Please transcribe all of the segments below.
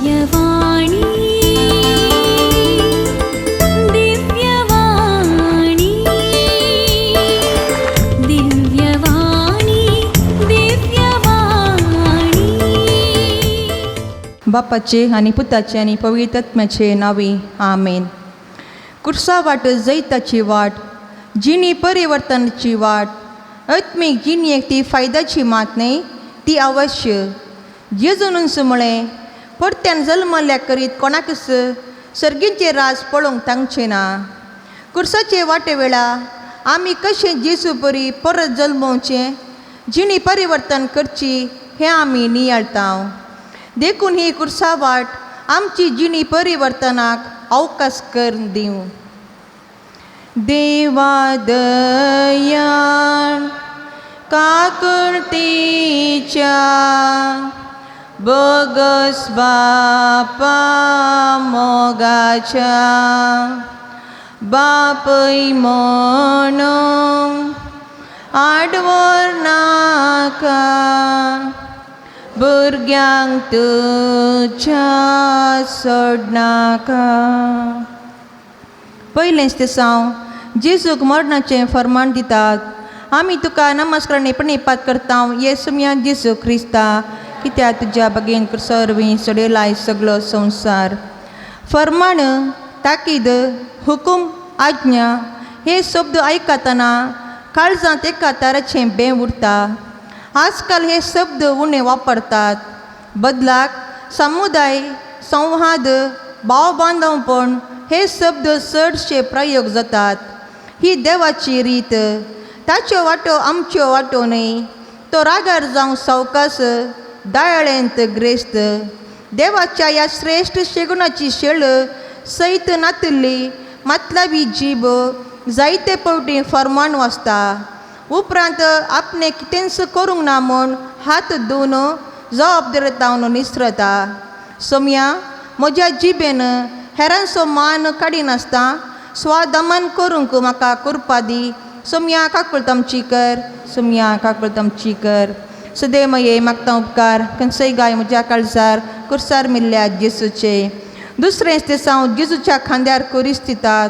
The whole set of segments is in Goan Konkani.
दिव्यवाणी, दिव्यवाणी, दिव्यवाणी, दिव्यवाणी. बापाचे आनी पुताचे आनी पवित्र आत्म्याचे नांवी, आमेन. कुर्सा वाट जैताची वाट, जिणी परिवर्तनाची वाट. आत्मीक जिणेक ती फायद्याची मात न्हय, ती अवश्य. जेजूनच म्हळें, परत्यान जल्मल्या करीत कोणाकच सर्गीचें राज पळोवंक तांगचें ना. कुर्साचे वाटे वेळा आमी कशें जेजू बरी परत जल्मोवचें, जिणी परिवर्तन करची हें आमी नियाळता. देखून ही कुर्सा वाट आमची जिणी परिवर्तनाक अवकाश करून दिवं. देवा दयाळ काकुळतीच्या, बोगस बापा मोगाच्या, बापय म्हणून आडवर नाका, भुरग्यांक तुज्या सोडनाका. पयलेंच तेसांव, जेजूक मरणाचें फर्मान दितात. आमी तुका नमस्कार प्रणिपात करता, येसुम्या जेजू क्रिस्ता, कित्याक तुज्या बगेन सर्वी सडयलाय सगलो संवसार. फर्माण, ताकीद, हुकूम, आज्ञा हे शब्द आयकतना काळजांत एका ताराचें बें उरता. आजकाल हे शब्द उणें वापरतात. बदलाक समुदाय, संवाद, भाव बांदवपण हे शब्द चडशे प्रयोग जातात. ही देवाची रीत. ताच्यो वाटो आमच्यो वाटो न्हय. तो रागार जावं सावकास, दयाळेंत ग्रेस्त. देवाच्या ह्या श्रेश्ठ शेगुणाची शेळ सैत नातिल्ली मतलबी जीब जायते फावटी फर्मान वाचता, उपरांत आपणें कितेंच करूंक ना म्हूण हात धुवन जबाबदारी तावन निसरता. सोमया, म्हज्या जिबेन हेरांचो मान काडिनासतना स्वादमन करूंक म्हाका कृपा दी. सोमया, काकुळट आमची कर. सोमया, काकुळट आमची कर. सदैव मागता उपकार, खंयचोय गाय म्हज्या काळजार कुर्सार मिल्ल्या जेसूचे. दुसरें तेसांव, जेजूच्या खांद्यार कुरीस दितात.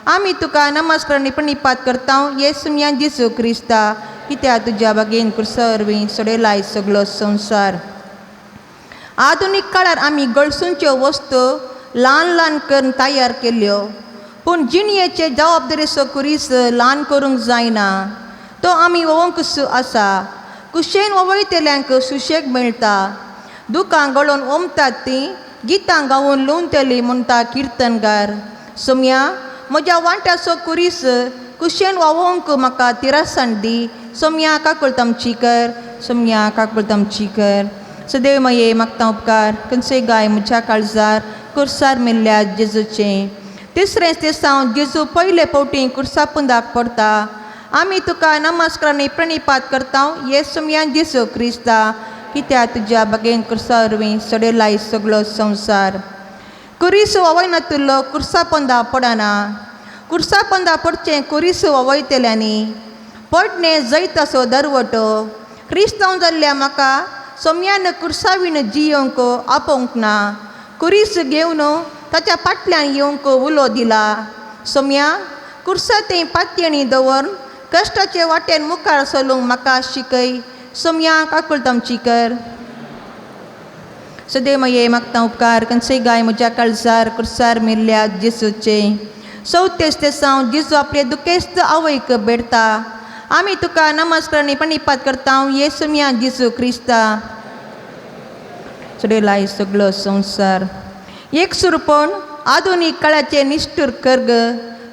आमी तुका नमस्कार प्रणिपात करता, येसुम्या जेजू क्रिस्ता, कित्याक तुज्या बागेन कुर्सा वरवीं सडयलाय सगलो संवसार. आधुनीक काळार आमी गळसूंच्यो वस्तू ल्हान ल्हान करून तयार केल्यो, पूण जिणयेचे जबाबदारीचो कुरीस ल्हान करूंक जायना. तो आमी वोवंकच आसा. कुशेन ववयतल्यांक सुशेग मेळटा, दुकां गळोवन ओमतात तीं गितां गावून लुवतलीं म्हणटा किर्तनगार. सोमया, म्हज्या वांट्याचो कुरीस कुशेन वावोवंक म्हाका तिरासाण दी. सोमया, काकुळट आमची कर. सोमया, काकुळट आमची कर. सदैव मये मागता उपकार, खंयचोय गाय म्हज्या काळजार कुर्सार मेल्ल्या जेजूचें. तिसरें तेसांव, जेजू पयले फावटी कुर्सा पुंदाक पडटा. आमी तुका नमस्कार आनी प्रणिपात करता, येसुम्या जेजू क्रिस्ता, कित्याक तुज्या बगेन कुर्सा वरवीं सडयलाय सगलो संवसार. कुरीस ववयनातुल्लो कुर्सा पोंदा पडना. कुर्सा पोंदा पडचें कुरीस ववयतल्यांनी. पडणें जैताचो दरवटो. क्रिस्तांव जाल्ल्या म्हाका सोम्यान कुर्सावीण जियोवंक आपोवंक ना, कुरीस घेवन ताच्या फाटल्यान येवंक उलो दिला. सोम्या, कुर्सा तें पातयेणी दवरून कश्टाचे वाटेन मुखार चलूंक म्हाका शिकय. सोमया, काकुळट आमची कर. सदैव मये मागता उपकार, खंयचोय गाय म्हज्या काळजार कुर्सार मेल्ल्या जेजूचे. चवथेच तेसांव, जेजू आपले दुखेस्त आवयक भेटता. आमी तुका नमस्कार आनी प्रणिपात करता, येसुम्या जेजू क्रिस्ता. सडयलाय सगलो संवसार. एक सुरपण आधुनीक काळाचे निश्ठूर कर्ग.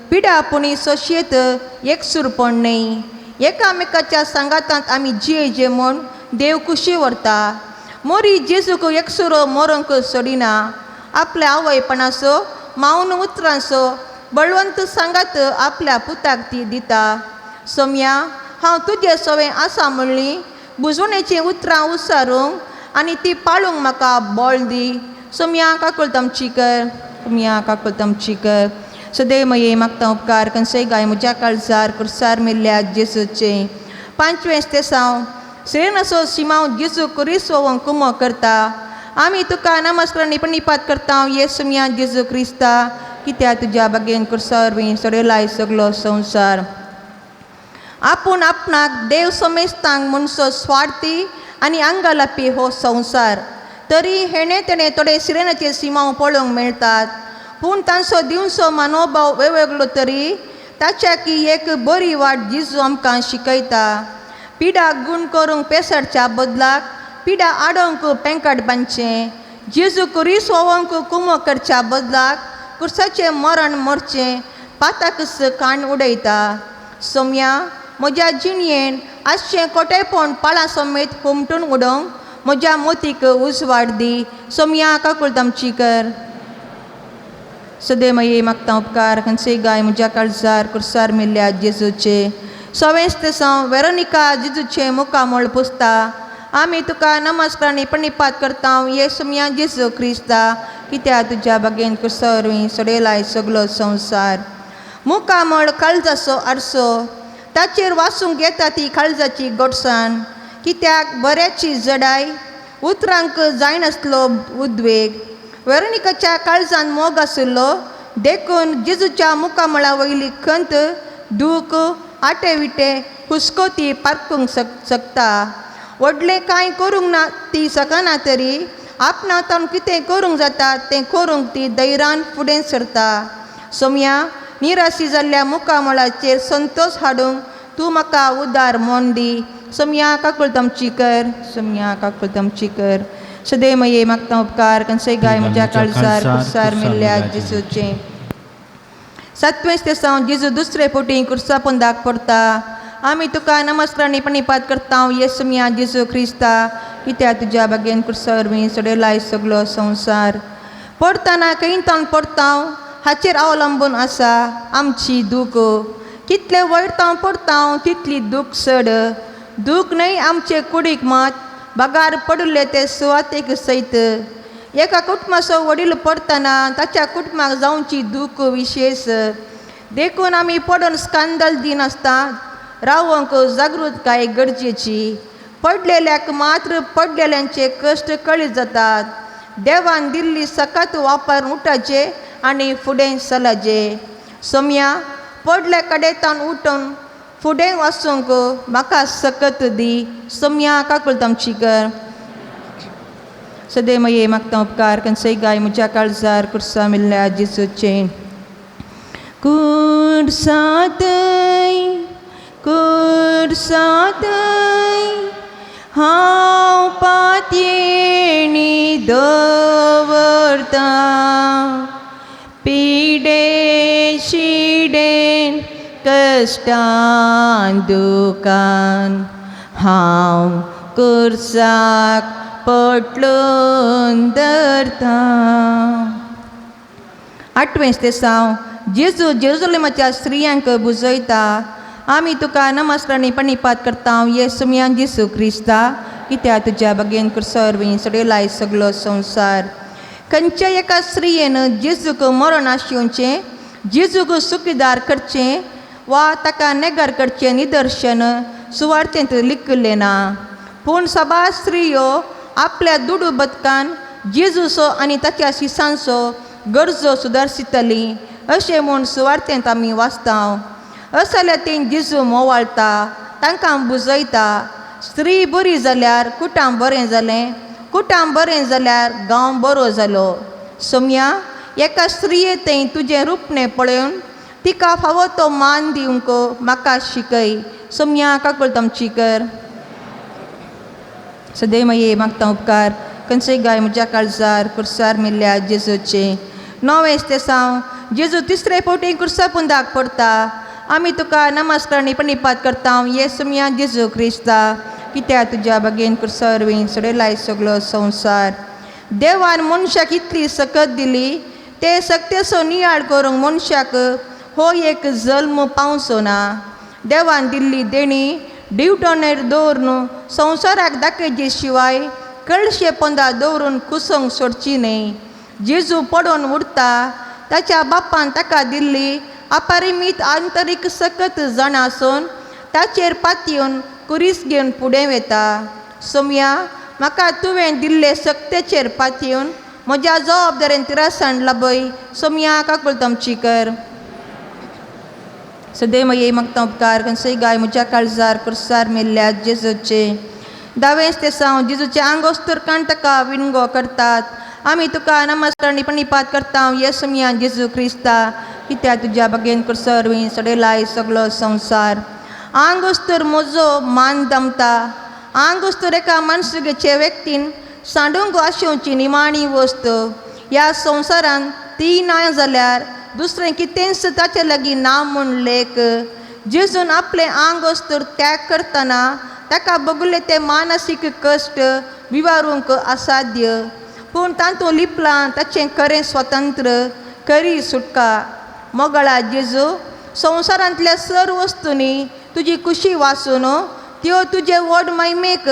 पिडा पुणी सोशेत एक सुरपण न्हय. एकामेकाच्या सांगातांत आमी जियेजे म्हूण देव खुशी व्हरता. मोरी जेजूक एकसुरो मरोंक सोडिना. आपल्या आवयपणाचो मावन उतरांचो बळवंत सांगात आपल्या पुताक ती दिता. सोमया, हांव तुजे सवें आसा म्हणली बुजवणेचीं उतरां उसारूंक आनी ती पाळूंक म्हाका बळ दी. सोमया, काकुळट आमची कर. सोमया, काकुळट आमची कर. सदैव मये मागता उपकार, खंयचोय गाय म्हज्या काळजार कुर्सार मेल्ल्या जेजूचे. पांचवें तेसांव, सिरेनाचो सिमांव जेजू कुरीस वोवंक कुमो करता. आमी तुका नमस्कार प्रणिपात करता येसुम्या जेजू क्रिस्ता, कित्याक तुज्या बागेन कुर्सा वरवीं सोडयलाय सगलो संवसार. आपूण आपणाक देव समेस्तांक म्हणसो स्वार्थी आनी अंगलापी हो संवसार. तरी हेणे तेणे थोडे सिरेनाचे सिमांव पळोवंक मेळटात, पूण तांचो दिवचो मनोभाव वेगवेगळो तरी ताच्या की एक बरी वाट जेजू आमकां शिकयता. पिडा गूण करूंक पेसडच्या बदलाक पिडा आडोवंक पेंकट बांदचें. जेजू कुरीस ओवंक कुमो करच्या बदलाक कुर्साचें मरण मरचें पाताकच काण उडयता. सोम्या, म्हज्या जिणयेन आसचें कोटेपण पाळां समेत हुमटून उडोवंक म्हज्या मोतीक उजवाड दी. सोम्या, काकुळट आमची कर. सदैमये मागता उपकार खंयचे गाय म्हज्या काळजार कुर्सार मेल्ल्या जेजूचे. सवेंच तेसांव वेरोनिका जेजूचें मुखामळ पुसता. आमी तुका नमस्कार आनी प्रणिपात करता येसुम्या जेजू क्रिस्ता, कित्याक तुज्या बागेन कुर्सा वरवीं सोडयलाय सगलो संवसार. मुखामळ काळजाचो आरसो, ताचेर वाचूंक येता ती काळजाची गोडसाण. कित्याक बऱ्याची जडाय उतरांक जायनासलो उद्वेग. वेरोनिकाच्या काळजान मोग आशिल्लो देखून जेजूच्या मुखामळा वयली खंत, दूख, आटे विटे, हुस्को ती पारखूंक शकता. व्हडलें कांय करूंक ना ती शकना तरी आपणा तावन कितें करूंक जाता तें करूंक ती धैर्यान फुडें सरता. सोम्या, निराशी जाल्ल्या मुखामळाचेर संतोश हाडूंक तूं म्हाका उदार मन दी. सोम्या, काकुळट आमची कर. सोम्या, काकुळट आमची कर. सदैमये मागता उपकार खंयचे गाय म्हज्या काळजार कुर्सार मेल्ल्या जेजूचें. सातवेंच तेसांव जेजू दुसरे फावटी कुर्सा पोंदाक पडटा. आमी तुका नमस्कार आनी प्रणिपात करता येसुम्या जेजू क्रिस्ता, कित्याक तुज्या बागेन कुर्सा वरवीं सोडयलाय सगलो संवसार. पडटना खंय तावन पडटा हाचेर अवलंबून आसा आमची दूख. कितले वयर तावन पडटा तितली दूख चड. दूख न्हय आमचे कुडीक मात बागार पडिल्ले ते सुवातेक सयत. एका कुटुंबाचो वडील पडटना ताच्या कुटुंबाक जावची दूख विशेश. देखून आमी पडून स्कांदल दिनासतना रावंक जागृतकाय गरजेची. पडलेल्याक मात्र पडलेल्यांचे कश्ट कळीत जातात. देवान दिल्ली सकात वापर उठाचे आनी फुडें चलाचे. सोम्या, पडल्या कडेन तावन उठून फुडें वचूंक म्हाका सकत दी. सोम्या, काकुळट आमची कर. सदैमये मागता उपकार खंयचे गाय म्हज्या काळजार कुर्सा मेल्ल्या जेजूचें. कुर्सातय कुर्सातय हांव पातयेणी दवरता, पिडे शिडेन कश्टान दुकान हांव कुर्साक पोटलून धरता. आठवेंच तेसांव जेजू जेरुजलेमाच्या स्त्रियांक बुजयता. आमी तुका नमस्कार आनी प्रणिपात करता येसुम्या जेजू क्रिस्ता, कित्याक तुज्या बागेन कुर्सा वरवीं सोडयलाय सगलो संवसार. खंयच्या एका स्त्रियेन जेजूक मरण आशिवचें, जेजूक सुखीदार करचें वा ताका नेगार करचें निदर्शन सुवार्थेंत लिखिल्लें ना. पूण साबार स्त्रियो आपल्या दुडू बदकान जेजूचो आनी ताच्या शिसांचो गरजो सुदारशितली अशें म्हूण सुवार्थेंत आमी वाचता. असल्या ती जेजू मोवाळटा, तांकां बुजयता. स्त्री बरी जाल्यार कुटाम बरें जालें, कुटाम बरें जाल्यार गांव बरो जालो. सोम्या, एका स्त्रिये थंय तुजें रुपणें पळोवन तिका फावो तो मान दिवंक म्हाका शिकय. सोम्या, काकुळट आमची कर. सदैमये मागता उपकार खंयचे गाय म्हज्या काळजार कुर्सार मेल्ल्या जेजूचें. णवेंच तेसांव जेजू तिसरे फावटी कुर्सा पुंदाक पडटा. आमी तुका नमस्कार आनी प्रणिपात करता येसुम्या जेजू क्रिस्ता, कित्याक तुज्या बागेन कुर्सा वरवीं सोडयलाय सगलो संवसार. देवान मनशाक इतली सकत दिली ते सक्तेचो नियाळ करूंक मनशाक हो एक जल्म पावचो ना. देवान दिल्ली देणी डिवटोनेर दवरून संवसाराक दाखयचे शिवाय कळशे पोंदा दवरून कुसोंक सोडची न्हय. जेजू पडोन उरता. ताच्या बापान ताका दिल्ली अपरिमीत आंतरीक सकत जाणा आसून ताचेर पातयेवन कुरीस घेवन फुडें वता. सोम्या, म्हाका तुवें दिल्ले सक्तेचेर पातयेवन म्हज्या जबाबदारेन तिरासाण लाबय. सोमया काकुळट आमची कर. सदैव ये मागता उपकार खंयसय गाय म्हज्या काळजार कुर्सार मेल्ल्या जेजूचे दावेंच ते साव जेजूचे आंगोस्तर काण ताका विणगो करतात. आमी तुका नमस्कार आनी प्रणिपात करता येसुमिया जेजू क्रिस्ता, कित्याक तुज्या बागेन कुर्सर सडयलाय सगलो संवसार. आंगोस्तर म्हजो मान दमता. आंगोस्तर एका माणसुगेचे व्यक्तीन सांडूंक आशेवची निमाणी वस्त. ह्या संवसारान ती ना जाल्यार दुसरें कितेंच ताचे लागीं ना म्हूण लेख. जेजून आपलें आंगोस्तर त्याग करतना ताका बगुल्ले ते मानसीक कश्ट विवारूंक असाध्य, पूण तातूंत लिपलां ताचें खरें स्वतंत्र, खरी सुटका. मोगळा जेजू, संवसारांतल्या सर वस्तूंनी तुजी खुशी वासून त्यो तुजे व्हड महिमेक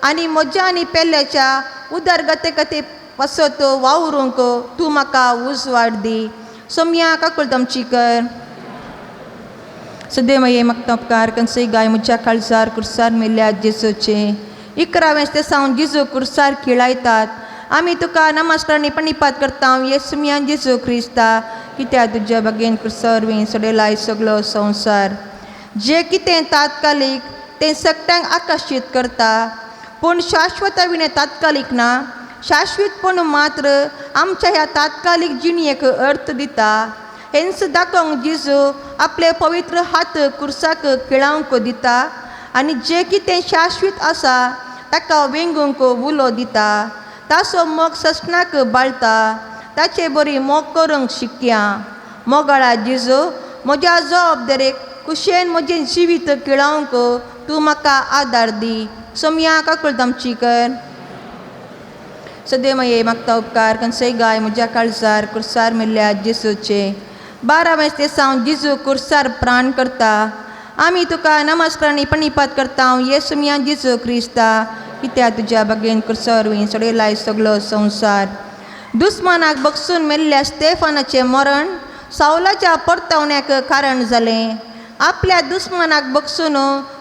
आनी म्हज्या आनी पेल्याच्या उदरगते खातीर पासत वावरूंक तूं म्हाका उजवाड दी. सोमया काकुळट आमची कर. सदैव ये मागता उपकार कंसय गाय म्हज्या काळजार कुर्सार मेल्ल्या जेजूचे 11वें ते सावन जेजू कुर्सार खिळायतात. आमी तुका नमस्कार आनी प्रणिपात करता येसुमिया जेजू क्रिस्ता, कित्याक तुज्या बागेन कुर्सार सडयलाय सगलो संवसार. जे कितें तात्कालीक तें सगळ्यांक आकर्शीत करता, पूण शाश्वता विणें तात्कालीक ना. शाश्वतपण मात्र आमच्या ह्या तात्कालीक जिणेक अर्थ दिता. हेंच दाखोवंक जेजू आपले पवित्र हात कुर्साक खिळावंक दिता आनी जें कितें शाश्वत आसा ताका वेंगूंक उलो दिता. ताचो मोग ससणाक बाळता, ताचे बरी मोग करूंक शिकया. मोगाळा जेजू, म्हज्या जबाबदारेक कुशेन म्हजें जिवीत खिळावंक तूं म्हाका आदार दी. सोमया काकुळट आमची कर. सदैव ये मागता उपकार कंसय गाय म्हज्या काळजार कुर्सार मेल्ल्या जेजूचे 12वें ते सावन जेजू कुर्सार प्राण करता. आमी तुका नमस्कार आनी प्रणिपात करता येसुमिया जेजू क्रिस्ता, कित्याक तुज्या बागेन कुर्सार सडयलाय सगलो संवसार. दुस्मानाक बगसून मेल्ल्या स्टेफानाचें मरण सावलाच्या परतावण्याक कारण जालें. आपल्या दुस्मानाक बगसून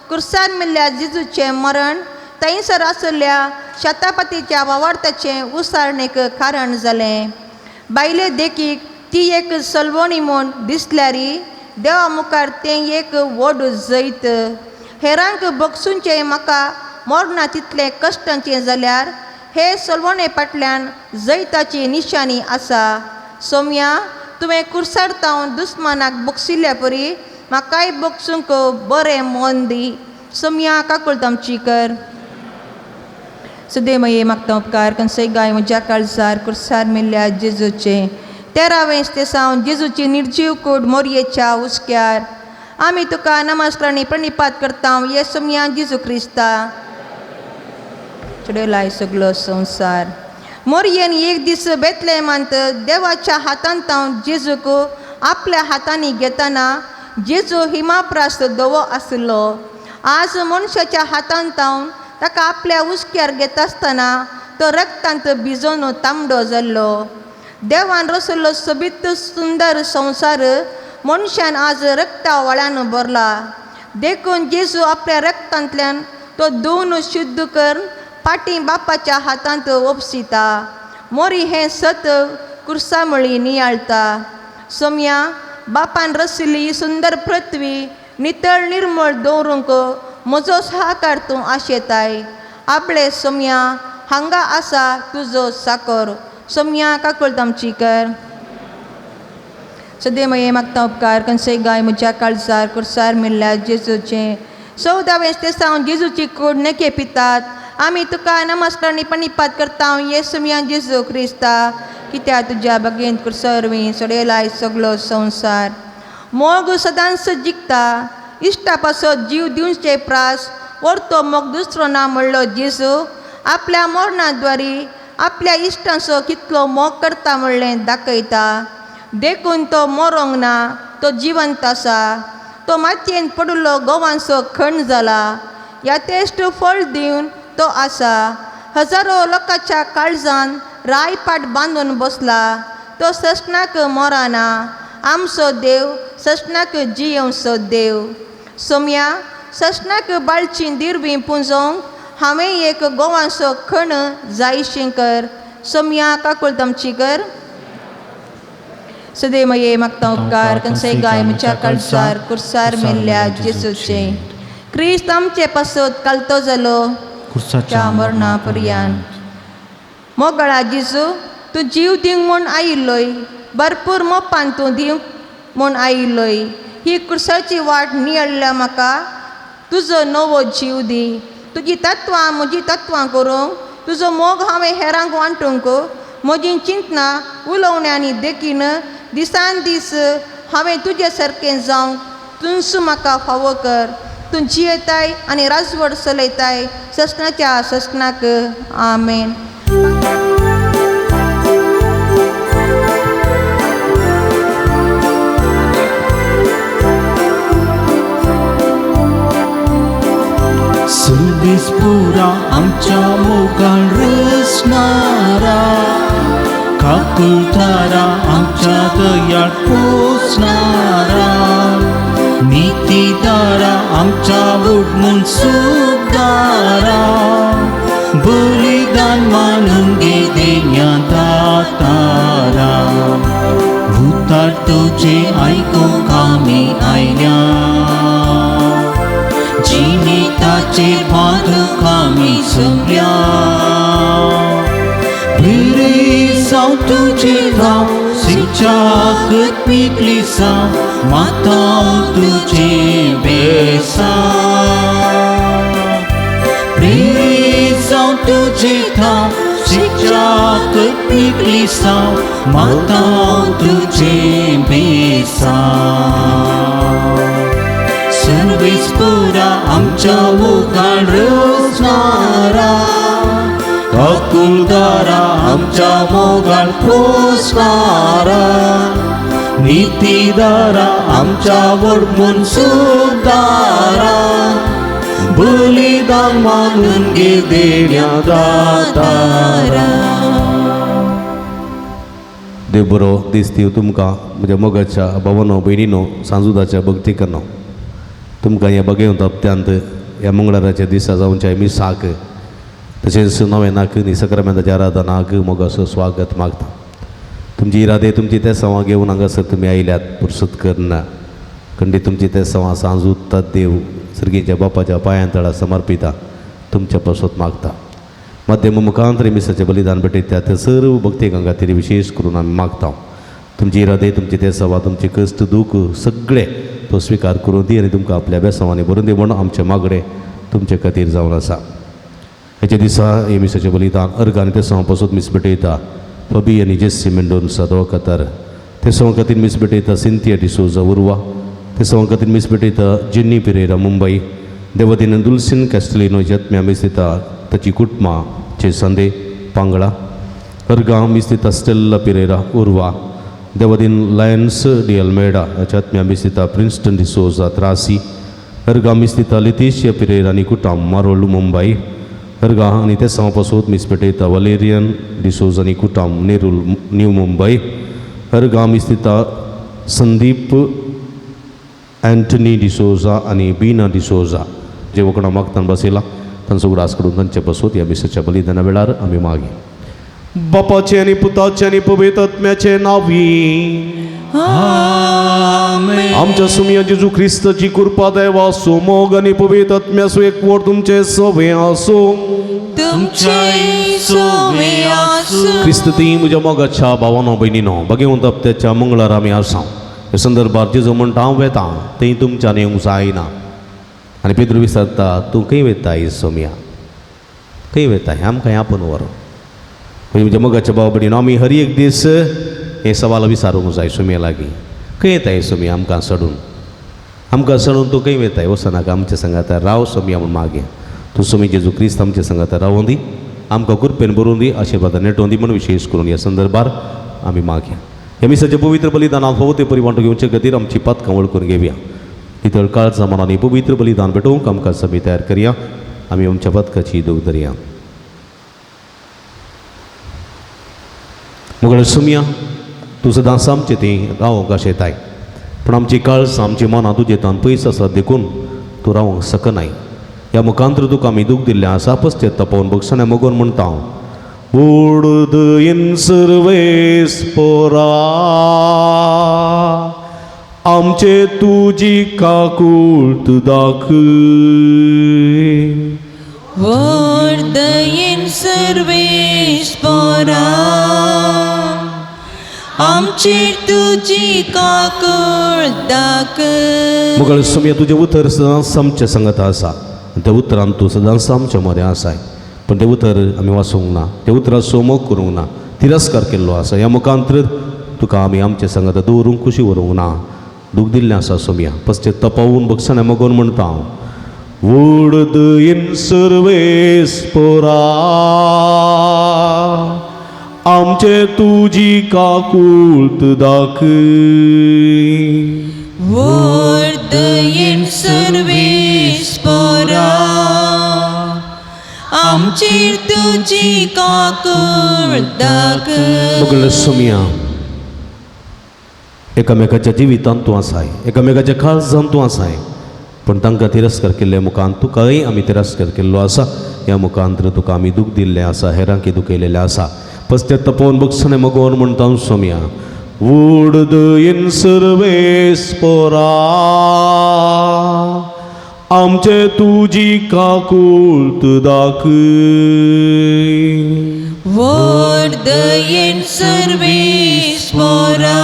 कुर्सार मेल्ल्या जेजूचें मरण थंयसर आशिल्ल्या शतापतीच्या वावार्थाचें उसारणेक कारण जालें. बायले देखीक ती एक सलवणी म्हूण दिसल्यारी देवा मुखार तें एक व्हड जैत. हेरांक बगसूनचें म्हाका मरना तितलें कश्टांचें जाल्यार हे सलवणे फाटल्यान जैताची निशाणी आसा. सोमया, तुवें कुर्सार तावन दुस्मानाक बगसिल्ल्या परी म्हाकाय बगसूंक बरें मन दी. सोमया काकुळट आमची कर. सदैव ये मागता उपकार कंसय गाय म्हज्या काळजार कुर्सार मेल्ल्या जेजूचे 13वें ते सावन जेजूची निर्जीव कूड मोरयेच्या हुस्क्यार. आमी तुका नमस्कार आनी प्रणिपात करता येसुमिया जेजू क्रिस्ता, चडयलाय सगलो संवसार. मोरयेन एक दीस बेतलेमांत देवाच्या हातांत तावन जेजूक आपल्या हातांनी घेतना जेजू हिमाप्रास धवो आशिल्लो. आज मनशाच्या हातांत तावन ताका आपल्या हुस्क्यार घेता आसतना तो रक्तांत भिजोवन तांबडो जाल्लो. देवान रसलो सोबीत सुंदर संवसार मनशान आज रक्ता वळ्यान भरला. देखून जेजू आपल्या रक्तांतल्यान तो धुवन शुद्ध करून फाटीं बापाच्या हातांत ओपसिता. मोरी हें सत कुर्सामळी नियाळता. सोमया, बापान रशिल्ली सुंदर पृथ्वी नितळ निर्मळ दवरूंक म्हजो सहकार तूं आशेताय. आपले सोमया, हांगा आसा तुजो साकर. सोमया काकुळट आमची कर. सदैव ये मागता उपकार कंसय गाय म्हज्या काळजार कुर्सार मेल्ल्या जेजूचे 14वें ते सावन जेजूची कूड नेके पितात. आमी तुका नमस्कार आनी प्रणिपात करता येसुमिया जेजू क्रिस्ता, कित्याक तुज्या बागेन कुर्सार सडयलाय सगलो संवसार. मोग सदांच जिखता. इश्टा पासत जीव दिवचे प्रास व्हरतो मोग दुसरो ना म्हणलो जेजू आपल्या मरणाद्वारी आपल्या इश्टांचो कितलो मोग करता म्हणलें दाखयता. देखून तो मरोंक ना, तो जिवंत आसा. तो मातयेन पडिल्लो गोवांचो खण जाला. यातेश्ट फळ दिवन तो आसा. हजारो लोकांच्या काळजान रायपाट बांदून बसला. तो ससणाक मरना. आमचो देव ससणाक जियेवचो देव. सोमया, ससणाक बाळची दिरवी पुंजोवंक हांवें एक गोवांचो खण जायशें कर. सोमया काकुळट आमची कर. सदैमये मागता उपकार कंसय गाय म्हज्या काळजार कुर्सार मेल्ल्या जेजूचे. क्रिस्त आमचे पासत कालतो जालो कुर्साच्या मरणा पर्यंत. मोगळा जेजू, तूं जीव दिवंक म्हूण आयिल्लोय, भरपूर मोपान तूं दिवंक म्हूण आयिल्लोय. ही कुर्साची वाट नियळ्ळ्या म्हाका तुजो नवो जीव दी. तुजी तत्वां म्हजी तत्वां करूंक, तुजो मोग हांवें हेरांक वांटूंक, म्हजी चिंतनां उलोवण्यांनी देखीन दिसान दीस हांवें तुजे सारकें जावंक तूंच म्हाका फावो कर. तूं जियेताय आनी राजवट चलयताय ससनाच्या ससनाक. आमेन. सर्वीस पुरा आमच्या मोगान रचणारा, काकुळतारा आमच्या दयाळ पोसणारा, नीतीदारा आमच्या उडमून सुदारा, बलिदान मानून घे देण्या दातारा, उतार तुझे आयकूंक आमी आयल्या, जिविताचे भादूक आमी जमल्या. भिरेसांव तुजें राव शिक्षा करपी क्लिसांव मातांव तुजें बेसांव. प्रेसांव तुजें थाव शिक्षा करपी क्लिसांव मातांव तुजें बेसांव. सर्वीस पुरा आमच्या मोगान रचणारा, काकुळदारा आमच्या मोगान पोसणारा, नीतीदारा आमच्या वडमून सुदारा, बलिदान मानून घे देण्या दातारा. देव बरो दीस दिवं तुमकां म्हज्या मोगाच्या भावानो भयणीनो, सांजुदाच्या भक्तिकांनो. तुमकां ह्या बगेवंत हप्त्यांत ह्या मंगळाराच्या दिसा जावच्या मिसाक तशेंच नवेनाक न्ही सक्रामेंताच्या आराधनाक मोगाचो स्वागत मागता. तुमची इरादे तुमची ते सवां घेवन हांगासर तुमी आयल्यात पुरसत करना खंडीत तुमची ते सवां सांजूत देव सर्गीच्या बापाच्या पांयां तळा समर्पिता तुमच्या पासत मागता. मध्यम मुखांतर मिसाचें बलिदान भेटयता त्या सर्व भक्तिकां खातीर विशेष करून आमी मागता. तुमची इरादे तुमची ते सवा तुमचे कश्ट दूख सगळे तो स्विकार करून दी आनी तुमकां आपल्या बेसांवांनी भरून दी म्हूण आमचे मागणे तुमचे खातीर जावन आसा. हेच्या दिसा हे मिसाचें बलिदान अर्घ आनी ते सवां पासून मीस भेटयता फबी आनी जेस्सी मेंडोन्सा दोकातार. ते सवां खातीर मीस भेटयता सिंथिया डिसोजा उर्वा. ते सवां खातीर मीस भेटयता जिन्नी पिरेरा मुंबय. देवतीन दुलसीन कॅस्टलिनो जत्म्या मीस दिता ताची कुटुंबां चे संदे पांगळा. अर्गां मीस दिता स्टेल्ला पिरेरा उर्वा. देवदीन लायन्स डी अल्मेडा हाच्या आत्म्या मीस दिता प्रिन्स्टन डिसोजा त्रासी. अर्गां मीस दिता लितीशिया पिरेरा आनी कुटाम मारोल मुंबय. अर्गां आनी ते सवां पासून मीस भेटयता वलेरियन डिसोजा आनी कुटाम नेरूल न्यू मुंबय. अर्गां मीस दिता संदीप अँटनी डिसोजा आनी बीना डिसोजा जे वकणां मागतान बसयला तांचो उगडास करून तांचे बसोत ह्या मिसाच्या बलिदाना वेळार आमी मागीर. बापाचें आनी पुताचें आनी पवित्र आत्म्याचें नांवी आमच्या सुमया जेजू क्रिस्ताची कृपा देवा मोग आनी पवित्र आत्म्याचो एकवट तुमचे सवे आसूं. तुमचे सोवे आसूं. क्रिस्त ती म्हज्या मोगाच्या भावानो भयणीनो भगवंत हप्त्याच्या मंगळार आमी आसा. ह्या संदर्भार जेजू म्हणटा हांव वेता थंय तुमच्यान येवंक जायना. आनी पेद्रू विचारता तूं खंय वेताय सोमया, खंय वेताय, आमकां आपूण व्हर. म्हज्या मोगाच्या भाव भयणीनो आमी हर एक दीस हें सवाल विचारूंक जाय सोमया लागीं, खंय येताय सोमया आमकां सोडून, आमकां सोडून तूं खंय वेताय, वचनाका आमच्या सांगाता राव सोमया म्हूण मागें. तूं सोमी जेजू क्रिस्त आमच्या सांगाता रावों दी, आमकां कृपेन बरोवन दी, आशिर्वादान नेटोवन दी म्हूण विशेष करून ह्या संदर्भार आमी मागया. ह्या मिसाचें पवित्र बलिदानान फावो ते परी वांटो घेवचे खातीर आमची पातकां वळखून घेवया. नितळ काळजा मनांनी पवित्र बलिदान भेटोवंक आमकां समी तयार करया. आमी आमच्या पातकाची दोग धरया. मुगळ सुमया तूं सदांच आमचें थंय रावंक आशेताय, पूण आमची काळजां आमची मनां तुजे तान पयस आसात देखून तूं रावंक शकनाय. ह्या मुखांतर तुका आमी दूख दिल्लें आसा पस्ते तपावन बक्षाणे मगोन म्हणटा हांव वोड इन सर्वेस पोरा आमचे तुजी काकूळत दाखय. वर्दयेन सर्वेश पोरा आमचेर तुजी काकूळ दाखय. मुगळ सोमया तुजें उतर सदांच आमच्या संगत आसा आनी त्या उतरान तूं सदांच आमच्या मदें आसाय पूण तें उतर आमी वाचूंक ना, त्या उतराचो मोग करूंक ना, तिरस्कार केल्लो आसा. ह्या मुखांतर तुका आमी आमच्या संगत दवरूंक खुशी व्हरूंक ना, दूख दिल्लें आसा सोमया. पस्ते तपावन बक्षाणे मगोन म्हणटा हांव वोड इन सर्वेस पोरा आमचे तुजी काकूळत दाखय. वर्दयेन सर्वेश पोरा आमचेर तुजी काकूळ दाखय. मगळ सोमया एकामेकाच्या जिवितांत तूं आसाय, एकामेकाच्या काळजांत तूं आसाय पूण तांकां तिरस्कार केल्ल्या मुखान तुकाय आमी तिरस्कार केल्लो आसा. ह्या मुखांतर तुका आमी दूख दिल्लें आसा, हेरांकी दुखयलेलें आसा. पस्ते तपोवन बक्षणे मगोवन म्हणटा सोमया वोड इन सर्वेस पोरा आमचे तुजी काकूळत दाखय. वर्दयेन सर्वेश पोरा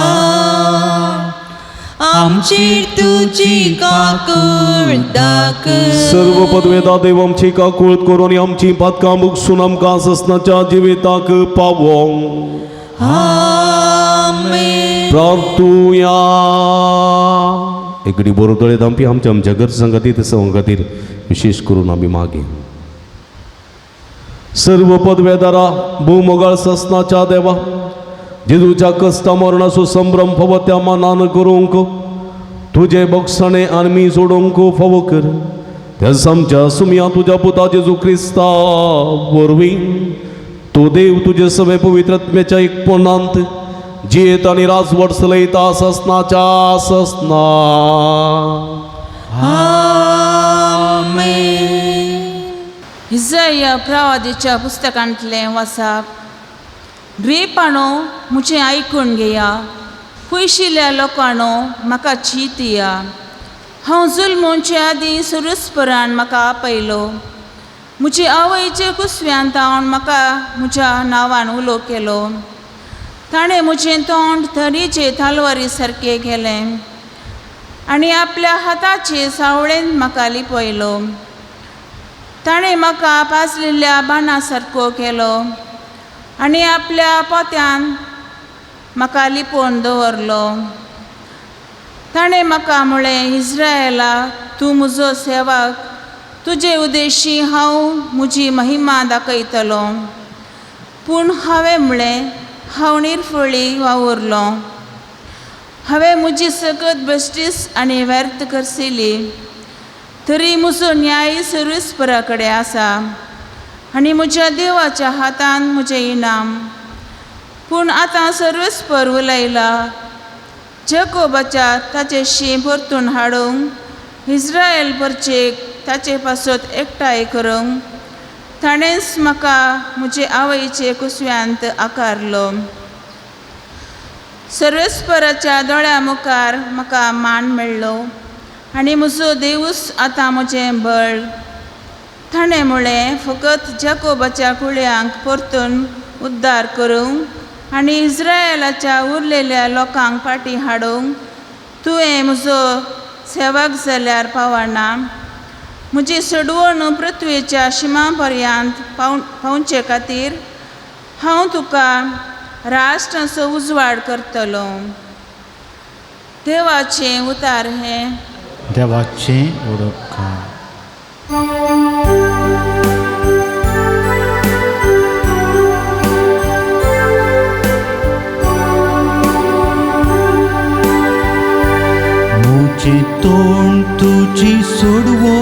आमचेर तुजी काकूळ दाखय. सर्व पदवेदा देव आमची काकूळत करून आनी आमची पातकां मुगसून आमकां ससनाच्या जिविताक पावोंक. आमेन. प्रार्थुया. एकडे बरो दोळे दामपी आमच्या आमच्या गरजां खातीर तसो खातीर विशेश करून आमी मागीर सर्व पदवेदारा भूमोगाळ ससनाच्या देवा जेजूच्या कश्टा मरणाचो संभ्रम फावो त्या मानान करूंक तुजे बक्षणे आनी मी सोडूंक फावो कर. त्या आमच्या सुमया तुज्या पुता जेजू क्रिस्ता वरवीं तूं देव तुजे सगळे पवित्र आत्म्याच्या एकपणांत जियेत आनी राजवट चलयता ससनाच्या ससना. आमेन. इजाया प्रवादीच्या पुस्तकांतलें वासाप. द्वीपाणो म्हजें आयकून घेया, पयशिल्ल्या लोकांनो म्हाका चिंतया. हांव जुलमोंचे आदीं सुरसपरान म्हाका आपयलो, म्हजे आवयचे कुसव्यान तावन म्हाका म्हज्या नांवान उलो केलो. ताणें म्हजें तोंड तरीचे तालवारी सारकें केलें आनी आपल्या हाताचे सावळेन म्हाका लिपयलो. ताणें म्हाका पाजलेल्या बाणा सारको केलो आनी आपल्या पोत्यान म्हाका लिपोवन दवरलो. ताणें म्हाका म्हळें, इज्रायला तूं म्हजो सेवक, तुजे उद्देशी हांव म्हजी महिमा दाखयतलो. पूण हांवें म्हळें, हांव निर्फळी वावुरलो, हांवें म्हजी सकत बेश्टीस आनी व्यर्थ करसिली. तरी म्हजो न्याय सर्वेस्परा कडेन आसा आनी म्हज्या देवाच्या हातान म्हजें इनाम. पूण आतां सर्वेस्पर उलयला, जकोबाच्या ताचे शीं परतून हाडूंक, इज्रायल परचेक ताचे पासत एकठांय करूंक ताणेंच म्हाका म्हजे आवयचे कुसव्यांत आकारलो. सर्वेस्पराच्या दोळ्या मुखार म्हाका मान मेळ्ळो आनी म्हजो देवूच आतां म्हजें बळ. ताणें म्हळें, फकत जाकोबाच्या कुळयांक परतून उद्धार करूंक आनी इज्रायलाच्या उरलेल्या लोकांक फाटीं हाडूंक तुवें म्हजो सेवक जाल्यार पावना. म्हजी सोडवण पृथ्वेच्या शिमा पर्यंत पावचे खातीर हांव तुका राष्ट्रांचो उजवाड करतलो. देवाचें उतार हें. देवाचें उडोवप. म्हजें तोंड तुजी सोडवो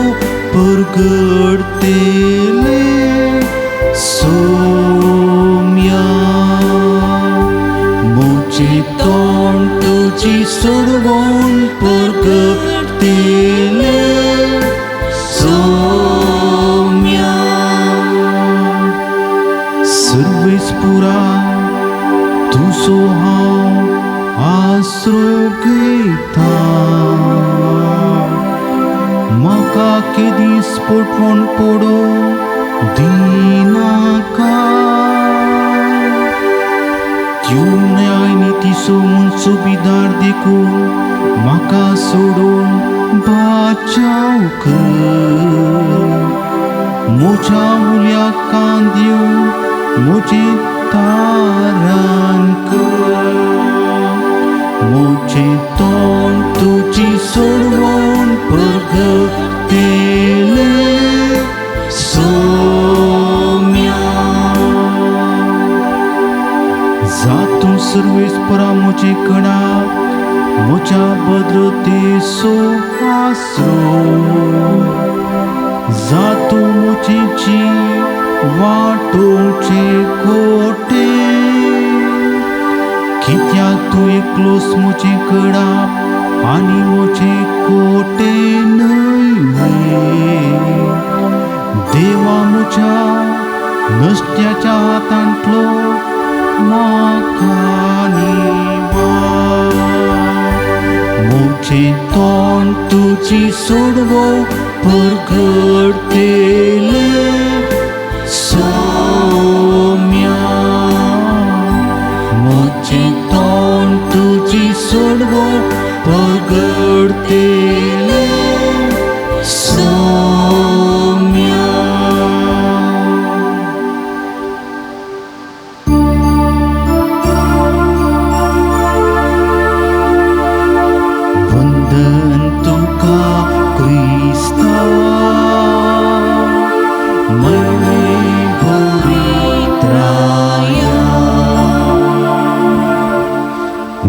परगडतेलें सोम्या, म्हजें तोंड तुजी सोडवण परगडतेलें सोम्या. हांव आसरो घेता म्हाका केदीस पोटवण पडूं दिनाका तूं न्याय नितीचो म्हूण सुबेदार देखून म्हाका सोडून बाचाव कर म्हज्या उल्याक कान दिवन म्हजें तारण कर म्हजें तोंड तुजी सोडवण परगटेलें सोम्या जातूं सर्वेस्परा म्हजे कडा म्हज्या भद्रतेचो आसरो जातूं म्हजी जीव वाटोवचे कोटे कित्याक तूं एकलोच म्हजे कडा आनी म्हजे कोटे न्हय वे देवा म्हज्या नश्ट्याच्या हातांतलो म्हाका निवार म्हजें तोंड तुजी सोडवो परगटेलें सोम्या म्हजें तोंड तुजी सोडवो परगटेलें सोम्या. वंदन तुका क्रिस्ता महिमे भरित राया.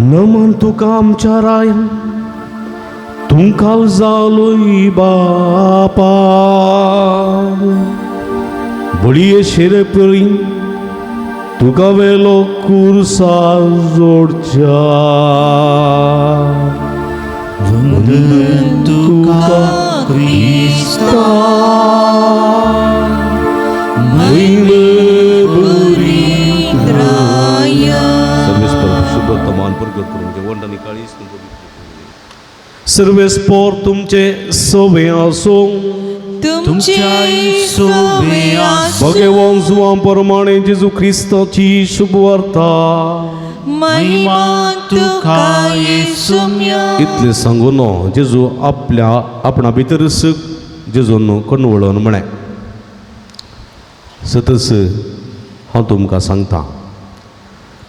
नमन तुका आमच्या राया तुमकां जालोय बापा बळये शेरपरी तुका वेलो कुर्सा जोडच्या. वंदन तुका क्रिस्ता महिमे भरित राया. सर्वेस्पर शुभवर्तमान प्रगट करून जेवण आनी काळीज तुमकां सर्वेस्पर तुमचे सवे आसूं. तुमच्याय सोवे आसूं. भगवान जुवां प्रमाणे जेजू क्रिस्ताची शुभवार्ता. महिमा तुका येसुम्या. इतलें सांगून जेजू आपल्या आपणा भितरच जेजून कणवळोन म्हळें, सतच हांव तुमकां सांगता,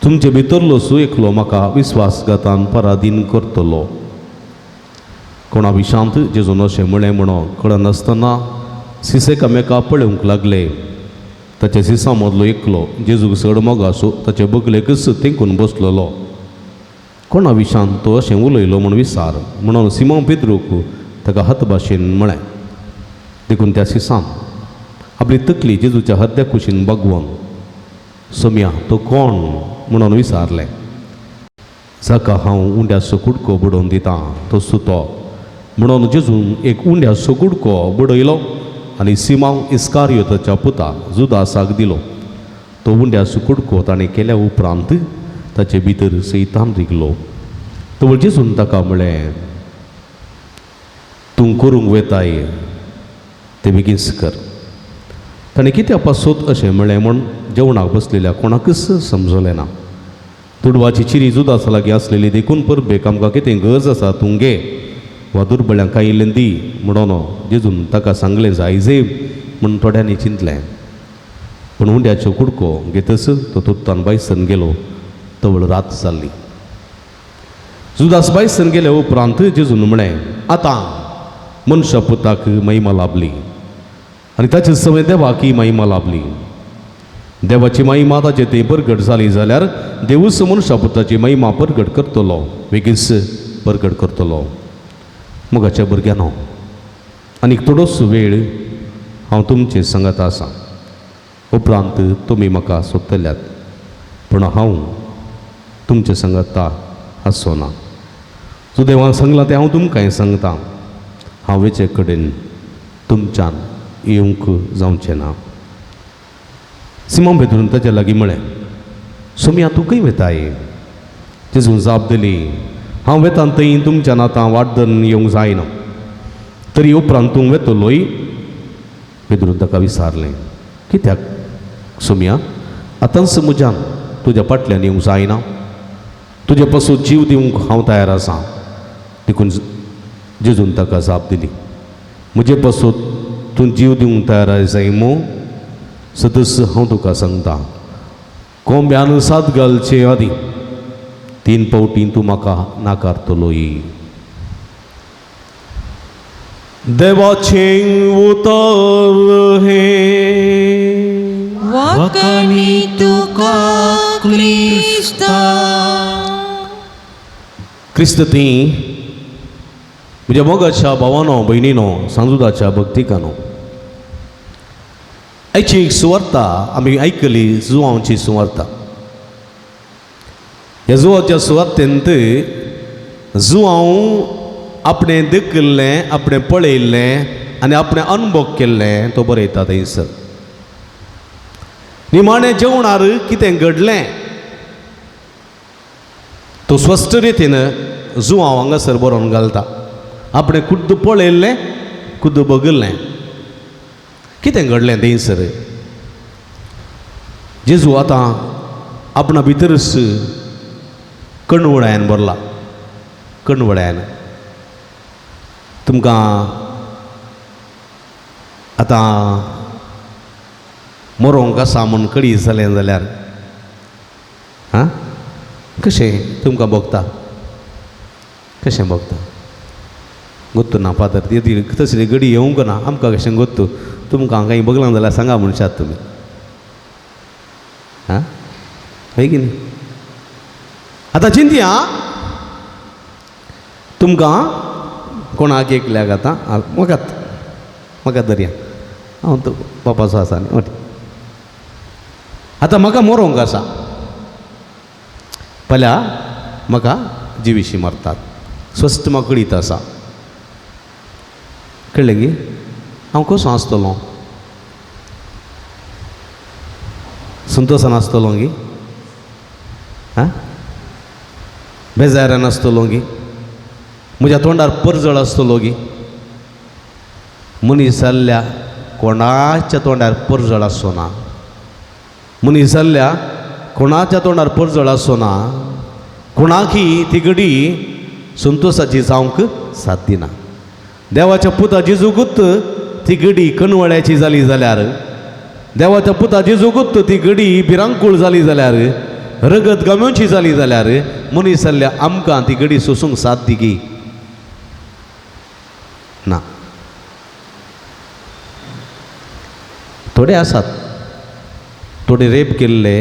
तुमचे भितरलो सु एकलो म्हाका विस्वासघातान पराधीन करतलो. कोणा विशांत जेजून अशें म्हळें म्हणून कळनासतना सिस एकामेका पळोवंक लागले. ताच्या सिसां मदलो एकलो जेजूक चड मोग आसूं ताचे बगलेकच तेंकून बसलेलो. कोणा विशांत तो अशें उलयलो म्हूण विचार म्हणून सिमांव पेद्रूक ताका हात भाशेन म्हळें. देखून त्या सिसान आपली तकली जेजूच्या हद्द्या कुशीन बागवोन सोम्या तो कोण म्हणून विचारलें. जाका हांव उंड्याचो कुडको बुडोवन दितां तो सुतो म्हणून जेजून एक उंड्याचो कुडको बुडयलो आनी सिमांव इस्कारियोताच्या पुता जुदासाक दिलो. तो उंड्याचो कुडको ताणें केल्या उपरांत ताचे भितर सैतान रिगलो. तो जेजून ताका म्हळें, तूं करूंक वेताय तें बेगीनच कर. ताणें कित्या पासत अशें म्हळें म्हूण जेवणाक बसलेल्या कोणाकच समजलें ना. दुडवाची चिरी जुदासा लागीं आसलेली देखून परबेक आमकां कितें गरज आसा तूं घे वा दुर्बळ्यांक कांय इल्लें दी म्हणून जेजून ताका सांगलें जायजे म्हूण थोड्यांनी चिंतलें. पूण उंड्याचो कुडको घेतच तो तुर्तान बायसन गेलो. तवळ रात जाल्ली. जुदास बायसन गेल्या उपरांत जेजून म्हळें, आतां मनशा पुताक महिमा लाभली आनी ताचे सवय देवाक ही महिमा लाभली. देवाची महिमा ताचे थंय परगट जाली जाल्यार देवूच मनशा पुताची महिमा परगट करतलो, बेगीच परगट करतलो. मोगाच्या भुरग्यांनो, आनीक थोडोच वेळ हांव तुमचे सांगात आसा. उपरांत तुमी म्हाका सोदतल्यात, पूण हांव तुमचे सांगाता आसचो ना. सो देवान सांगलां तें हांव तुमकांय सांगता, हांव वेचे कडेन तुमच्यान येवंक जावचें ना. सिमांव पेद्रून ताच्या लागीं म्हळें, सोमया तूं खंय वेताय? जेजून जाप दिली, हांव वेतां थंय तुमच्यान आतां वाट धरून येवंक जायना, तरी उपरांत तूं वेतलोय. पेद्रून ताका विचारलें, कित्याक सोम्या, आतांच म्हज्यान तुज्या फाटल्यान येवंक जायना? तुजे पासून जीव दिवंक हांव तयार आसा. देखून जेजून ताका जाप दिली, म्हजे पासून तूं जीव दिवंक तयार आसाय मू? सदस्य हांव तुका सांगता, कोंब्यान साद घालचे आदीं 3 फावटीं तूं म्हाका नाकारतलोय. देवाचें उतर हें. वाकणी तुका क्रिस्ता. क्रिस्त ती म्हज्या मोगाच्या भावानो भयणीनो, सांजुदाच्या भक्तिकानो, आयची एक सुवार्ता आमी आयकली, जुवांची सुवार्ता. ह्या जुवाच्या सुवार्तेंत जुवांव आपणें देखिल्लें, आपणें पळयल्लें आनी आपणें अनुभव केल्लें तो बरयता थंयसर. निमाणें जेवणार कितें घडलें तो स्पश्ट रितीन जुवांव हांगासर बरोवन घालता. आपणें खुद्द पळयल्लें, खुद्द बगल्लें कितें घडलें थंयसर. जेजू आतां आपणा भितरच कणवळ्यान भरला, कणवळ्यान. तुमकां आतां मरोंक आसा म्हूण कडी जालें जाल्यार आं कशें तुमकां भोगता, कशें भोगता? गोत्तू ना फादर, ती तसली गडी येवंक ना आमकां, कशें गोत्तू? तुमकां कांय बगलां जाल्यार सांगा म्हणशात तुमी, आं हय की न्ही? आतां चिंतया, तुमकां कोणाक एकल्याक आतां म्हाकात म्हाका धरया, हांव तो बापाचो आसा न्ही. आतां म्हाका मरोंक आसा, पल्या म्हाका जिविशी मारतात, स्वस्थ म्हाका कळीत आसा, कळ्ळें गी? हांव कसो आसतलो? संतोशान आसतलो गी? आं बेजारान आसतलो गी? म्हज्या तोंडार परजळ आसतलो गी? मनीस जाल्ल्या कोणाच्या तोंडार परजळ आसचो ना, मनीस जाल्ल्या कोणाच्या तोंडार परजळ आसचो ना, कोणाकी ती घडी संतोशाची जावंक साथ दिना. देवाच्या पुता जेजूकूच ती घडी कणवळ्याची जाली जाल्यार, देवाच्या पुता जेजूकूच ती घडी भिरांकूळ जाली जाल्यार, रगत गमेवची जाली जाल्यार, मनीस जाल्ल्या आमकां ती घडी सोसूंक साथ दिगी ना. थोडे आसात, थोडे रेप केल्ले,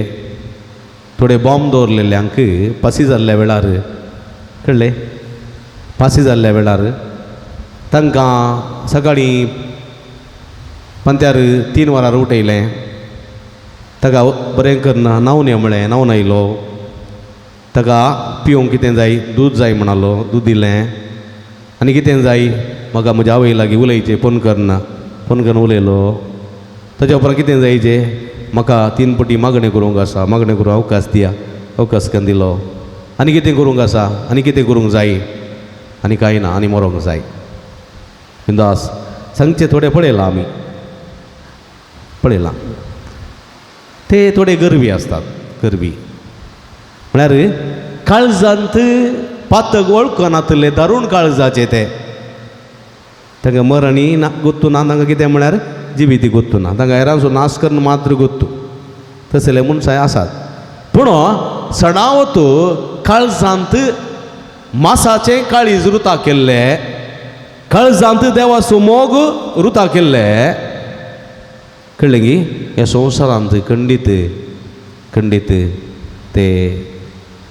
थोडे बॉम्ब दवरलेल्यांक पासी जाल्ल्या वेळार, कळ्ळें? पासी जाल्ल्या वेळार तांकां सकाळीं पंत्यार 3 वरार उठयलें, ताका बरें करना न्हांवन यो म्हळें, न्हांवन आयलो, ताका पिवंक कितें जाय, दूद जाय म्हणालो, दूद दिलें. आनी कितें जाय म्हाका म्हज्या आवय लागीं उलयचें, फोन करना, फोन करून उलयलो. ताच्या उपरांत कितें जायचें, म्हाका 3 पटी मागणें करूंक आसा, मागणें करूंक अवकाश दिया, अवकाश करून दिलो. आनी कितें करूंक आसा, आनी कितें करूंक जाय, आनी कांय ना, आनी मरोंक जाय. बिंदास सांगचें थोडें पळयलां आमी, पळयलां. ते थोडे गर्वी आसतात, गर्वी म्हळ्यार काळजांत पातक वळखनातले दारूण काळजाचे ते, तांकां मरणी ना गोत्तू ना, तांकां कितें म्हळ्यार जिविती गोत्तू ना, तांकां हेरांचो नाश करून मात्र गोत्तू, तसले मनशां आसात. पूण सणावत काळजांत मासाचें काळीज रुता केल्लें, काळजांत देवाचो मोग रुता केल्लें, कळ्ळें गी? ह्या संवसारांत खंडीत खंडीत ते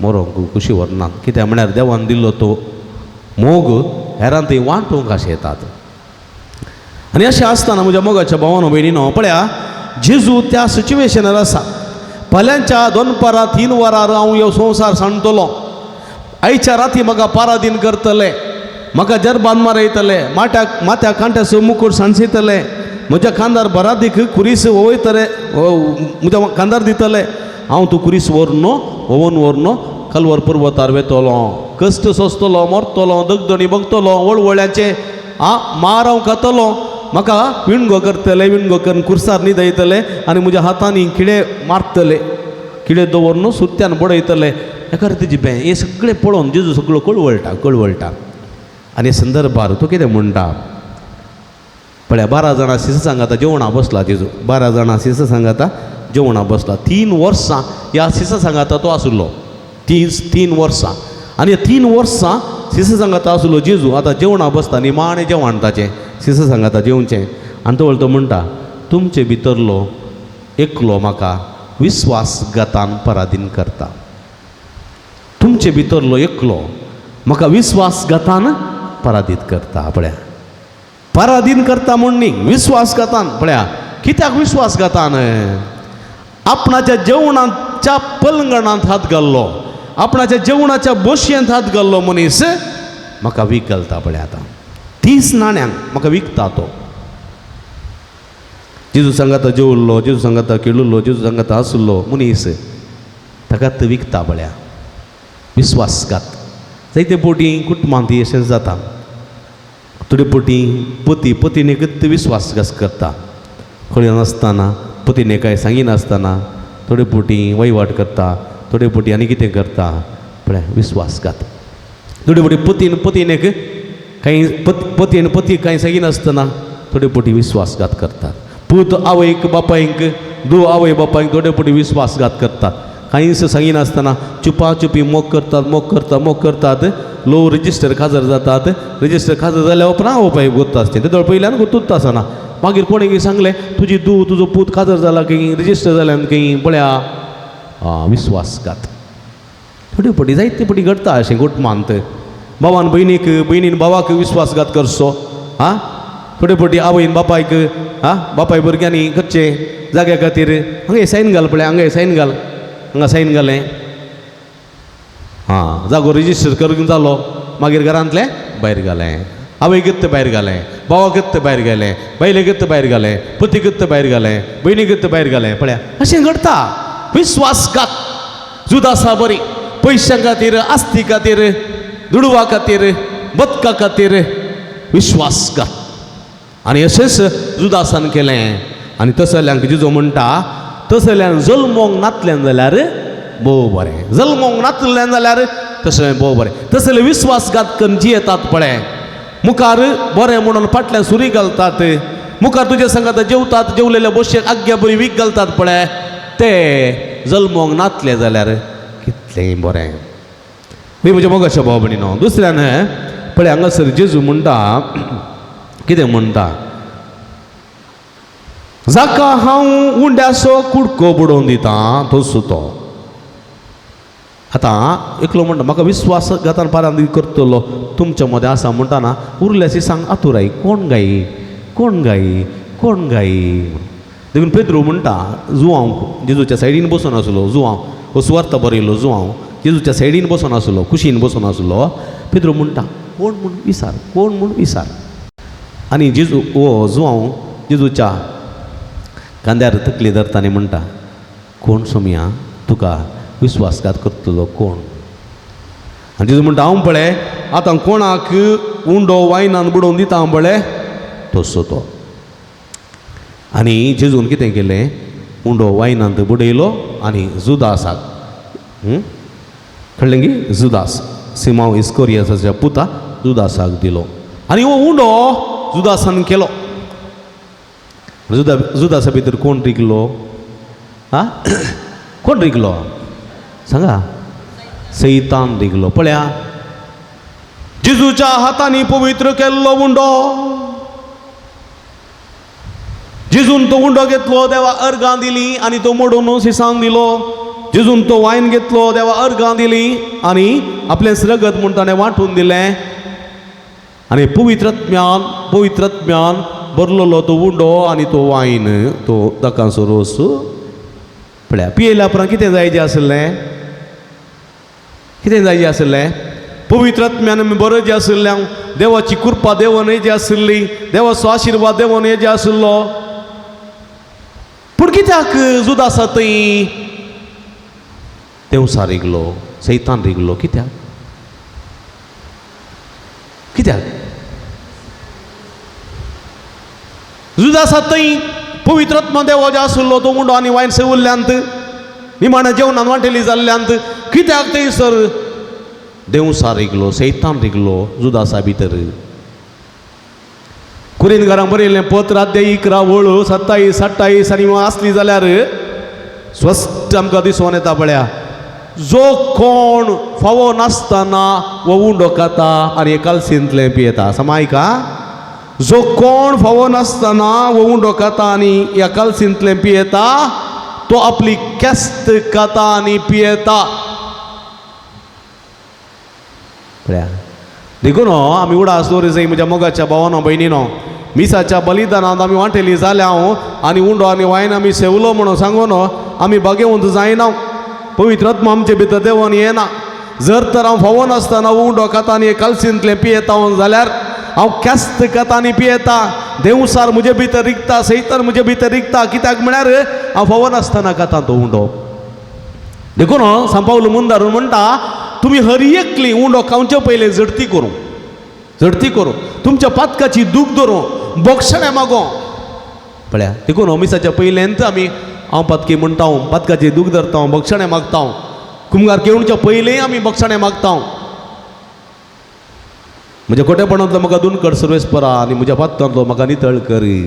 मरोंक खुशी व्हरनात. कित्याक म्हळ्यार देवान दिल्लो तो मोग हेरांत थंय वांटूंक अशें येतात. आनी अशें आसतना म्हज्या मोगाच्या भावानो भयणीनो, पळया जेजू त्या सिच्युएशनार आसा. फाल्यांच्या 2 3 वरार हांव ह्यो संवसार सांडटलो, आयच्या राती म्हाका पारादीन करतले, म्हाका जरबान मारयतले, माट्याक माथ्या कांट्याचो मुकूट सांसयतले, म्हज्या खांदार बरादीक कुरीस वयतले, म्हज्या खांदार दितले, हांव तूं कुरीस व्हरनो, ओवन व्हरनो, कलवर पर्वतार वेतलो, कश्ट सोंसतलो, मरतलो, दगदणी बगतलो, वळवळ्याचें आ मार हांव खातलो, म्हाका विणगो करतले, विणगो करून कुर्सार न्हिदयतले आनी म्हज्या हातांनी किडे मारतले, किडे दवरून सुत्यान बडयतले. एका रितीची बें हें सगळें पळोवन जेजू सगळो कळवळटा कळवळटा. आनी संदर्भार तो कितें म्हणटा पळया, 12 जाणां शिस सांगाता जेवणा बसला जेजू, 12 जाणां शिस सांगाता जेवणा बसला. 3 वर्सां ह्या शिस सांगाता तो आशिल्लो, 3 वर्सां. आनी 3 वर्सां शिस सांगाता आशिल्लो जेजू आतां जेवणा बसता, निमाणें जेवण ताचें शिस सांगाता जेवचें. आनी तो तो म्हणटा तुमचे भितरलो एकलो म्हाका विस्वासघातान पराधीन करता, तुमचे भितरलो एकलो म्हाका विस्वासघातान पराधीत करता. पळया पराधीन करता म्हूण न्ही, विस्वासघातान. पळया कित्याक विस्वासघातान? आपणाच्या जेवणाच्या पलंगणांत हात घाल्लो, आपणाच्या जेवणाच्या बोशयेंत हात घाल्लो मनीस म्हाका वीक घालता. पळया आतां 30 नाण्यांक म्हाका विकता तो. जेजू सांगाता जेवल्लो, जेजू सांगाता खेळुल्लो, जेजू सांगाता आसुल्लो मनीस ताका तो विकता. पळया विस्वासघात. जायते पोटी कुटुंबांत अशेंच जाता, थोडे पोटी पती पतीने विस्वासघात करता, खंय नासतना पतीने कांय सांगिनासतना थोडे पोटी वहिवाट करता, थोडे पोटी आनी कितें करता. पळय विस्वासघात. थोडे पोटी पतीन पतीनेक कांय पतीन पती कांय सांगिनासतना थोडे पोटी विस्वासघात करतात. पूत आवयक बापायक, धूव आवय बापायक थोडे पोटी विस्वासघात करतात, कांयच सांगिनासतना चुपा चुपी मोग करतात, मोग करतात, मोग करतात. लो रजिस्टर खाजर जातात, रजिस्टर खाजर जाल्या उपरांत आवय बापायक गोत्ता आसता, ते पयल्यान गोत्तूच आसना. मागीर कोणें सांगलें तुजी धूव तुजो पूत खाजर जाला खंय, रजिस्टर जाल्यान खंय. पळया विस्वासघात. थोडे पटी जायते पटी घडटा अशें कुटुंबांत, बाबान भयणीक, भयणीन भावाक विस्वासघात करचो. आं थोडे पटी आवयन बापायक, आं बापाय भुरग्यांनी करचें जाग्या खातीर हांगा सायन घाल, पळय हांगा सायन घाल, हांगा सायन घालें, आं जागो रजिस्टर करून जालो, मागीर घरांतलें भायर घालें, आवय गत्त भायर घालें, भावा गत्त भायर घालें, बायले गत्त भायर घालें, पती गत्त भायर घालें, भयणी गत्त भायर घालें. पळया अशें घडटा विस्वासघात. जुदासा बरी पयशां खातीर, आस्ती खातीर, दुडवा खातीर, बदका खातीर विस्वासघात. आनी अशेंच जुदासान केलें. आनी तसल्यांक जेजू म्हणटा तसल्यान जल्मोंक नातल्यान जाल्यार भोव बरें, जल्मोंक नातल्यान जाल्यार तशें भोव बरें. तसले विस्वासघात करून जियेतात पळय, मुखार बरें म्हणून फाटल्यान सुरी घालतात, मुखार तुजे सांगात जेवतात, जेवलेल्या बोशेक आग्या बरी वीक घालतात पळय, ते जल्मोंक नातले जाल्यार कितलेंय बरें. मी म्हज्या मोगाच्या भाव भयणीनो, दुसऱ्यान पळय हांगासर जेजू म्हणटा कितें म्हणटा, जाका हांव उंड्याचो कुडको बुडोवन दिता तसो तो. आतां एकलो म्हणटा म्हाका विस्वासघातान पारांत करतलो तुमच्या मदें आसा म्हणटाना उरल्याची सांग आतुराय कोण गायी, कोण गायी, कोण गायी. देखून पेद्रू म्हणटा जुवांव जेजूच्या सायडीन बसून आसलो, जुवांव हो सुवार्थ बरयलो, जुवांव जेजूच्या सायडीन बसून आसलो, कुशीन बसून आसलो. पेद्रू म्हणटा कोण म्हूण विसार, कोण म्हूण विसार. आनी जेजू हो जुवांव जेजूच्या खांद्यार तकली धरता आनी म्हणटा कोण सोमया तुका विस्वासघात करतलो कोण. आनी जेजू म्हणटा हांव पळय आतां कोणाक उंडो वायनान बुडोवन दिता हांव पळय तसो तो. आनी जेजून कितें केलें, उंडो वायनांत बुडयलो आनी जुदासाक, कळ्ळें की जुदास सिमांव इस्कोरियासाच्या पुता जुदासाक दिलो. आनी हो उंडो जुदासान केलो. जुदासा भितर कोण रिगलो? आं कोण रिगलो सांगा? सैतान रिगलो. पळया जेजूच्या हातांनी पवित्र केल्लो उंडो, जेजून तो उंडो घेतलो, देवा अर्गां दिली आनी तो मोडून शिसांक दिलो. जेजून तो वायन घेतलो, देवा अर्गां दिली आनी आपलें रगत म्हूण ताणें वांटून दिलें. आनी पवित्रत्म्यान पवित्रत्म्यान भरलेलो तो उंडो आनी तो वायन तो ताकांचो रोस पळया पियेल्या उपरांत कितें जाय आशिल्लें, कितें जाय आशिल्लें? पवित्रत्म्यान बरो जे आशिल्लें, देवाची कृपा देवान जे आशिल्ली, देवाचो आशिर्वाद देवान जे आशिल्लो. पूण कित्याक जुदासा थंय देंवचार रिगलो? सैतान रिगलो. कित्याक कित्याक जुदासा थंय पवित्र आत्मा देवा जे आसलो तो उंडो आनी वायन सेवल्ल्यांत निमाणें जेवणान वांटेली जाल्ल्यांत कित्याक थंयसर देवसा रिगलो, सैतान रिगलो जुदासा भितर. कुरिनघरां बरयल्लें पत्र अध्याय 11 वळ 27 28 आनी आसली जाल्यार स्पश्ट आमकां दिसून येता पळया, जो कोण फावो नासतना हो उंडो खाता आनी कालसींतलें पियेता. समाय का जो कोण फावो नासतना हो उंडो खाता आनी ह्या कालसींतलें पियेता तो आपली केस्त खाता आनी पियेता. पळया देखून आमी उडास दवरी जाय म्हज्या मोगाच्या भावानो भयणीनो, मिसाच्या बलिदानांत आमी वांटेली जाल्या हांव आनी उंडो आनी वायन आमी सेवलो म्हणून सांगून आमी बागेवंत जायना, पवित्र आत्मा आमचे भितर देवोन येना. जर तर हांव फावो नासतना उंडो खाता आनी कालसींतलें पियेता जाल्यार हांव केस्त खाता आनी पियेता, देवसार म्हजे भितर रिगता, सैतान म्हजे भितर रिगता. कित्याक म्हळ्यार हांव फावो नासतना खाता तो उंडो. देखून सांपावलो मुंदारून म्हणटा तुमी हर एकली उंडो खावचे पयलें झडती करूं, झडती करूं, तुमच्या पातकाची दूख धरूं, बोगशणें मागो. पळया देखून मिसाच्या पयल्यांत आमी हांव पातकी म्हणटा, पातकाची दूख धरता, बोगशणें मागता. कुमगार केवणच्या पयलें आमी बोगशणें मागता. म्हज्या खोटेपणांतलो म्हाका दोन कर सर्वेस्परा आनी म्हज्या पातकांतलो म्हाका नितळ करी.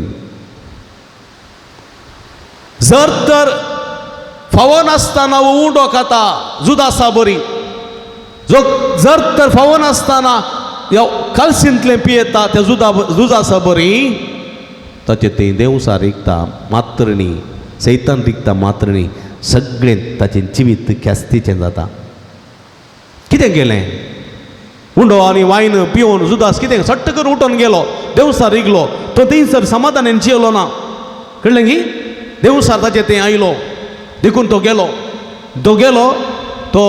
जर तर फावो नासतना उंडो खाता जुदासा बरी, जो जर तर फावो नासतना ह्या कालसींतलें पियेता त्या जुदासा बरी, ताचें तें देवसा रिगता मात्रणी, सैतान रिगता मात्रणी, सगळें ताचें जिवीत ख्यास्तीचें जाता. कितें केलें उंडो आनी वायन पिवन जुदास कितें सट्ट करून उठून गेलो, देवसार रिगलो, तो थंयसर समाधानान जियेलो ना. कळ्ळें की देवसार ताचें तें आयलो देखून तो गेलो, तो गेलो तो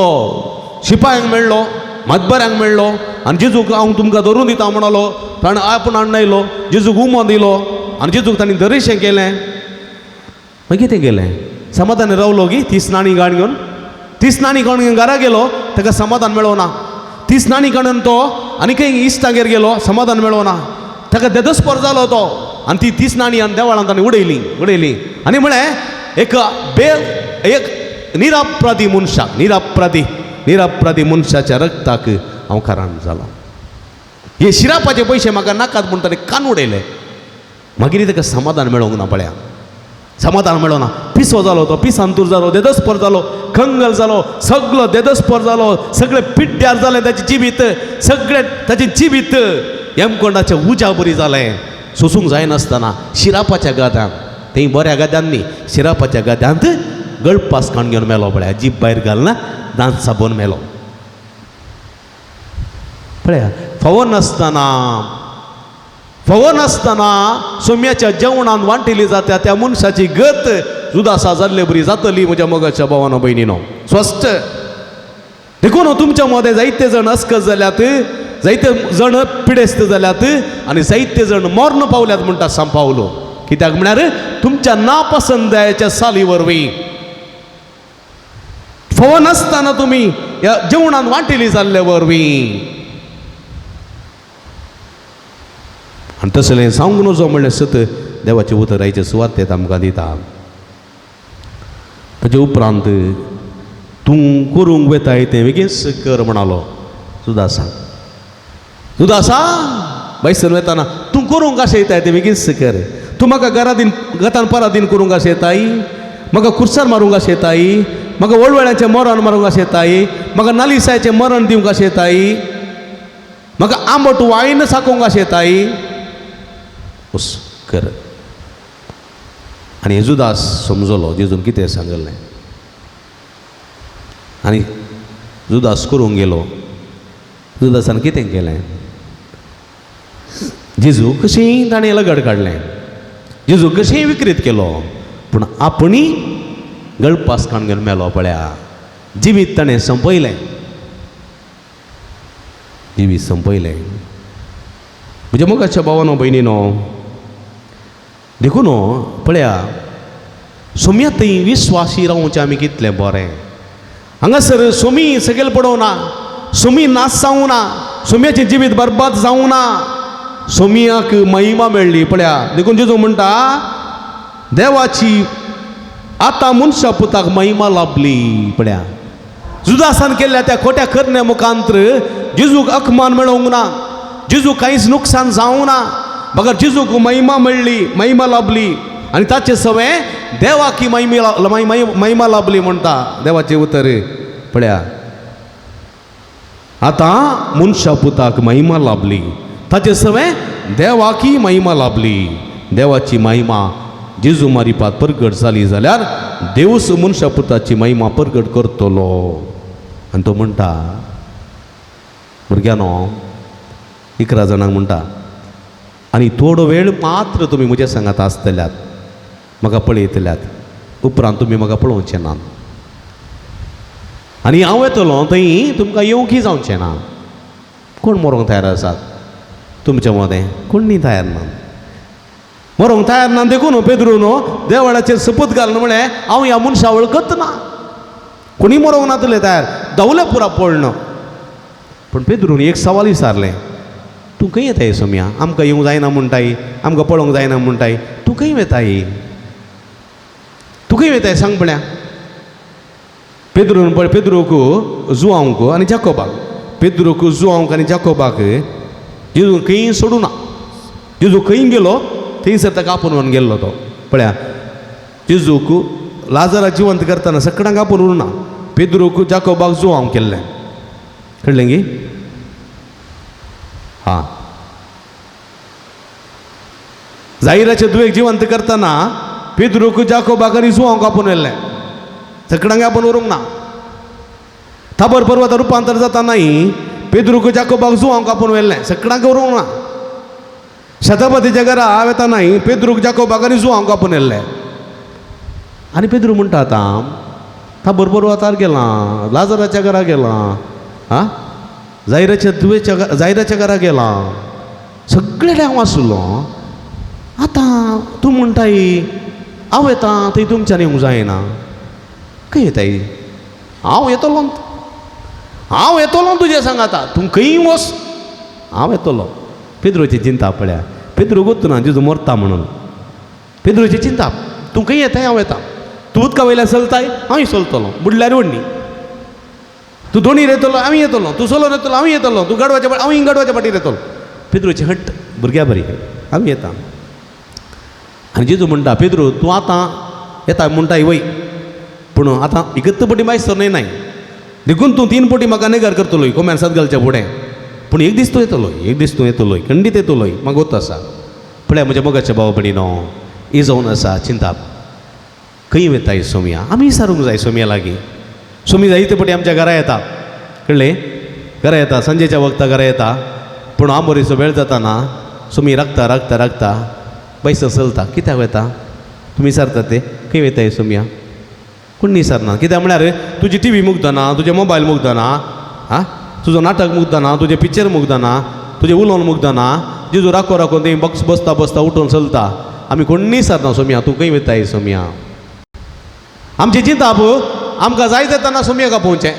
शिपायांक मेळ्ळो, मदबऱ्यांक मेळ्ळो आनी जेजूक हांव तुमकां धरून दिता म्हणलो. ताणें आपूण आणयलो, जेजूक उमो दिलो आनी जेजूक ताणें दरेशें केलें. मागीर कितें केलें समाधान रावलो की 30 नाणी गाण घेवन, 30 नाणी गाण घेवन घरा गेलो, ताका समाधान मेळो ना. 30 नाणी काडून तो आनी खंय इश्टागेर गेलो, समाधान मेळो ना, ताका देदस्पर जालो तो. आनी ती 30 नाणी आनी देवळांत ताणें उडयली उडयली आनी म्हळें एक एक निरापराधी मनशाक, निरापराधी निरापराधी मनशाच्या रक्ताक हांव कारण जालो. हे शिरापाचे पयशे म्हाका नाकात म्हूण ताणें कान उडयले. मागीर ताका समाधान मेळोंक ना पळया, समाधान मेळो ना. पिसो जालो तो, पिसांतूर जालो, देदस्पर जालो, कंगल जालो, सगलो देदस्पर जालो, सगळे पिड्ड्यार जालें ताचें जिवीत, सगळें ताचें जिवीत यमकोंडाच्या उज्या बरी जालें. सोसूंक जायनासतना शिरापाच्या गाद्यांत, थंय बऱ्या गाद्यांनी शिरापाच्या गाद्यांत गळपास काण घेवन मेलो पळया, जीप भायर घालना, दांत साबोन मेलो पळया. फावो नासतना, फावो नासतना सोम्याच्या जेवणान वांटिली जाता त्या मनशाची गत जुदासा जाल्ले बरी जातली म्हज्या मोगाच्या भावानो भयणीनो. स्पश्ट देखून तुमच्या मदें जायते जण अस्कत जाल्यात, जायते जण पिडेस्त जाल्यात आनी जायते जण मर्ण पावल्यात म्हणटा सांपावलो. कित्याक म्हळ्यार तुमच्या नापसंदायाच्या साली वरवीं फावो नासतना तुमी ह्या जेवणान वांटिली जाल्ले वरवीं. आनी तसलें सांगूंक नजो म्हणलें सत देवाचें उतर आयचे सुवातेंत आमकां दिता. ताचे उपरांत तूं करूंक वेताय तें बेगीन कर म्हणालो जुदासा. जुदासा भायसर वेताना तूं करूंक अशें येताय तें बेगीन कर, तूं म्हाका घरादीन गतान परादीन करूंक अशें येताय, म्हाका खुर्सार मारूंक अशें येताय, म्हाका वळवळ्याचें मरण मारूंक अशें येताय, म्हाका नालिसायचें मरण दिवंक अशें येताय, म्हाका आंबट वायन साकोवंक अशें येताय, उस कर. आनी जेजुदास समजलो जेजून कितें सांगलें आनी जुदास करूंक गेलो. जुदासान कितें केलें, जेजू कशीं ताणें लगड काडलें, जेजू कशीं विक्रीत केलो, पूण आपणी गळपास काण घेवन मेलो पळया. जिवीत ताणें संपयलें, जिवीत संपयलें. म्हज्या मोगाच्या भावानो भयणीनो, देखून पळया सोम्या थंय विस्वासी रावचें आमी कितलें बरें. हांगासर सोमी सकयल पडोवं ना, सोमी नाश जावं ना, सोम्याचें जिवीत बरबाद जावं ना, सोमियाक महिमा मेळ्ळी. पळया देखून जेजू म्हणटा देवाची आतां मनशा पुताक महिमा लाभली. पळया जुदासान केल्ल्या त्या खोट्या करण्या मुखांत्र जेजूक अकमान मेळोवंक ना, जेजूक कांयच नुकसान जावंक ना, बगर जेजूक महिमा मेळ्ळी, महिमा लाभली आनी ताचे सवें देवाकी महिमा लाभली म्हणटा देवाचें उतर. पळया आतां मनशा पुताक महिमा लाभली, ताचे सवें देवाकी महिमा लाभली. देवाची महिमा जेजू मारिपात परगट जाली जाल्यार देवूच मनशा पुताची महिमा परगट करतलो. आनी तो म्हणटा भुरग्यांनो 11 जाणांक म्हणटा आनी थोडो वेळ मात्र तुमी म्हज्या सांगात आसतल्यात, म्हाका पळयतल्यात, उपरांत तुमी म्हाका पळोवचें ना आनी हांव येतलो थंय तुमकां येवंकय जावचें ना. कोण मरोंक तयार आसात तुमच्या मदें? कोण न्ही तयार ना, मरोंक तयार ना. देखून पेद्रून देवळाचेर सपूत घालून म्हळें हांव ह्या मनशा वळखत ना. कोणी मरोंक नातले तयार, धांवले पुरा पळण. पूण पेद्रून एक सवाल विचारलें, तूं खंय येताय सोम्या? आमकां येवंक जायना म्हणटाय, आमकां पळोवंक जायना म्हणटाय, तूं खंय वेताय? तूं खंय वेताय सांग पळया. पेद्रून पळय पेद्रूक जुआंवक आनी जाकोबाक, पेद्रूक जुआंवक आनी जाकोबाक जेजू खंय सोडूं ना. जेजू खंय गेलो थंयसर ताका आपोवन व्हरून गेल्लो तो. पळया जेजूक लाजरा जिवंत करतना सगळ्यांक आपोवन व्हरूं ना, पेद्रूक जाकोबाक जुआंवक केल्लें. कळ्ळें गी? हां, जाहिराचे दुवेक जिवंत करतना पेद्रूक जाकोबाक आनी जुआंवक आपोवन व्हेल्लें, सगळ्यांक आपोवन व्हरूंक ना. थाबर पर्वता रुपांतर जाता नाही पेद्रूक जाकोबाक जुआंवक आपोवन व्हेल्लें, सगळ्यांक व्हरूंक ना. शतापतीच्या घरा वेता नाही पेद्रूक जाकोबाक आनी जुआंवक आपोवन व्हेल्लें. आनी पेद्रू म्हणटा आतां थाबर पर्वतार गेलां, लाजराच्या घरा गेलां, आं जायराच्या दुवेच्या जायराच्या घरा गेलां, सगळे हांव आसलो. आतां तूं म्हणटाय हांव येता थंय तुमच्यान येवंक जायना, खंय येताय? हांव येतलो, हांव येतलो तुजें सांगाता, तूं खंय वच हांव येतलो. पेद्रोची चिंता पळया, पेद्रो गोत्तू ना जेजू मरता म्हणून. पेद्रोची चिंता, तूं खंय येताय हांव येता, तूं उदका वयल्यान चलताय हांवूय चलतलो, बुडल्यार व्हडली, तूं दोणीर येतलो हांव येतलो, तूं चलोन येतलो हांव येतलो, तूं गाडवाच्या हांव गाडवाच्या फाटीर येतलो. पेद्रोची हट्ट भुरग्या बरी, हांव येता. आनी जेजू म्हणटा पेद्रो तूं आतां येता म्हणटाय वय, पूण आतां एकत पटी मायसर न्हय नाय, देखून तूं 3 पटी म्हाका नेगार करतलोय कोम्यान सात घालच्या फुडें, पूण एक दीस तूं येतलो, एक दीस तूं येतलोय, खंडीत येतलोय, म्हाका गोत आसा. पळया म्हज्या मोगाच्या भाव भयणीनो, ही जावन आसा चिंताप खंय वेताय सोम्या? आमी सारूंक जाय सोम्या लागीं. सोमी जायते पटी आमच्या घरा येता, कळ्ळें? घरा येता सांजेच्या वखता घरा येता, पूण आमोरीचो वेळ जाताना सोमी राखता राखता राखता बैस चलता. कित्याक वेता तुमी विचारतात ते खंय वेताय सोम्या? कोण न्ही विचारना. कित्याक म्हळ्यार तुजी टीव्ही मुगदना, तुजें मोबायल मुगदना, आं तुजो नाटक मुगदना, तुजें पिक्चर मुगदना, तुजें उलोवन मुगदना, जेजू राखो राखोन थंय बसता बसता उठून चलता. आमी कोण न्ही विचारना सोम्या तूं खंय वेताय सोम्या? आमची चिंताप आमकां जाय तेन्ना सोमयाक आपोवचें.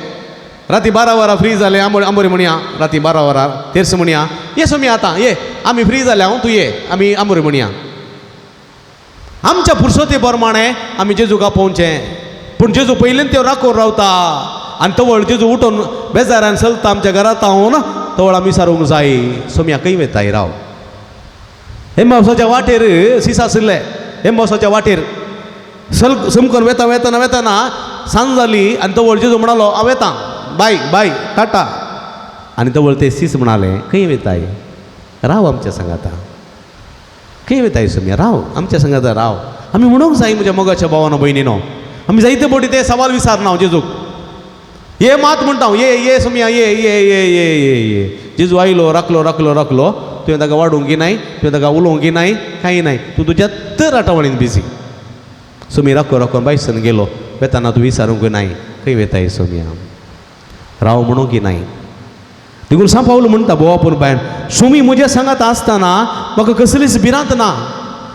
राती 12 वरां फ्री जालें आंबोरी म्हणया, राती 12 वरां तेर्स म्हणया, ये सोमया आतां ये, आमी फ्री जाले हांव, तूं ये, आमी आंबोरी म्हणया. आमच्या पुरसोते प्रमाणे आमी जेजूक आपोवचें. पूण जेजू पयलीं त्यो राखोर रावता आनी तवळ जेजू उठून बेजारान चलता आमच्या घरांत हांव तवळ आमी सारूंक जाय सोमया खंय वेताय राव. हेमावसाच्या वाटेर सीस आशिल्ले, हेमावसाच्या वाटेर सल समकन वेता वेताना वेताना सांज जाली आनी तवळ जेजू म्हणालो हांव वेता, बाय बाय टाटा. आनी तवळ ते सीस म्हणाले खंय वेताय? राव आमच्या सांगाता. खंय वेताय सोम्या? राव आमच्या सांगाता राव. आमी म्हणूंक जाय म्हज्या मोगाच्या भावानो भयणीनो, आमी जायते पटी ते सवाल विचारना जेजूक, ये मात म्हणटा हांव, ये ये सोम्या ये ये ये ये ये ये. जेजू आयलो राखलो राखलो राखलो, तुवें ताका वाडूंक नाय, तुवें ताका उलोवंक नाय, कांय नाय, तूं तुज्या तर आठवणीन बिजी. सोमी राखो राखोन बायसन गेलो, वेताना तूं विचारूंक नाय खंय वेताय सोम्या, राव म्हणूंक नाय. देखून सांव पावल म्हणटा बोवापूर बायन, सोमी म्हज्या सांगात आसतना म्हाका कसलीच भिरांत ना,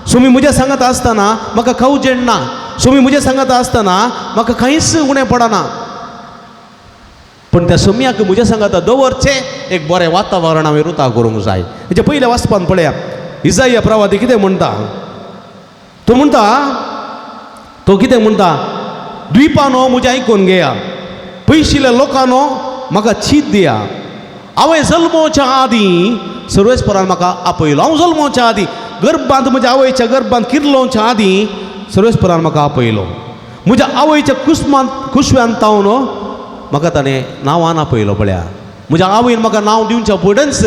सोमी म्हज्या सांगात आसतना म्हाका खावजेण ना, सोमी म्हज्या सांगात आसतना म्हाका कांयच उणें पडना. पूण त्या सोम्याक म्हज्या सांगाता दवरचें एक बरें वातावरण हांवें रुता करूंक जाय. हेच्या पयल्या वाचपान पळया इजाया प्रवादी कितें म्हणटा, तो म्हणटा, तो कितें म्हणटा, द्विपानो म्हजें आयकून घेया, पयशिल्ल्या लोकांनो म्हाका चीत दिया. हांवें जल्मोच्या आदीं सर्वेस्परान म्हाका आपयलो. हांव जल्मोच्या आदीं गर्भांत म्हज्या आवयच्या गर्भांत किर्लोवच्या आदीं सर्वेस्परान म्हाका आपयलो. म्हज्या आवयच्या कुसमान कुशव्यान तावन म्हाका ताणें नांवान आपयलो. पळया म्हज्या आवयन म्हाका नांव दिवच्या फुडेंच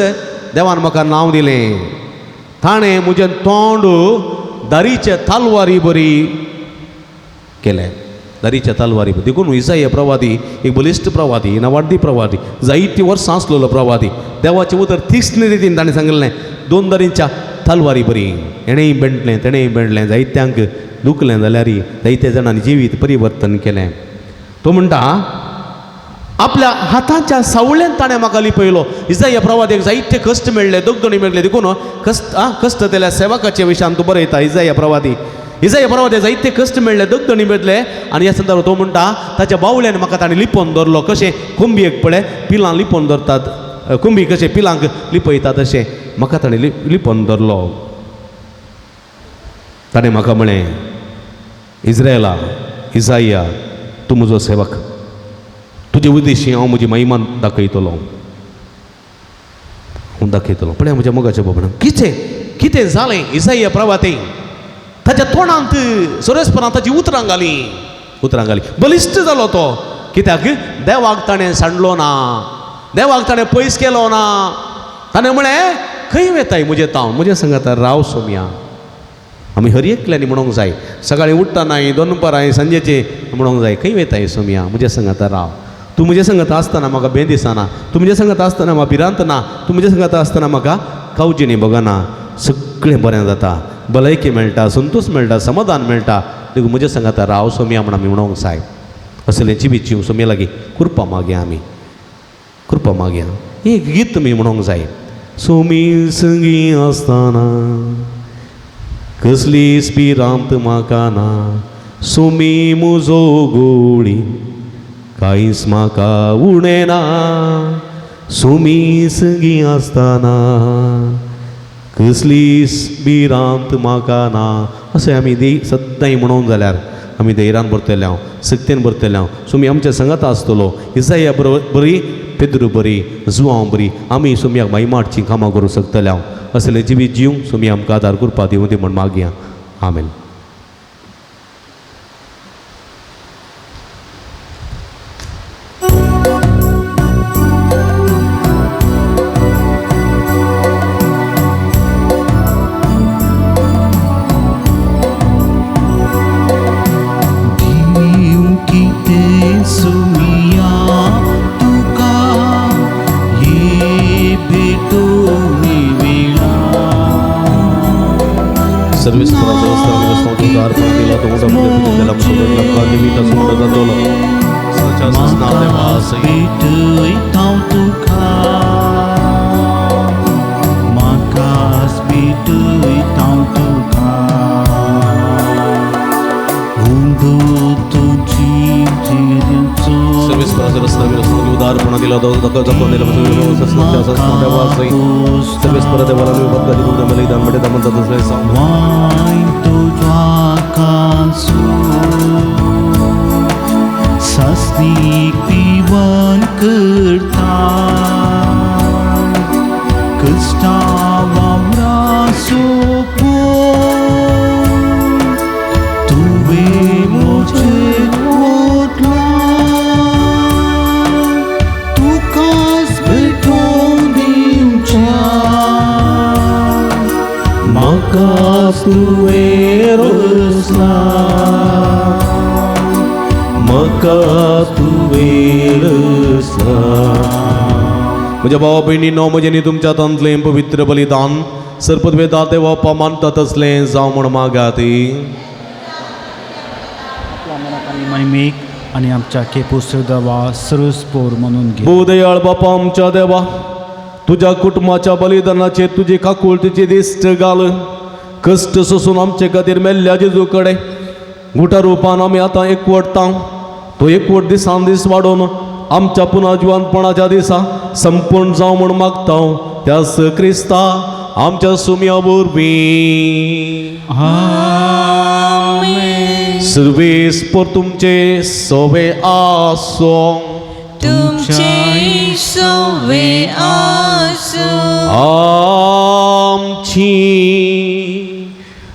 देवान म्हाका नांव दिलें. ताणें म्हजें तोंड दारीचे तालवारी बरी केलें, दारीच्या तलवारी. देखून इसाया प्रवादी एक बलिश्ट प्रवादी, नावार्दी प्रवादी, जायतीं वर्सां आसलेलो प्रवादी, देवाचें उतर तीक्ष्ण रितीन ताणें सांगिल्लें, दोन दारींच्या तलवारी बरी. हेणेंय बेंडलें तेणेंय बेंडलें, जायत्यांक दुखलें जाल्यार जायत्या जाणांनी जिवीत परिवर्तन केलें. तो म्हणटा आपल्या हाताच्या सावळेन ताणें म्हाका लिपयलो. इसाया प्रवादेक जायते कश्ट मेळ्ळे, दगदणी मेळ्ळे. देखून कश्ट कश्ट तेल्या सेवकाच्या विशयान तूं बरयता. इसाया प्रवादी, इजाया प्रवादे जायते कश्ट मेळ्ळे, दगदणी मेळ्ळे. आनी ह्या संदर्भात तो म्हणटा ताच्या बावल्यान म्हाका ताणें लिपोवन दवरलो. कशें कोंबयेक पळय पिलां लिपोवन दवरतात, कोंबी कशें पिलांक लिपयतात तशें म्हाका ताणें लिपोवन दवरलो. ताणें म्हाका म्हळें, इज्रायला इजाया तूं म्हजो सेवक, तुजे उद्देशी हांव म्हजी महिमा दाखयतलो, हांव दाखयतलो. पळय म्हज्या मोगाच्या बाबा कितें कितें जालें इजाया प्रवाते ताच्या तोंडांत सर्वेस्परान ताची उतरां घालीं, उतरां घालीं. बलिश्ट जालो तो, कित्याक देवाक ताणें सांडलो ना, देवाक ताणें पयस केलो ना. ताणें म्हळें खंय वेताय म्हजें तावन, म्हजें सांगाता राव सोम्या. आमी हर एकल्यांनी म्हणूंक जाय, सकाळीं उठ्ठनाय, दनपारां, सांजेचें म्हणूंक जाय, खंय वेताय सोम्या, म्हजें सांगाता राव. तूं म्हजें सांगाता आसतना म्हाका भें दिसना, तूं म्हजें सांगाता आसतना म्हाका भिरांत ना, तूं म्हजें सांगाता आसतना म्हाका कावजेणी भोगना. सगळें बरें जाता, भलायकी मेळटा, संतोश मेळटा, समाधान मेळटा. देखून म्हज्या सांगाता राव सोम्या म्हण आमी म्हणूंक जाय. असलें जिवीत जीव सोम्या लागीं कृपा मागया, आमी कृपा मागया. एक गीत तुमी म्हणूंक जाय, सोमी संगी आसतना कसलीच भिरांत म्हाका ना, सोमी म्हजो गोळी कांयच म्हाका उणें ना, सोमी संगी आसतना कसलीच भिरांत म्हाका ना. अशें आमी सद्दांय म्हणूंक जाल्यार आमी धैर्यान भरतले हांव, सक्तेन भरतले हांव. सोमी आमच्या सांगाता आसतलो. इसाया बरी, पेद्रू बरी, जुआंव बरी, आमी सोमयाक महिमाटचीं कामां करूंक शकतले हांव. असलें जिवीत जिवंक सोमी आमकां आदार करपा दिवं दी म्हण मागया. आमेन. म्हज्या भावा भयणीनो, म्हजें न्ही तुमच्या हातांतलें पवित्र बलिदान सरपत वेदा देवा मानता तसलें जावं म्हूण मागात. महिमेक आनी आमच्या केपूस देवा सर्वस्पोर म्हणून घे. भूदयाळ बापा आमच्या देवा, तुज्या कुटुंबाच्या बलिदानाचेर तुजी काकुळतीची दिश्ट घाल. कश्ट सोसून आमचे खातीर मेल्ल्या जेजू कडेन गुटा रुपान आमी आतां एकवटता. तो एकवट दिसान दीस वाडोवन आमच्या पुनर्जिवनपणाच्या दिसा संपूर्ण जावं म्हूण मागता त्याच क्रिस्ता आमच्या सुम्या वरवीं. सर्वेस पर तुमचे सवे आसो. तुमचे सोवे आसूं. आमची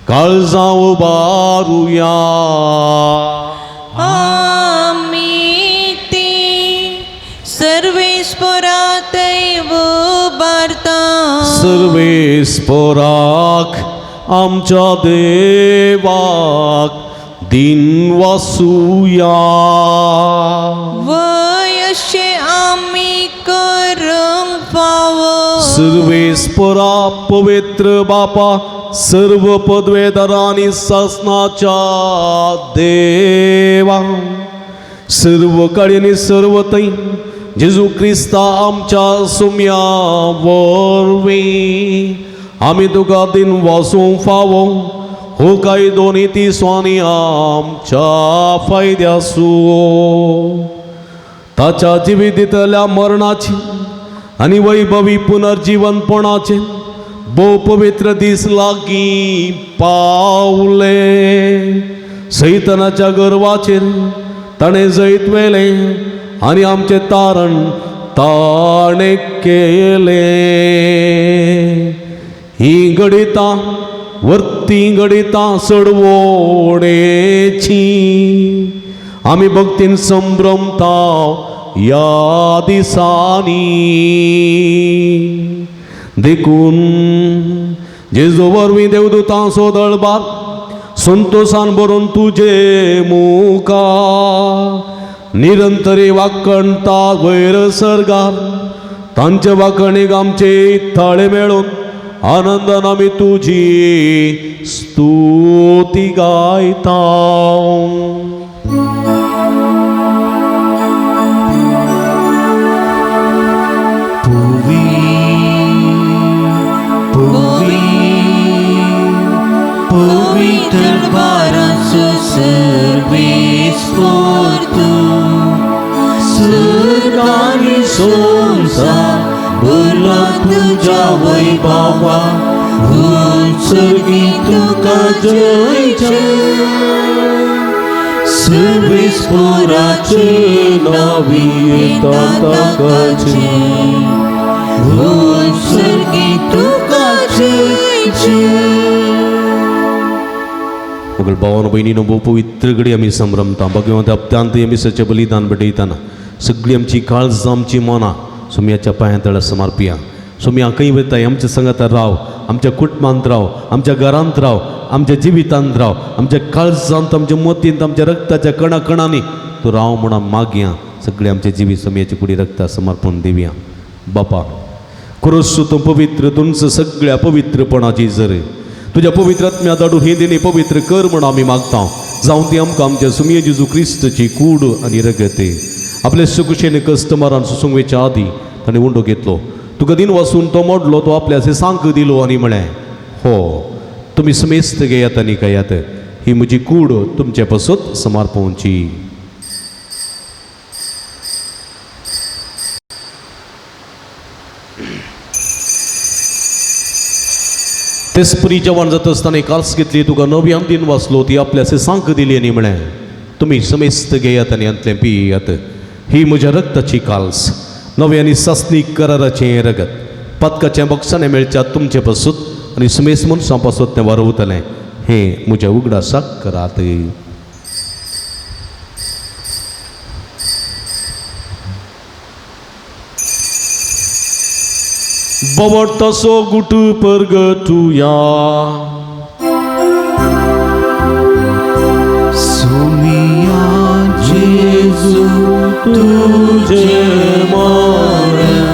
काळजां उबारुया. आमी ती सर्वेस्परातय उबारता. सर्वेस्पराक आमच्या देवाक दिन वासुया. वयशे आमी करूंक फावो. सर्वेस्परा पवित्र बापा सर्व पदवेदारांनी सासनाच्या देवा सर्व कडेन सर्व थंय जेजू क्रिस्ता आमच्या सुम्या वरवीं आमी तुका दिन वासूंक फावो हो कायदो नी स्वानी आमच्या फायद्यासू. ताच्या जिवितांतल्या मरणाची आनी वैभवी पुनर्जीवनपणाचे भोव पवित्र दीस लागीं पावले. सैतनाच्या गर्वाचेर ताणें जैत व्हेलें आनी आमचें तारण ताणें केलें. हीं घडितां वर्ती घडितां चडवणेची आमी भक्तीन संभ्रमता ह्या दिसांनी. देखून जेजू वरवीं देवदूतां सोदळबार संतोसान भरून तुजे मुखार निरंतरी वाकणता वयर सर्गार तांचे वाकणीक आमचे थाळे मेळून आनंदान आमी तुजी स्तुती गायता. पवित्र बाराचो सर्वेस्पर तूं सर्ग आनी संवसार भरला तुज्या वैभवा उत्सर्गी तुका जय जय. सर्वेस्पराचे नावी येता ताकाचे उत्सर्गी तुका जय जय. मगल भावान भयणीनो भोव पवित्र घडी आमी संभ्रमता भगवंत अप्त्यांत मिसाचें बलिदान भेटयतना सगळी आमची काळजां आमची मनां सुम्याच्या पांयां तळा समर्पिया. सुम्या खंय वताय आमच्या संगाता राव, आमच्या कुटुंबांत राव, आमच्या घरांत राव, आमच्या जिवितांत राव, आमच्या काळजांत, आमच्या मतींत, आमच्या रक्ताच्या कणाकणांनी तूं राव म्हणून मागया. सगळे आमचे जिवीत सुम्याची कुडी रक्ता समर्पण दिवया. बापा क्रोस तूं पवित्र तुमचं सगळ्या पवित्रपणाची जर तुज्या पवित्र आत्म्या धाडून ही दिनी पवित्र कर म्हण आमी मागता. जावं ती आमकां आमच्या सुमये जेजू क्रिस्तची कूड आनी रगत. आपले सुकुशेन कस्टमरान सुसूंक वयच्या आदीं ताणें उंडो घेतलो, तुका दिन वासून तो मोडलो, तो आपल्या सांक दिलो आनी म्हळें हो तुमी समेस्त घेयात आनी खायात, ही म्हजी कूड तुमचे पासत समर्पणची. तेसपरी जवान जाता आसतना काल्स घेतली, तुका नव्यान दिन वाचलो, ती आपल्या सांक दिली आनी म्हळें तुमी समेस्त घेयात आनी हांतलें पियात, ही म्हज्या रक्ताची काल्स, नव्या आनी सासणीक कराराचें रगत, पातकाचें बक्षाणें मेळच्या तुमचे पासून आनी समेस्त मनशां पासून तें वारवतलें, हें म्हज्या उगडासाक करात. बवट तसो गुट परगटुया. सुमिया जेजू तुझे मरण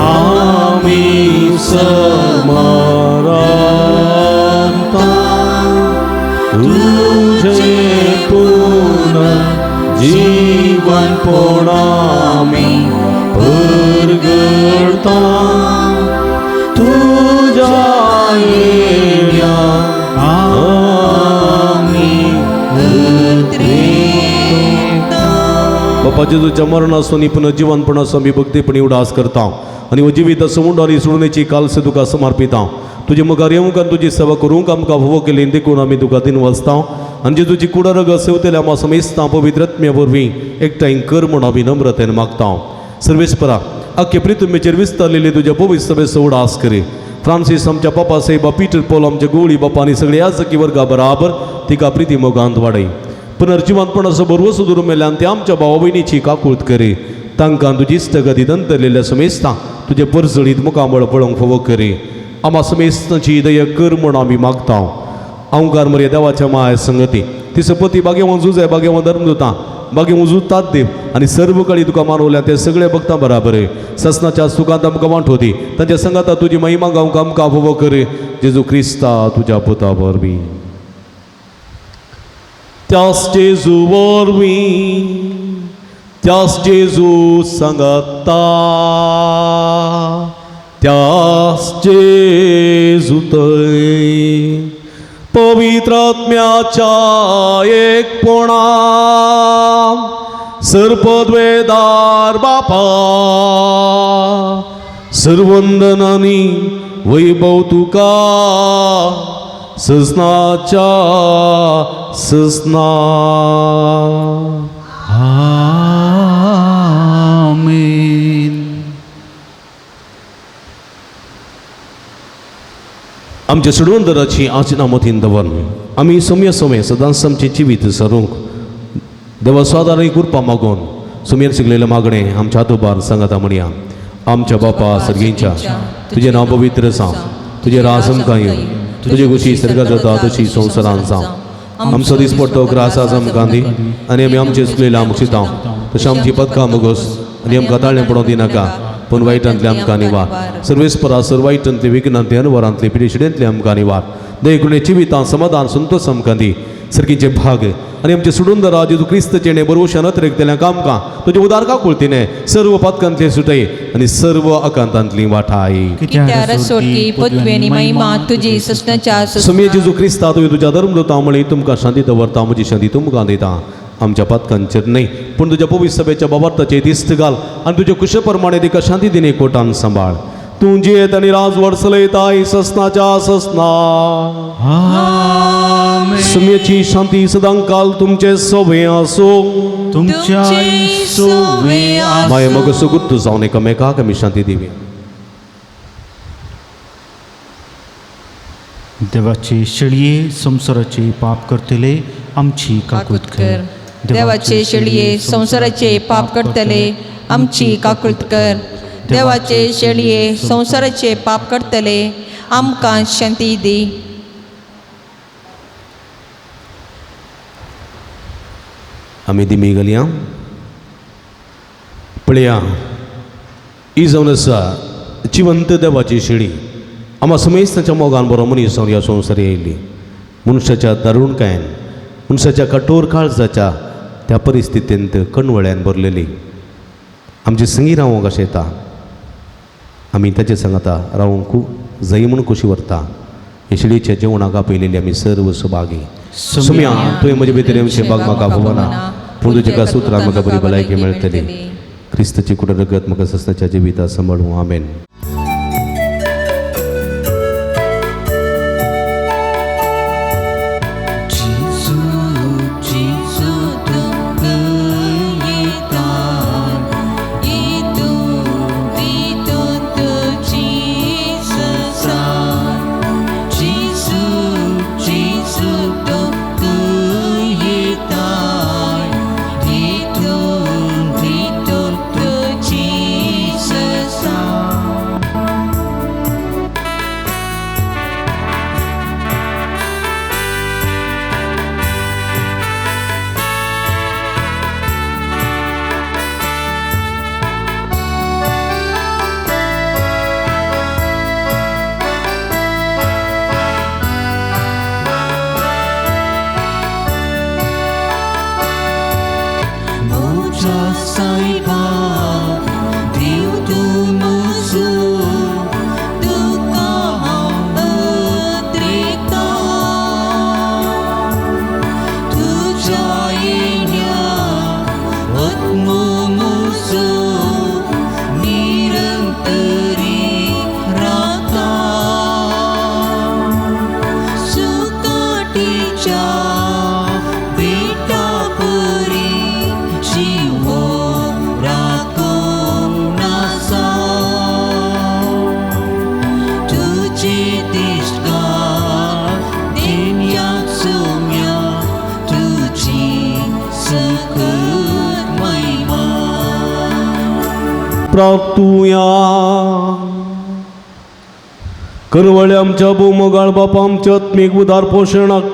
आमी समरता, तुझे पुनः जीवन आमी परगडता, तुझ्या येण्या आमी उतरेता. बापा जेजूच्या मरणासून पुन्हा जिवनपणाचो आमी भक्तीपणी उडास करता आनी हो जिवीत सोडून आनी सोडण्याची कालसे तुका समर्पिता. तुजे मुखार येवंक आनी तुजी सेवा करूंक आमकां फावो केली देखून आमी तुका दिन वाचता आनी जेजूची कुडरग सेवतल्या आमा समेस्तां पवित्र आत्म्या वरवीं एकठांय कर म्हूण आमी नम्रतेन मागता. सर्वेस्परा आख्खे प्रितुमेचेर विस्तारलेली तुज्या पवित्र सभेचो उडास करी. फ्रांसीस आमच्या पापा साहेबा, पीटर पॉल आमच्या गोळी बापा आनी सगळे याजकी वर्गा बराबर तिका प्रिती मोगांत वाडय. पुनर्जिवंतपणाचो बरवसो धरून मेल्यान ते आमच्या भावा भयणीची काकूळत करी. तांकां तुजी इश्टगती दंतरलेल्या समेस्तां तुजे परजळीत मुखामळ पळोवंक फावो करी. आमा समेस्तांची दया कर म्हूण आमी मागता. अवकार मरे देवाच्या माय संगती ती सपती बागेवन झुजाय बागेवन धर्मदुतां बागेवन झुजतात देव आनी सर्व कळी तुका मानवल्या ते सगळे भक्तां बराबर ससनाच्या सुखांत आमकां वांटो दी. तांच्या संगाता तुजी महिमा गावंक आमकां फावो कर. जेजू क्रिस्ता तुज्या पुता वरवीं. त्यास जेजू वरवीं, त्यास जेजू सांगता, त्यास जेजू थंय पवित्र आत्म्याच्या एकपणा सर्पद्वेदार बापा सर्वंदनानी वैभव तुका सजनाच्या सजना. आमेन. आमच्या सुडवंदराची आजना मतीन दवरून आमी सोम्या सोमे सदांच आमचें जिवीत सरूंक देवा सादारण कृपा मागून सुमेर शिकलेलें मागणें आमच्या आदोबार सांगाता म्हणया. आमच्या बापा सर्गींच्या तुजें नांव पवित्र जावं, तुजें राज आमकां येवं, तुजे खुशी सर्गात जाता तशी संवसारांत जावं. आमचो दिसपडटो ग्रास आज आमकां दी आनी आमी आमचे चुकलेले आमकां शितां तशें आमची पदकां मुगोस आनी आमकां ताळें पडोवंक दिनाका पूण वायटांतले आमकां निवार. सर्वेस्परा सर वायटांतले विघ्नांतले अनवरांतले पिडेशिडेंतले आमकां निवार. दयकुणे जिवितां समाधान संतोष आमकां दी. सर्गीचे भाग आनी आमचे सुडूंदरा जेजू क्रिस्तचेणे बरोवशान अतिरेकतल्या कामकां तुजे उदार काकुळतीने सर्व पातकांतले सुटय आनी सर्व आकांतांतली वाठाय. कित्यार सोडकी पदवी आनी महिमा तुजी ससनाच्या समीर जेजू क्रिस्ता तुवें तुज्या धर्मदूतां म्हळी तुमकां शांती दवरता, म्हजी शांती तुमकां दिता. आमच्या पातकांचेर न्हय पूण तुज्या पवित्र सभेच्या बाबार्थाचेर दिस्त घाल आनी तुज्या कुशे प्रमाणे तिका शांती दिने कोटान सांबाळ. तूं जियेत आनी राजवट चलयताय ससनाच्या ससना. सुम्याची शांती सदांकाल तुमचे सोबे आसूं. तुमच्या सोवे माये मग सुगुत्त जावन एकामेकाक आमी शांती दिवी. देवाचे शेळये संवसाराचे पाप करतले आमची काकूत कर. देवाचे शेळये संवसाराचे पाप करतले आमची काकूत कर. देवाचे शेळये संवसाराचे पाप करतले आमकां शांती दी. आमी दिमी घालया. पळया ही जावन आसा जिवंत देवाची शेळी. आमा समेस्ताच्या मोगान बरो मनीस जावन ह्या संवसार येयल्ली. मनशाच्या दारुणकायेन मनशाच्या कठोर काळजाच्या त्या परिस्थितींत कणवळ्यान भरलेली आमची संगी रावंक अशें येता. आमी ताचे सांगता रावंक जाय म्हूण खोशी व्हरता. हे शेळीच्या जेवणाक आपयलेली आमी सर्व सुभागी. सुम्या तुवें म्हजे भितर येवचें बाग म्हाका फुगना पूण तुज्या सुत्रान म्हाका बरी भलायकी मेळटली. क्रिस्तची कुड रगत म्हाका सस्ताच्या जिविता सांबाळूं. आमेन. Jesus. प्रार्थुया. करवळे आमच्या भोवमोगाळ बापा, आमच्या आत्मीक उदार पोशणाक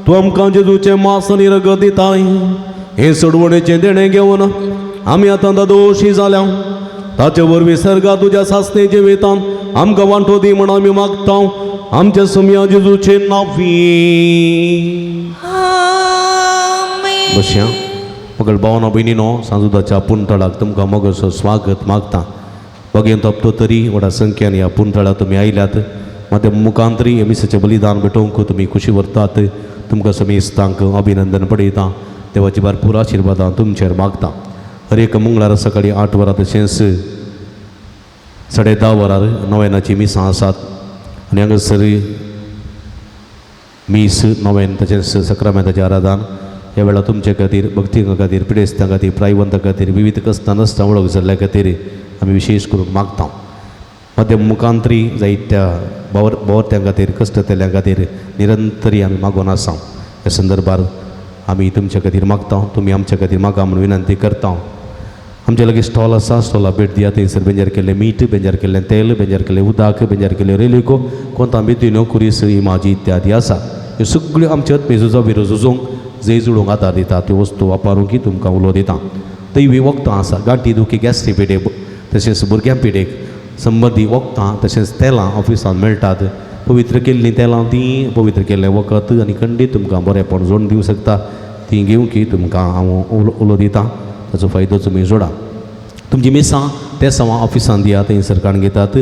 तूं आमकां जेजूचें मांस आनी रगत दिताय. हें सोडवणेचें देणें घेवन आमी आतां दोशी जाल्या. ताचे वरवीं सर्गा तुज्या सासणे जिवितान आमकां वांटो दी म्हण आमी मागता आमच्या सुमया जेजूचे नांवी. बसया मगळ भावना भयणीनो, सांजुदाच्या पुणतळाक तुमकां मोगाचो स्वागत मागता. बगेन तपतो तरी व्हडा संख्यान ह्या पुणतळाक तुमी आयल्यात. मात्या मुखांतरी हे मिसाचें बलिदान भेटोवंक तुमी खुशी व्हरतात. तुमकां समेस्तांक अभिनंदन पडयता. देवाची भरपूर आशिर्वादां तुमचेर मागता. हर एक मंगळारा सकाळीं 8 वरां तशेंच 10:30 वरार नव्यानाची मिसां आसात आनी हांगासर मीस नव्यान तशेंच सक्रामेंताचें आराधन ह्या वेळार तुमचे खातीर, भक्तिकां खातीर, पिडेस्तां खातीर, प्रायवंतां खातीर, विविध कस्तां नसतां वळख जाल्ल्या खातीर आमी विशेश करून मागता. मध्यम मुखांतरी जायत्या बावरत्यां खातीर, कश्टतेल्यां खातीर निरंतरी आमी मागून आसा. ह्या संदर्भार आमी तुमच्या खातीर मागता, तुमी आमच्या खातीर मागा म्हूण विनंती करता. आमचे लागीं स्टॉल आसा, स्टॉला भेट दिया. थंयसर बेंजार केल्लें मीठ, बेंजार केल्लें तेल, बेंजार केल्लें उदक, बेंजार केल्लें रेलिको, कोंता मेथीनो, कुरीस, इमाजी इत्यादी आसा. ह्यो सगळ्यो आमच्या आत्मेजो विरो झुजोवंक, जंय जुळोवंक आदार दिता. त्यो वस्तू वापरूंक तुमकां उलो दिता. दैवी वखदां आसा, गांठी दुखी, गॅस्ट्री पिडेक तशेंच भुरग्यां पिडेक संबंदी वखदां तशेंच तेलां ऑफिसान मेळटात. पवित्र केल्लीं तेलां तीं पवित्र केल्लें वखद आनी खंडीत तुमकां बरेंपण जोडून दिवंक शकता. तीं घेवंक तुमकां हांव उलो दिता. ताचो फायदो तुमी जोडा. तुमची मिसां तेसांवां ऑफिसान दिया, थंयसर काडून घेतात.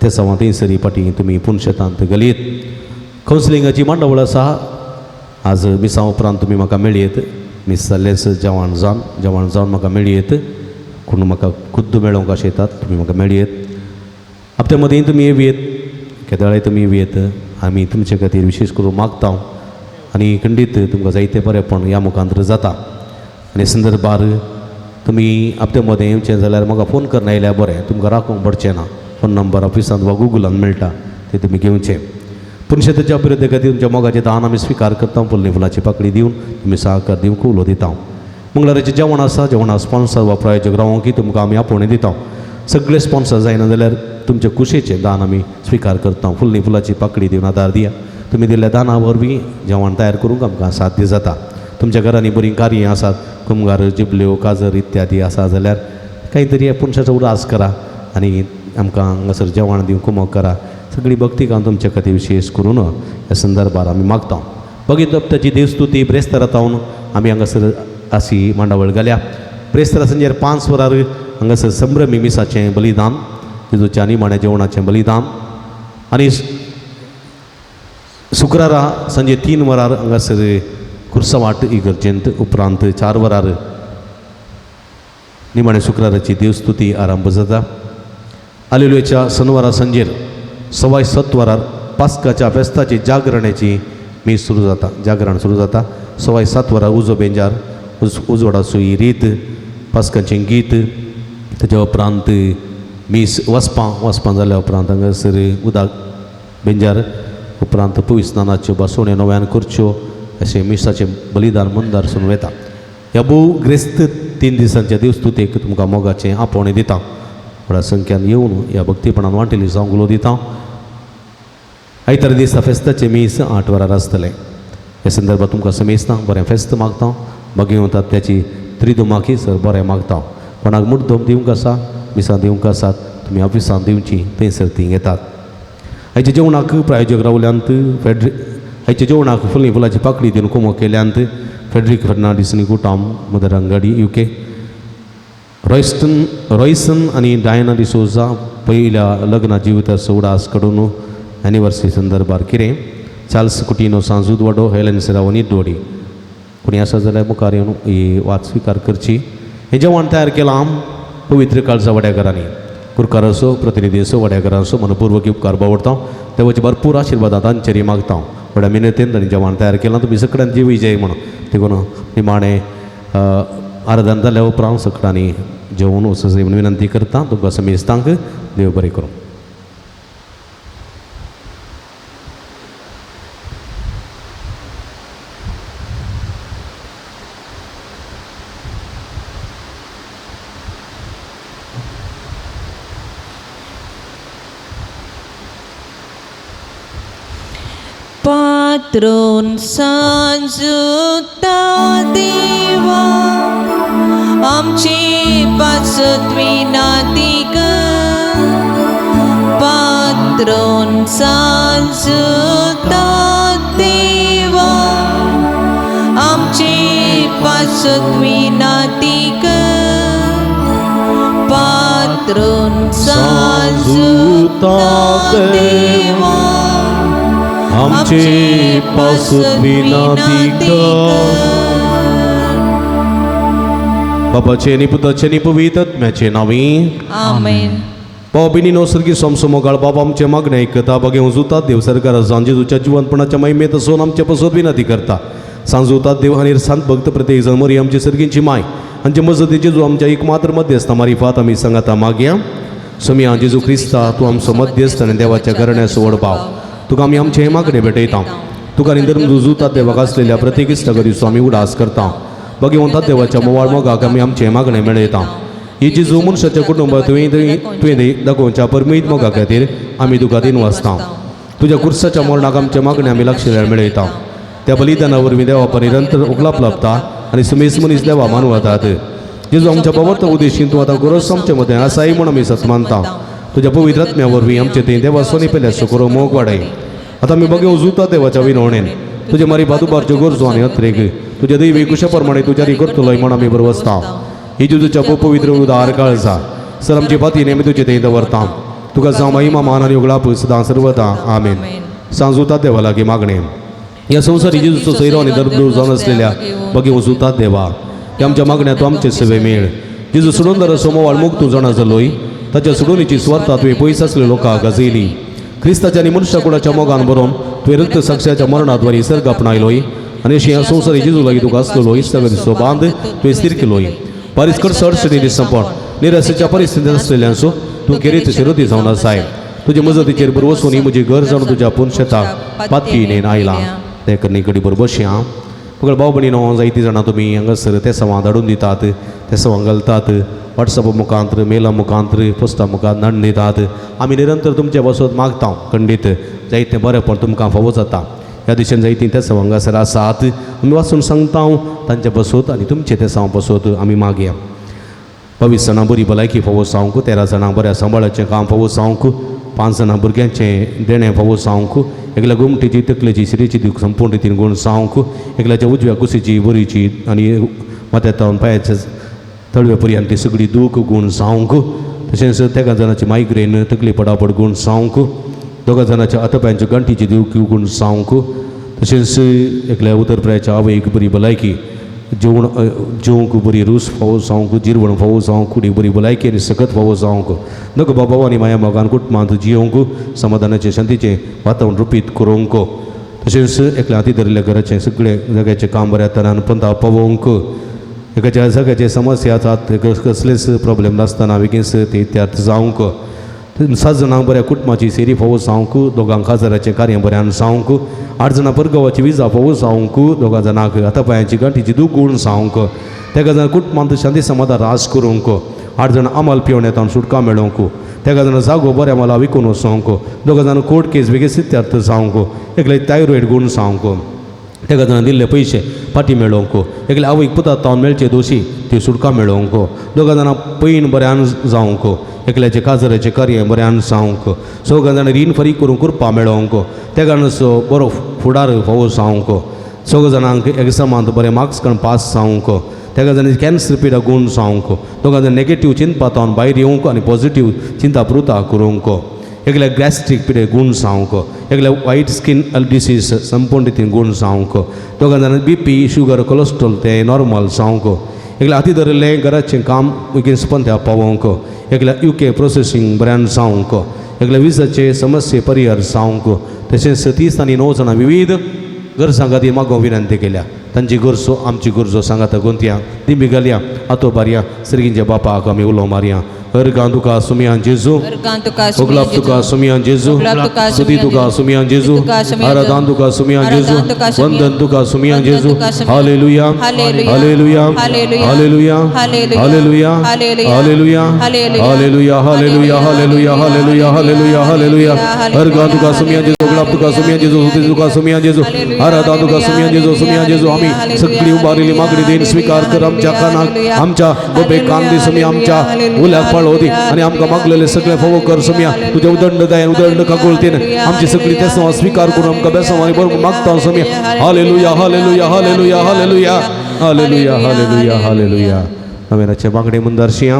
तेसांवां थंयसर फाटीं तुमी पूण शेतांत घालयत. कावन्सिलिंगाची मांडावळ आसा. आज मिसां उपरांत तुमी म्हाका मेळयत. मीस जाल्लेंच जेवण जावन, जेवण जावन म्हाका मेळयत. कोण म्हाका खुद्द मेळोवंक आशेतात तुमी म्हाका मेळयत. हप्त्या मदीं तुमी येवयेत, केदळाय तुमी येवयेत. आमी तुमचे खातीर विशेश करून मागता आनी खंडीत तुमकां जायते बरेंपण ह्या मुखांतर जाता. आनी संदर्भार तुमी हप्त्या मदीं येवचें जाल्यार म्हाका फोन करून आयल्यार बरें, तुमकां राखूंक पडचें ना. फोन नंबर ऑफिसांत वा गुगलान मेळटा, ते तुमी घेवचें. पूण शेताच्या अभिवृद्धी खातीर तुमच्या मोगाचें दान आमी स्विकार करता. फुलनी फुलाची पाकळी दिवन तुमी सहकार दिवंक उलो दिता. मंगळाराचें जेवण आसा, जेवणा स्पॉन्सर वा प्रायोजक रावोंक की तुमकां आमी आपोवणें दिता. सगळे स्पॉन्सर जायना जाल्यार तुमचे कुशेचें दान आमी स्विकार करता. फुलनी फुलाची पाकळी दिवन आदार दिया. तुमी दिल्ल्या दाना वरवीं जेवण तयार करूंक आमकां साध्य जाता. तुमच्या घरांनी बरीं कार्यां आसात, कुमगार, जिबल्यो, काजर इत्यादी आसा जाल्यार कांय तरी मनशाचो उडास करा आनी आमकां हांगासर जेवण दिवंक कुमक करा. सगळी भक्तिकां तुमच्या खातीर विशेश करून ह्या संदर्भार आमी मागता. बगीत ताची देवस्तुती ब्रेस्तारा तावन आमी हांगासर अशी मांडावळ घाल्या. ब्रेस्तारा सांजेर 5 वरार हांगासर संभ्रमी मिसाचें बलिदान, जेजूच्या निमाण्या जेवणाचें बलिदान आनी शुक्रारा सांजे 3 वरार हांगासर कुर्सवाट इगर्जेंत, उपरांत 4 वरार निमाण्या शुक्राराची देवस्तुती आरंभ जाता. आलेलुयाच्या शनिवारा सांजेर 7:15 वरार पास्काच्या फेस्ताची जागरणाची मीस सुरू जाता, जागरण सुरू जाता. 7:15 वरार उजो बेंजार, उजवाडाचो ही रीत, पास्काचें गीत, ताच्या उपरांत मीस वचपां, वचपां जाल्या उपरांत हांगासर उदक बेंजार, उपरांत पविस्नानाच्यो बसवण्यो नव्यान करच्यो अशें मिसाचें बलिदान मंदार सून वता. ह्या भोव ग्रेस्त 3 दिसांच्या देवस्तुतेक तुमकां मोगाचें आपोवणें दिता. व्हडा संख्यान येवन ह्या भक्तीपणान वांटेली जावंक उलो दिता. आयतारा दिसा फेस्ताचें मीस 8 वरार आसतलें. ह्या संदर्भात तुमकां समेस्तां बरें फेस्त मागता. मागीर वतात त्याची त्रिदुमाकी सर बरें मागता. कोणाक मुड्डोम दिवंक आसा, मिसां दिवंक आसात, तुमी ऑफिसांत दिवची, थंयसर तीं घेतात. आयच्या जेवणाक प्रायोजक रावल्यांत फेड्रिक, आयच्या जेवणाक फुलनी फुलाची पाकळी दिवन कुमक केल्यांत फेड्रिक फर्नांडीस निकुटाम, मदर अंगडी UK, Royson आनी डायना डिसोजा पयल्या लग्ना जिविताचो उडास कडून एनिवर्सरी संदर्भार कितें चार्ल्स कुटिनो सांजूद वाडो, हेलन सेरावनी दोडी. कोणी आसा जाल्यार मुखार येवन ही वाद स्विकार करची. हें जेवण तयार केलां पवित्र काळजा वाड्याघरांनी. कुरकाराचो प्रतिनिधीचो वाड्याघरांचो मनपूर्वक उपकार बावडता. देवाचे भरपूर आशिर्वादां तांचेर मागता. व्हड्या मिनतेन तांणी जेवण तयार केलां. तुमी सगळ्यान जीव जय म्हणून देखून निमाणें आराधन जाल्या उपरांत सगळ्यांनी जेवण वचूं म्हूण विनंती करता. तुमकां समेस्तांक देव बरें करूं. पात्रोन सांजुता देवा आमचे पासत विनाती कर पात्रोन सांजुता देवा आमचे पासत विनाती कर पात्रोन सांजुता देवा आमचे पासत विनंती कर. बापाचे आनी पुताचे आनी पवित्र आत्म्याचे नांवी. आमेन. भाव भयणीनो, सर्गी सोमसोमोगाळ बाबा आमचे मागणें आयकता. बागे उजुतात देव सरकार जेजूच्या जिवनपणाच्या महिमेत आसून आमचे पसत विनंती करता. सांजुतात देव आनी सांत भक्त प्रत्येक जण मरी आमची सर्गींची माय आमचे मजती जेजू आमच्या एक मात्र मध्यस्थ मारिफात आमी सांगाता मागया. समिया जेजू क्रिस्ता, तूं आमचो मध्यस्थ आनी देवाच्या घराण्याचो व्हड भाव, तुका आमी आमचे हे मागणें भेटयता. तुका आनी धर्म रुजुतात देवाक आसलेल्या प्रत्येक इश्टागतीचो आमी उडास करता. भगवंता देवाच्या मोवाळ मोगाक आमी आमचें मागणें मेळयता. ही जेजू मनशाच्या कुटुंबात तुवें तुवें दाखोवच्या परमीत मोगा खातीर आमी तुका दिन वाचता. तुज्या कुर्साच्या मरणाक आमच्या मागणें आमी लक्ष मेळयता. त्या बलिदाना वरवीं देवा निरंतर उखलाप लाभता आनी सुमेस मनीस देवा मानवतात. जेजू आमच्या बाबत उद्देशीन तूं आतां गरज आमचे मदें आसाय म्हूण आमी सत मानता. तुज्या पवित्र आत्म्या वरवीं आमचे थंय देवा सोनी पेल्या सुकरो मोग वाडय. आतां आमी बगे उजुता देवाच्या विनवणेन तुजे मारी बादुबारच्यो गरजो आनी अत्रेक तुज्या दैवी कुशा प्रमाणे तुज्या री करतलोय म्हूण आमी बरवसता. ही जेजूच्या पवित्र उदार काळजा सर आमची बाती नेमी तुजे थंय दवरता. तुका जावं महिमा मान आनी उगडाप सदां सर्वदा. आमेन. सांजुता देवा लागीं मागणें. ह्या संवसारी जेजूचो सैरो आनी धर्मदूर जावन आसलेल्या बगे उजुता देवा, ह्या आमच्या मागण्या तूं आमचे सेवे मेळ. जेजू सोडून दर सोमवाळ मुक्त तूं जाणा जालोय. ताच्या सोडूनीची स्वार्था तुवें पयस आसले लोकांक गाजयली. क्रिस्ताच्या आनी मनशा कुडाच्या मोगान बरोवन तुवें रक्त साक्षाच्या मरणाद्वारे सर्ग आपणायलोय आनी अशी ह्या संवसारी जेजू लागीं तुका आसलेलो इश्टागतीचो बांद तुवें स्थीर केलोय. पारीस करसो अडचणी संपण निराशेच्या परिस्थितींत आसलेल्यांचो तूं केरीत शिरोती जावन आसाय. तुजे मजतीचेर बरोबर वचून ही म्हजी घर जावन तुज्या पूर्ण शेताक पातकी नेन आयला ते करणी कडी बरोबर बसया. मगर भाव भयणीनो, जायतीं जाणां तुमी हांगासर ते सवां धाडून दितात, ते सवां घालतात, वॉट्सॅप मुखांत्र, मेला मुखांत्र, पोस्टा मुखांत धाडून दितात. आमी निरंतर तुमचे वसत मागता. खंडीत जायतें बरेंपण तुमकां फावो जाता. ह्या दिशेन जायतीं ते सवां हांगासर आसात. आमी वाचून सांगता तांचे बसत आनी तुमचे ते सवां बसत आमी मागया. 22 जाणां बरी भलायकी फावो जावंक, 13 जाणां बऱ्या सांबाळाचें काम फावो जावंक, 5 जाणां भुरग्यांचें देणें फावो जावंक, एकल्या गोमटेची तकलेची शिरेची दूख संपूर्ण रितीन गूण जावंक, एकल्याच्या उजव्या कुशीची बरीची आनी माथ्या पांयाच्या तळवे पर्यंत ती सगळी दूख गूण जावंक, तशेंच तेगा जाणाची मायग्रेन तकली पडापड गूण जावंक, दोगा जाणाच्या आतपायांच्या गांठीची दूख गूण जावंक, तशेंच एकल्या उतरप्रायाच्या आवयक बरी भलायकी, जेवण जेवंक बरी रूस फावो जावंक, जिरवण फावो जावंक, कुडी बरी भलायकी आनी सकत फावो जावंक, नग बाबा आनी माया मोगान कुटुंबांत जियोवंक समाधानाचें शांतीचें वातावरण रुपीत करूंक, तशेंच एकल्या हाती धरिल्ल्या घराचें सगळें जाग्याचें काम बऱ्या तरान पंथा पावोवंक, एकाच्या जाग्याचे समस्या आसात कसलेच प्रॉब्लेम नासतना बेगीन ते इत्यार्थ जावंक, 7 जाणांक बऱ्या कुटुंबाची सेरी फावो जावंक, दोगांक खाजराचें कार्य बऱ्यान जावंक, 8 जाणां परगांवाची विजा फावो जावंक, दोगां जाणांक हातापायांची गांठीची दूख गूण जावंक, तेगा जाणां कुटुंबांत शांती समाधान रास करूंक, 8 जाणां अमल पिवण्यात सुटका मेळोवंक, तेगा जाणां जागो बऱ्या मला विकून वचोंक, दोगां जाणां कोर्ट केस बेगीन सिद्धार्थ जावंक, एकले थायरॉयड गूण जावंक, तेका जाणां दिल्ले पयशे फाटीं मेळोवंक, एकले आवयक पुता तावन मेळचे दोशी ती सुटका मेळोवंक, दोगां जाणां पैण बऱ्यान जावंक, एकल्याचें काजराचें कार्य बऱ्यान जावंक, चवगां जाणां रीण फारीक करूंक कृपा मेळोवंक, तेगा बरो फुडार फावो जावंक, चवगा जाणांक एग्जामांत बरे मार्क्स काडून पास जावंक, तेगा जाणां कॅन्सर पिडा गूण जावंक, दोगां जाणां नेगेटीव चिंतपा तावन भायर येवंक आनी पॉजिटीव चिंता प्रुता करूंक, एकल्या गॅस्ट्रीक पिडे गूण जावंक, एकल्या व्हायट स्कीन डिसीज संपूर्ण रितीन गूण जावंक, दोगां जाणां बी पी शुगर कोलेस्ट्रॉल तें नॉर्मल जावंक, एकल्या हाती धरिल्लें घराचें काम बेगीन स्पंद्या पावोवंक, एकल्या you K processing बऱ्यान जावंक, एकल्या विजाचे समस्ये परिहार जावंक, तशेंच 30 आनी 9 जाणां विविध गरजां खातीर मागो विनंती केल्या. तांची गरजो आमची गरजो सांगाता गोंतया दिंबी घालया आतो बारया सर्गींच्या बापाक आमी उलो मारया. अर्गां तुका सुमयान जेजू अर्गां तुका ओगलाप तुका सुमयान जेजू ओगलाप तुका स्तुती तुका सुमयान जेजू स्तुती तुका सुमयान आराधन तुका सुमयान जेजू आराधन तुका सुमयान वंदन तुका सुमयान वंदन जेजू तुका सुमयान hallelujah hallelujah hallelujah hallelujah hallelujah hallelujah hallelujah hallelujah hallelujah hallelujah hallelujah hallelujah hallelujah hallelujah अर्गां तुका सुमयान जेजू ओगलाप तुका सुमयान जेजू स्तुती तुका सुमयान जेजू आराधन तुका सुमयान जेजू सुमयान जेजू. आम्ही सगळी उबारलेली मागणी देईन स्वीकार कर. आमच्या कानाक आमच्या गोबे कान दी सुमया, आमच्या उल्याक पाळो दी आनी आमकां मागलेले सगळे फोवो कर सुमया. तुज्या उदंड दयान उदंड काकुळतीन आमची सगळी बेसांव स्वीकार करून आमकां बेसांव आनी बरोबर मागता Somaiya. Hallelujah hallelujah hallelujah hallelujah hallelujah hallelujah hallelujah. नव्याचे मागणी मुंदारशी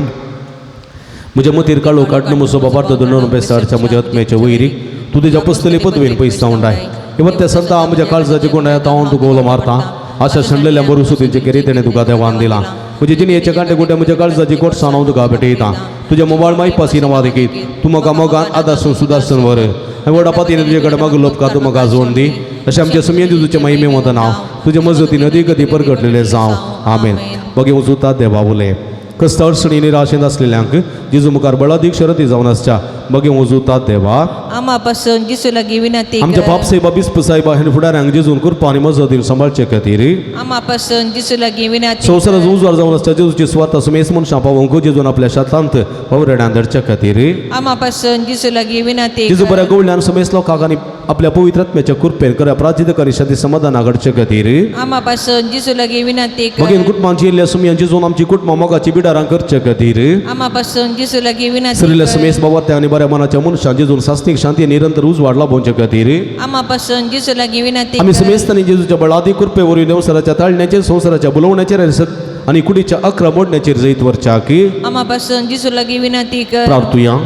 म्हज्या मतीर काळो काडणो मुसो बाबार्थ दोन बेसारच्या म्हज्या आत्म्याच्या वैरीक तूं तुज्या पसतली पदवेन पैसावंडाय इवत त्या संता म्हज्या काळजाचे कोण हांव तुका उलो मारता. आशा शेणलेल्या बरुसुतींचे केरी तेणें तुका देवान दिलां. म्हजे जिणेच्या कांटे कुट्या म्हज्या काळजाची कोटसाण हांव तुका भेटयता. तुज्या मोबायल मायपासी नांवा देखीत तूं म्हाका मोगान आदासून सुदासून व्हर आनी व्हडा पातीन तुजे कडेन मागलो उपकार तूं म्हाका जोड दी. अशें आमच्या सुमयेन तुजें महिमे वता नांव तुजे मजतीन अदीक अदीक परगटलेलें जावं. आमेन. बगे वचूता देवा उलय कस्त अडचणी निराशेंत आसलेल्यांक जेजू मुखार बळादीक शरती जावन आसच्या बगे वजुता देवा. आमा पासून जेजू लागीं विनंती आमच्या कर. बाप साहेबा बिस्प साहेबा हें फुडाऱ्यांक जेजून कृपा आनी मजतीन सांबाळचे खातीर आमा पासून जेजू लागीं विनंती कर. संवसाराचो उजवाड जावन आसच्या जेजूची स्वार्थ सुमेस मनशां पावोवंक जेजून आपल्या शेतांत वावराड्यान धाडचे खातीर आमा पासून जेजू लागीं विनंती जेजू कर. बऱ्या गवळ्यान समेस लोकांक आनी आपल्या पवित्र आत्म्याच्या कृपेन खऱ्या प्राजित शांती समाधाना घडचे खातीर आमा पासून जेजू लागीं विनंती कर. मगीन कुटुंबांची येयल्ल्या सुमयान जेजून आमची कुटुंबां मोगाची बिडारां करचे खातीर आमा पासून जेजू लागीं विनंती सरिल्ल्या कर. समेस बाबा आनी बऱ्या मनाच्या मनशां जेजून सास्तीक शांती निरंतर उजवाड लाभोवचे खातीर आमा पासून जेजू लागीं विनंती आमी कर. समेस्तांनी जेजूच्या बळादी कृपे वरवीं देवसराच्या ताळण्याचेर संवसाराच्या बुलोवण्याचेर आनी आनी कुडीच्या अकरा मोडण्याचेर जैत वरच्या की आमा पासून जेजू लागीं विनंती कर. प्रार्थुया.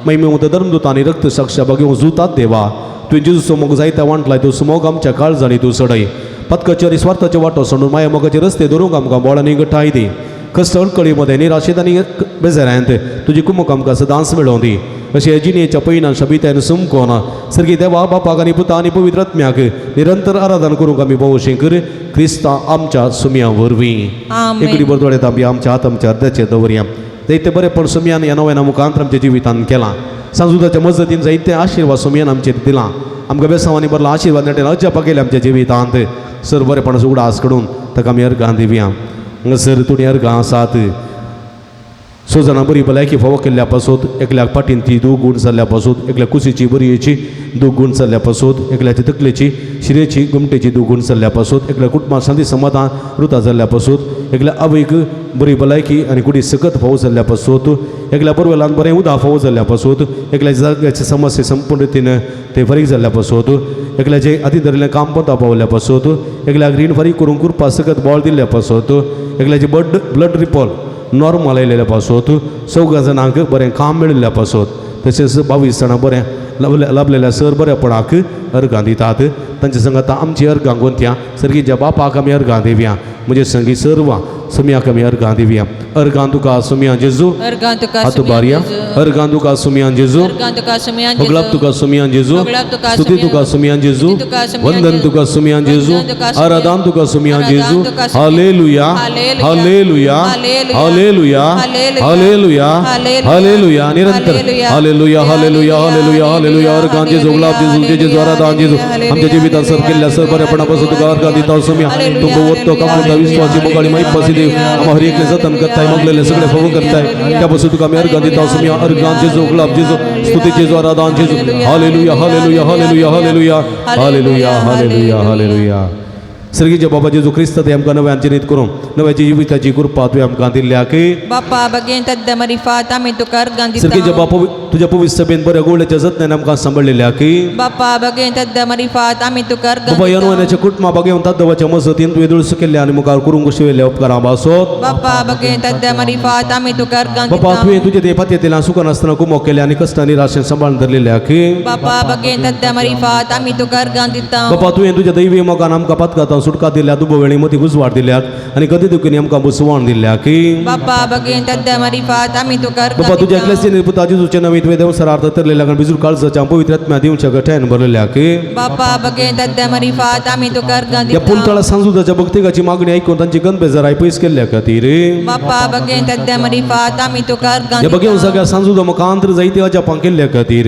महिमेवंत धर्मदूत आनी रक्त साक्षा बागेवन जुतात देवा तुवें जेजूचो मोग जायत्या वांटलाय तो सुमोग आमच्या काळजांनी तूं सडय. पत्कचे आनी स्वार्थाचे वाटो सोडून माया मोगाचे रस्ते धरूंक आमकां बोळांनी गठाय दी. कश्ट अडकळीमध्ये निराशेत आनी बेजारांत तुजी कुमक आमकां सदांच मेळोवं दी. अशें जिणेच्या पयनान शबितायन सुमकोन सर्गी देवा बापाक आनी पुता आनी पवित्र आत्म्याक निरंतर आराधन करूंक आमी भोवशें कर क्रिस्ता आमच्या सुमया वरवीं. आमेन. एकडी बरदोळेत आमी आमच्या हात आमच्या अर्द्याचेर दवरया. जायते बरेपण सुमयान ह्या नव्या मुखांत आमच्या जिवितान केलां. सांजुदाच्या मजतीन जायते आशिर्वाद सुमयान आमचेर दिलां. आमकां बेसांवांनी भरला आशिर्वाद नेटेन अजापा केले आमच्या जिवितांत. सर बरेपणाचो उगडास काडून ताका आमी अर्गां दिवया. हांगासर तुणी अर्गां आसात. सो जाणां बरी भलायकी फावो केल्ल्या पासत एकल्याक फाटीन ती दूख गूण जाल्ल्या पासत एकल्या कुशीची बरयेची दूख गूण जाल्ल्या पासत एकल्याची तकलेची शिरेची गुमटेची दूख गूण जाल्ल्या पासत एकल्या कुटुंबात शांती समाधान रुता जाल्ल्या पासत एकल्या आवयक बरी भलायकी आनी कुडी सकत फावो जाल्ल्या पासत एकल्या बरवेलान बरें उदक फावो जाल्ल्या पासत एकल्या जाग्याची समस्या संपूर्ण रितीन ते फारीक जाल्ल्या पासत एकल्याचे हाती धरिल्लें काम पोंता पावल्या पासत एकल्याक रीण फारीक करूंक कृपा सकत बळ दिल्ल्या पासत एकल्याची ब्लड रिपोर्ट नॉर्मल आयलेल्या पासत चौगा जाणांक बरें काम मेळिल्ल्या पासत तशेंच 22 जाणां बरें लाभलेल्या सर बरेपणाक अर्गां दितात. तांच्या संगात आमची अर्गां गोंतया सर्गीच्या बापाक आमी अर्गां दिवया. म्हजे संगी सर्वां सुमयाक आमी अर्गां दिवया. अर्गां तुका सुमया जेजू. अर्गां तुका हात सुमयान उबारया. जेजू. अर्गां तुका सुमयान जेजू. अर्गां तुका सुमयान जेजू. होगलाप तुका सुमयान जेजू. होगलाप तुका स्तुती सुमयान तुका सुमयान जेजू. स्तुती तुका सुमयान वंदन जेजू. तुका सुमयान जेजू. वंदन तुका सुमयान आराधन तुका सुमयान आराधन जेजू. तुका सुमयान. Hallelujah hallelujah. Hallelujah hallelujah. Hallelujah hallelujah hallelujah. Hallelujah. निरंतर hallelujah. Hallelujah hallelujah hallelujah hallelujah. अर्गां जेजू गुलाब जेजू जेजू आराधन जेजू. आमच्या जिवितांत सर केल्ल्या सर बरेपणापासून तुका अर्गां दिता सुमया. तुमकां वत्तो कापून विश्वासी मोगाळी माहीत पासी देव आम्हा हर एकले जतन करताय मागलेले सगळे फवो करताय त्यापासून तुका आमी अर्गां दिता सुमया. अर्गां जेजू गुलाब जेजू स्तुती जेजू आराधन जेजू. Hallelujah hallelujah hallelujah hallelujah hallelujah hallelujah hallelujah. सर्गीचे बाबा जेजू क्रिस्त ते आमकां नव्यान जिनीत करून नव्याची जिविताची कृपा तुवें आमकां दिल्ल्या की बापा बगेन तद्द मरिफात आमी तुका अर्गां दिता. सर्गीचे बापा तुज्या पवित्र सभेन बऱ्या गोवळ्याच्या जतनान आमकां सांबाळलेल्या की बापा बगेन तद्द मरिफात आमी तुका अर्गां बाबा ह्या दिता. नव्याच्या कुटुंबा बागेवन तादवाच्या मजतीन तुवें दुळसू केल्ल्या आनी मुखार करूंक शिवयल्ल्या उपकारां बासोत. बापा बगेन तद्द मरिफात आमी तुका अर्गां बाबा दिता. तुवें तुजे ते पातयेंतल्यान सुखान आसतना कुमोक केल्या आनी कश्टां निराशेन सांबाळून धरलेल्या की बापा बगेन तद्द मरिफात आमी तुका अर्गां दिता. बाबा तुवें तुज्या दैवी मोगान आमकां पातकांत सुटका दिल्या दुबो वेळी मतीक उजवाड दिल्यात आनी कधी गंदी दुखीनी आमकां बुसवण दिल्ल्या की बापा बगेन तद्या मारिफात आमी तुका अर्गां बापा तुज्या दिता. एकल्याच पुता जेजूचे नवी तुवें देवसरार्थ तरलेल्या कारण बिजूर काळजाच्या पवित्र आत्म्या दिवच्या गठ्यान भरलेल्या की बापा बगेन तद्या मारिफात आमी तुका अर्गां ह्या दिता. पुंतळा सांजुदाच्या भक्तिकाची मागणी ऐकून तांची गंद बेजाराय पयस केल्ल्या खातीर बापा बगेन तद्या मारिफात आमी तुका अर्गां ह्या बगेवन दिता. सगळ्या सांजुदा मुखांतर जायते अजापां केल्ल्या खातीर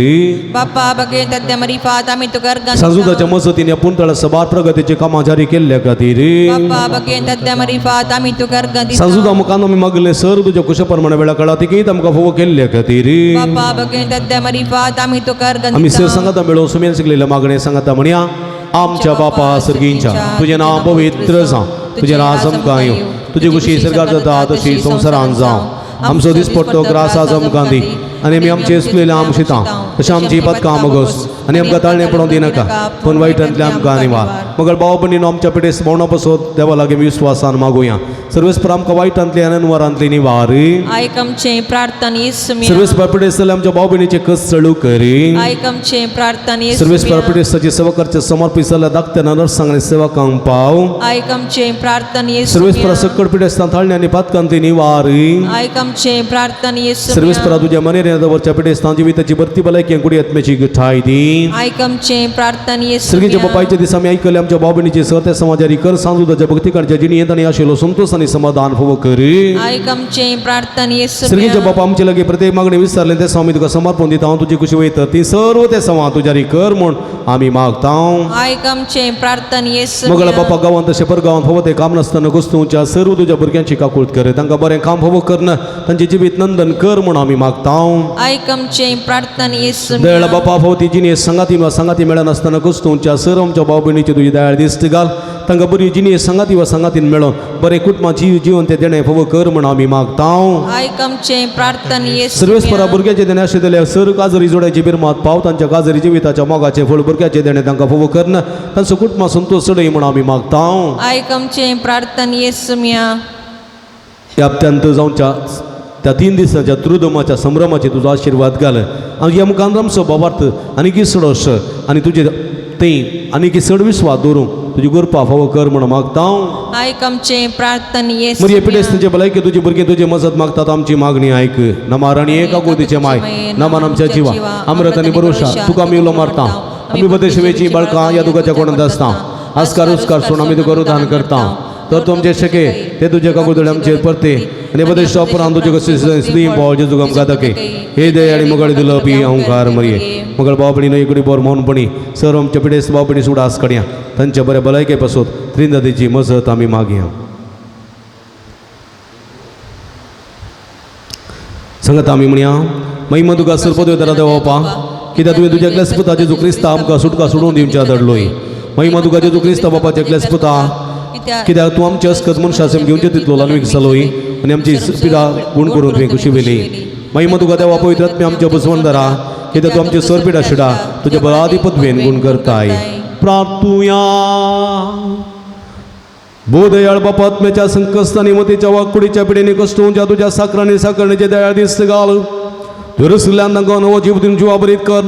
बापा बगेन तद्या मारिफात आमी तुका अर्गां दिता. सांजुदाच्या मजतीन ह्या पुंतळा सबार प्रगतीचे कामां जारी केल्ल्या खातीर बापा बगेन तद्या मारिफात आमी तुका अर्गां दिता. सांजुदा मुखान आमी मागले सर तुज्या कुशा प्रमाणे वेळा काळा तिकीत आमकां फोव केल्ल्या खातीर बापा बगेन तद्या मारिफात आमी तुका अर्गां आमी सर दिता. सांगाता मेळोवन सुमेन शिकलेल्या मागणे सांगाता म्हणया आमच्या बापा सर्गींच्या तुजें नांव पवित्र जावं तुजें राज आमकां येवं तुजी खुशी सरकार जाता तशी संवसारान जावं आमचो दिसपट्टो ग्रास आज आमकां दी आनी आमी आमचे चुकलेले आम शिता तशें आमची पदकां मगोस आनी आमकां ताळणें पडोवंक दिनाका पूण वायटांतलें आमकां निवार मगर भाव भयणीनो आमच्या पिडेस्त भोवणा पसत देवा लागीं विस्वासान मागुया सर्वेस्पर आमकां वायटांतली आनी अनवरांतली निवार आयक आमचें प्रार्थना येसुम्या. सर्वेस्पर पिडेस्त आमच्या भाव भयणीचे कस चळू करी आयक आमचें प्रार्थना सर्वेस येसुम्या. परपिटेस्ताची सेवा करचे समर्पित जाल्ल्या धाकट्या नर्सांक आनी सेवकांक पाव आयक आमचें प्रार्थना सर्वेस येसुम्या. पर सक्कड पिडेस्तां थाळणी आनी पातकांती निवार आयक आमचें प्रार्थना सर्वेस येसुम्या. परा तुज्या मनेर दवरच्या पिडेस्तां जिविताची भरती भलायकी कुडी आत्म्याची ठाय दी आयक आमचें प्रार्थना सर्गीच्या येसुम्या. बापायच्या दिसा आमी आयकले आमच्या भाव भयणीचे सर त्या समाजारी कर सांजुदाच्या भक्तिकांच्या जिणेंत आनी आशिल्लो संतोष आनी समाधान फोव करी आयक आमचें प्रार्थना सर्गीच्या येसुम्या. बापा आमचे लागीं प्रत्येक मागणी विचारलें ते आमी तुका समर्पण दिता हांव तुजी खुशी वयता ती सर्व ते सवा तुज्यारी कर म्हूण आमी मागता. आयक आमचें प्रार्थना मगळ येसुम्या. बापा गांवांत तशें परगांवांत फावो तें काम नासतना गोस्तूच्या सर्व तुज्या भुरग्यांची काकूळत कर तांकां बरें काम फावो करना तांचें जिवीत नंदन कर म्हूण आमी मागता. आयक आमचें प्रार्थना दयाळ येसुम्या. बापा फावो ती जिणें सांगाती वा सांगाती मेळनासतना गोस्तूच्या सर्व आमच्या भाव भयणीची तुजी दयाळ दिश्ट घाल तांकां बरी जिणें सांगाती वा सांगातीन मेळोन बरें कुटुंबा जीव जिवन तें देणें फावो कर म्हूण आमी मागता. आयक आमचें प्रार्थना सर्वेस्परा येसुम्या. भुरग्याचे देणें आशिल्ले सर काजरी जोड्याची बिरमात पाव तांच्या काजरी जिविताच्या मोगाचें फळ भुरग्याचें देणें तांकां फावो करना तांचो कुटुंबा संतोष चडय म्हूण आमी मागता. आयक आमचें प्रार्थना येसुम्या. ह्या हप्त्यांत जावच्या त्या 3 दिसाच्या त्रुदमाच्या संभ्रमाचे तुजो आशिर्वाद घाल आनी ह्या मुखार आमचो भावार्थ आनी चडोश आनी तुजे थंय आनी चड विस्वास दवरूंक तुजी गोरपा फावो कर म्हूण मागता. आयक आमचें प्रार्थना मरये येसुम्या. पिडेस्त तुजे भलायकी तुजी भुरगीं तुजी मजत मागतात आमची मागणी आयक नमार आनी एका गोदीचे माय नमान आमच्या जिवा अमृत आनी बरोशा तुका आमी उलो मारता आमी बदेशवेची बाळकां ह्या तुकाच्या कोणांत आसता आस्कार उस्कार सोड आमी तुका रुदान करता तर तूं आमचे शके ते तुजे काकुदळे आमचेर परते आनी बदेश उपरांत तुजे कशी स्त्री पाव जेजू आमकां दाखय हे दय आनी मगळ दिलो पी अंकार मरये मगळ भाव भयणी न्हय बोर मौनपणी सर आमच्या पिडेस्त भाव भयणी सुडास कडया तांच्या बऱ्या भलायके पासून त्रिंदादीची मजत आमी मागया. संगत आमी म्हणया महिमा तुका सरपद वयता देवा बापा कित्याक तुवें तुज्या एकल्याच पुता जेजू क्रिस्ता आमकां सुटका सोडून दिवच्या धाडलोय. महिमा तुका जेजू क्रिस्ता बापाच्या एकल्याच पुता कित्याक तूं आमचे अस्कत मनशां घेवचे तितलो ल्हानवीक जालोय आनी आमची पिडा गुण करून तुवें खुशी वेली. महिमा तुका देवा पवित्र आत्म्या आमच्या बसवंदरा कित्याक तूं आमची सरपिडा शिडा तुज्या बरादी पदवेन गुण करताय. प्रार्थुया. बोदयाळ बापा आत्म्याच्या संकश्टांनी मतीच्या वाकुडीच्या पिढीने कष्टून ज्या तुझ्या साखरांनी साखरणीचे दयाळ दिस्त घाल दुरसुल्ल्यान तांकां नवो जीव दिवन जिवा बरीत कर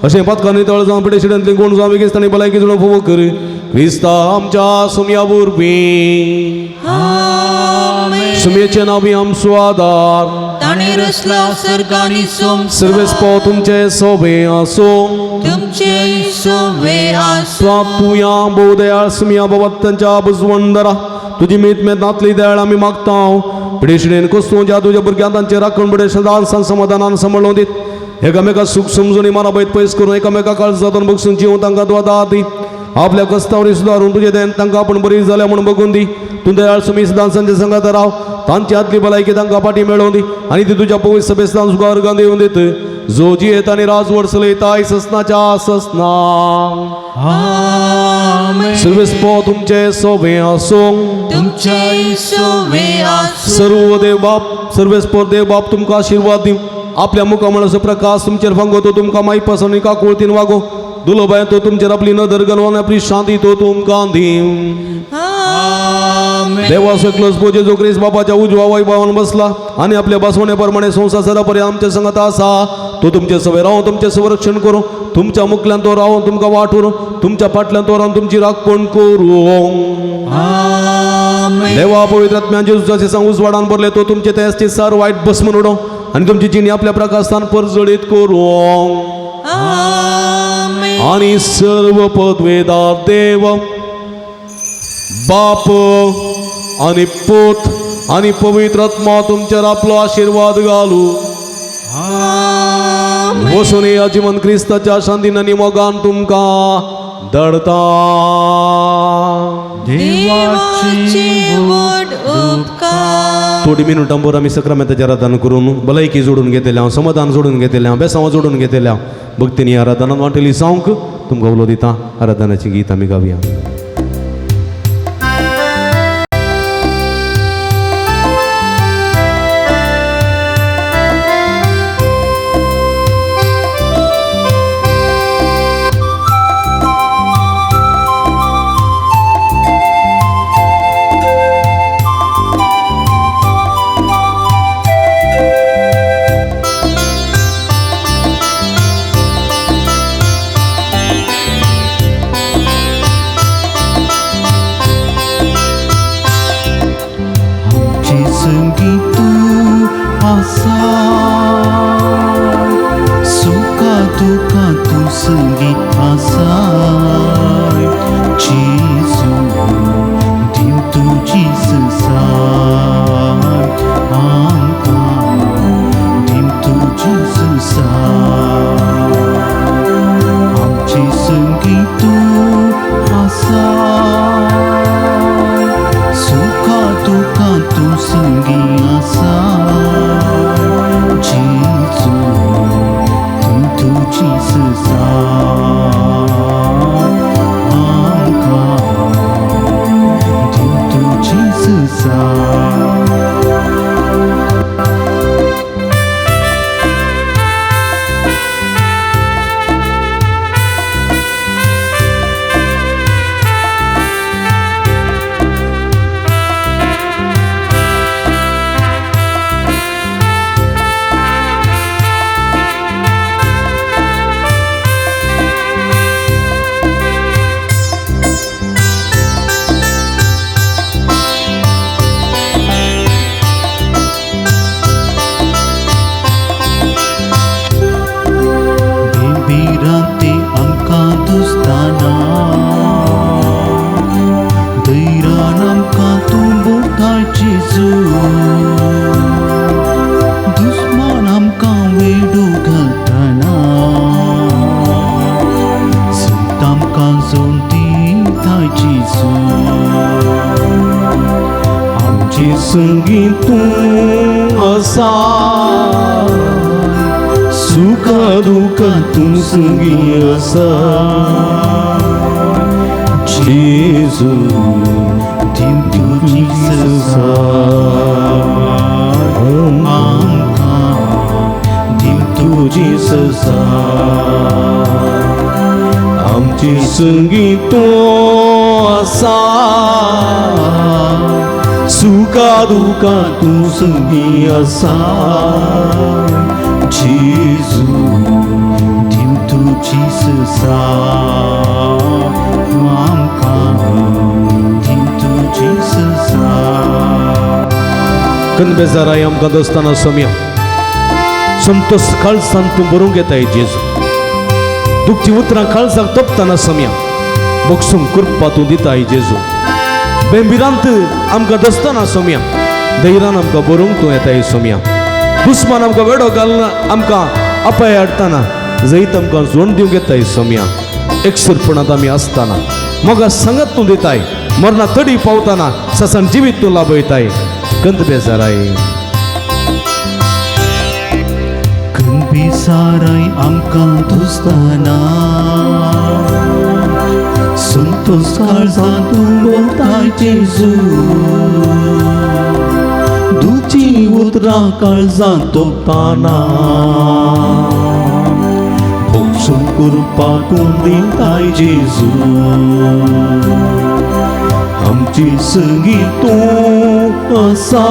अशें पदकांनी तळ जावन पिडे शिड्यांतली गुण जावं बेगीन तांणी भलायकी जुळोवंक फावो कर क्रिस्ता आमच्या सुमया वरवीं. सुमयेचें नांव आमचो आदार ताणें रचलो सर्ग आनी संवसार. सर्वेस्पो तुमचे सोबे आसूं तुमचे सोवे आसूं. प्राप्तुया बोदयाळ सुमया बाबा तांच्या बुजवंदरा तुजी मीत मेत नातली दयाळ आमी मागता पिडेशिडेन कोस्तू ज्या तुज्या भुरग्यांक तांचे राखण बडे सदां समाधानान सांबाळून दीत एकामेका सूख समजून मारा बैत पयस करून एकामेका काळजातून बगसून जिवन तांकां द्वादा दी आपल्या कस्तावरी सुदारून तुजे देन तांकां आपूण बरी जाल्या म्हूण बगून दी तूं दयाळ सुमी सदां तांच्या संगात राव तांची आदली भलायकी तांकां फाटी मेळोवन दी आनी ती तुज्या पवित्र सभेस्तान सुखार अर्गां दिवन दित जो जियेत आनी राजवड चलयता ससनाच्या ससना. सर्वेस्पो तुमचे सोबे आसूं तुमचे सोवे आसूं. सर्व देव बाप सर्वेस्पोर देव बाप तुमकां आशिर्वाद दिवं आपल्या मुखामळाचो प्रकाश तुमचेर फांगो तो तुमकां मायपास आनी काकुळतीन वागो दुलोबाय तो तुमचेर आपली नदर घालून आपली शांती तो तुमकां दिवं. देवा सकलोस पो जेजू क्रिस्त बापाच्या उजव्या वैभवान बसला आनी आपल्या बसवणे प्रमाणे संवसार सदापर्यंत आमच्या संगत आसा. तो तुमचे सवे रावन तुमचें संरक्षण करूं, तुमच्या मुखल्यान तो रावन तुमकां वाट व्हरूं, तुमच्या फाटल्यान तो रावन तुमची राखण करूं. देवा पवित्र आत्म्यान जेजूच्या सांग उजवाडान भरले तो तुमचे तेजते सार वायट भस्म उडोवं आनी तुमची जिणी आपल्या प्रकाशान परजळीत करूं. आनी सर्व पदवेदार देव बाप आनी पूत आनी पवित्र आत्मा तुमचेर आपलो आशिर्वाद घालू. वसून या जिवन क्रिस्ताच्या शांतीन आनी मोगान तुमकां दडता. देवाचे व्हड उपकार. थोडी मिनुटां भर आमी सक्रामेंताचें आराधन करून भलायकी जोडून घेतल्या हांव, समाधान जोडून घेतल्या हांव, बेसांव जोडून घेतल्या हांव. भक्तीन ह्या आराधनान वांटेली जावंक तुमकां उलो दिता. आराधनाचें गीत आमी गावया. संगीत तूं आसा, सुखा दुखा तूं संगी आसा. जेजू दीव तुजी आमकां, दीव तुजी सजा. आमची संगी तूं आसा, सुखा दुखा तूं संगी आसा. जेजू दीव तुजी सजा आमकां, दीव तुजी सजा. कनबेजाराय आमकां दोस्ताना सोम्या संतोष काळसान तूं बरोवंक येताय जेजू. दुखची उतरां काळजाक तोपतना सोम्या बक्षूंक कृपा तूं दिताय जेजू. बेंबिरांत आमकां दसतना सोम्या धैर्यान आमकां बरोवंक तूं येताय सोम्या. दुस्मान आमकां वेडो घालना आमकां अपाय हाडटना जैत आमकां जोड दिवंक येताय सोम्या. एकसुरपणांत आमी आसतना मोगा सांगत तूं दिताय, मरणा तडी पावतना ससन जिवीत तूं लाभयताय. कंद बेजाराय कंबेजाराय आमकां दुसतना संतोष काळजांत तूं बोलताय जेजू. दुखची उतरां काळजांत तोपतना बक्षूंक कृपा तूं दिताय जेजू. आमची संगी तूं आसा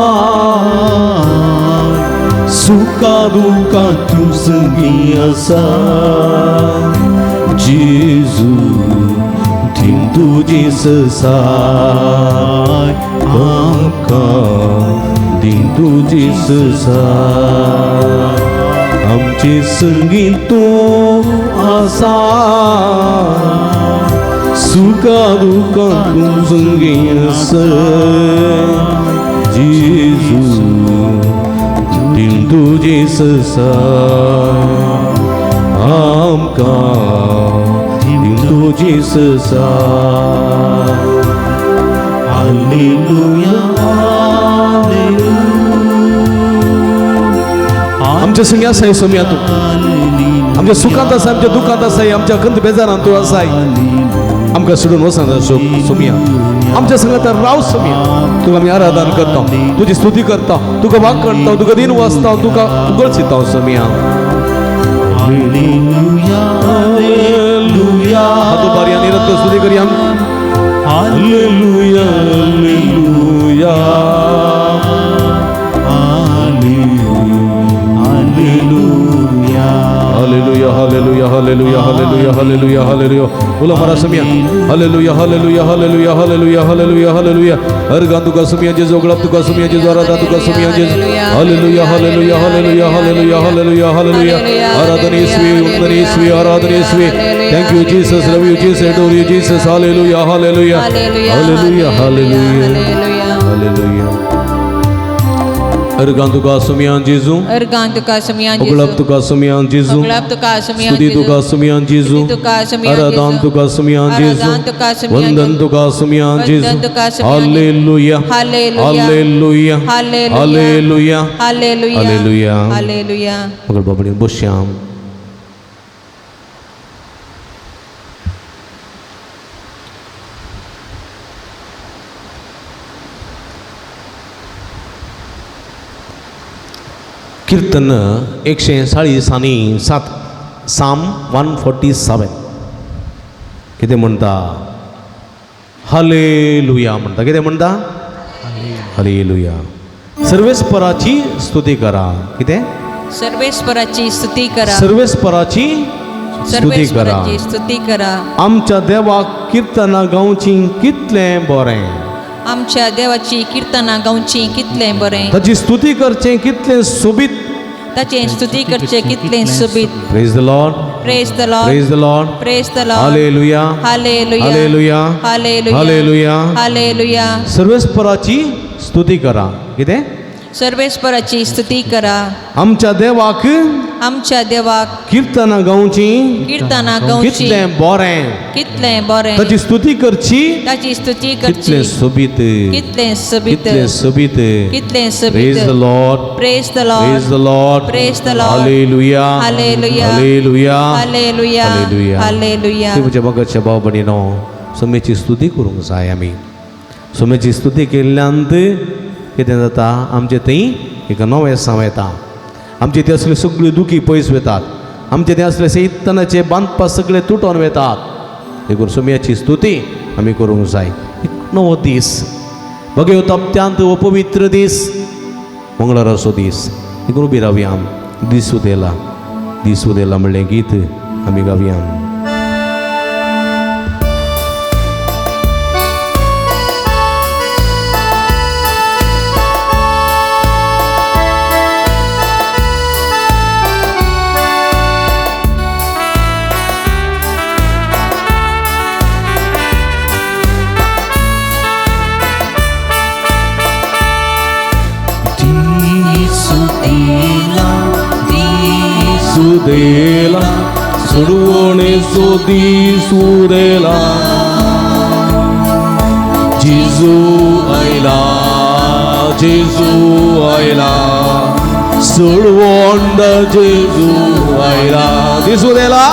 सुखा दुखां तूं संगी आसा जेजू दिन तुजी ससाय आमकां दिन तुजी ससाय आमचे संगी तूं आसा सुखा दुखां तूं संगी आसा जेजू दिन तुजी ससाय आमकां दिन तुजी ससाय हालेलुया हालेलुया आमच्या संगी आसाय सोम्या तूं आमच्या सुखांत आसाय आमच्या दुखांत आसाय आमच्या खंत बेजारांत तूं आसाय आमकां सोडून वचना सोमिया आमच्या संगात राव सोमिया तुका आमी आराधन करता तुजी स्तुती करता तुका वाक करता तुका दिन वाचता तुका उगळचिता सोमिया हालेलुया हालेलुया हातू बारी आनी रक्त स्तुती करूया. Hallelujah hallelujah hallelujah hallelujah hallelujah hallelujah hallelujah hallelujah hallelujah उलो मारा समिया hallelujah hallelujah hallelujah hallelujah hallelujah hallelujah organ तुका समिया जेजू उगळप तुका समिया जेजू आराधना तुका समिया जेजू hallelujah hallelujah hallelujah hallelujah hallelujah hallelujah आराधना येसुवे वंदन येसुवे आराधना येसुवे thank you Jesus love you Jesus adore you Jesus hallelujah hallelujah hallelujah hallelujah hallelujah organ तुका समिया जेजू अर्गान तुका समिया जेजू उगळप तुका समिया जेजू उगळप तुका समिया स्तुती जेजू तुका समिया जेजू स्तुती तुका समिया आराधन जेजू. तुका समिया जेजू आराधन तुका समिया वंदन जेजू. तुका समिया जेजू वंदन तुका समिया जेजू. Hallelujah hallelujah. Hallelujah hallelujah. Hallelujah hallelujah hallelujah. Hallelujah मगर बाबडी बसयाम कीर्तन 147 साम 147 कितें म्हणटा हालेलुया म्हणटा कितें म्हणटा हालेलुया सर्वेस्पराची स्तुती करा कितें सर्वेश्वराची स्तुती करा सर्वेस्पराची स्तुती करा सर्वेश्वराची स्तुती करा आमच्या देवाक किर्तनां गावची कितलें बरें आमच्या देवाची किर्तनां गावची कितलें बरें ताची स्तुती करचें कितलें सोबीत ताचें स्तुती करचें कितलें सोबीत Praise the Lord Praise the Lord Praise the Lord Praise the Lord hallelujah hallelujah hallelujah hallelujah hallelujah hallelujah सर्वेस्पराची स्तुती करा कितें सर्वेश्वराची स्तुती करा आमच्या देवाक आमच्या देवाक किर्तनां गावची किर्तनां गावची कितलें बरें कितलें बरें ताची स्तुती करची ताची स्तुती करची कितलें सोबीत कितलें सोबीत कितलें सोबीत कितलें Praise सोबीत the Lord Praise the Lord Praise the Lord Praise the Lord. Hallelujah hallelujah. Hallelujah hallelujah hallelujah. Hallelujah तुमच्या मोगाच्या भाव भयणीनो सोम्याची स्तुती करूंक जाय आमी सोम्याची स्तुती केल्ल्यान कितें जाता आमचे थंय एक नवें साव येता आमचे थंय असले सगळ्यो दुखी पयस वतात आमचे थंय असले सैतानाचे बांदपा सगळे तुटोन वतात देखून सोम्याची स्तुती आमी करूंक जाय एक नवो दीस बघे तप्त्यांत हो पवित्र दीस मंगळाराचो दीस देखून उबी रावया दीस उदेला दीस उदेला म्हणलें गीत आमी गावया. दिसुदेला सुदेला सोडवणेचो दीस उदेला जेजू आयला जेजू आयला सोडवण जेजू आयला दीस उदेला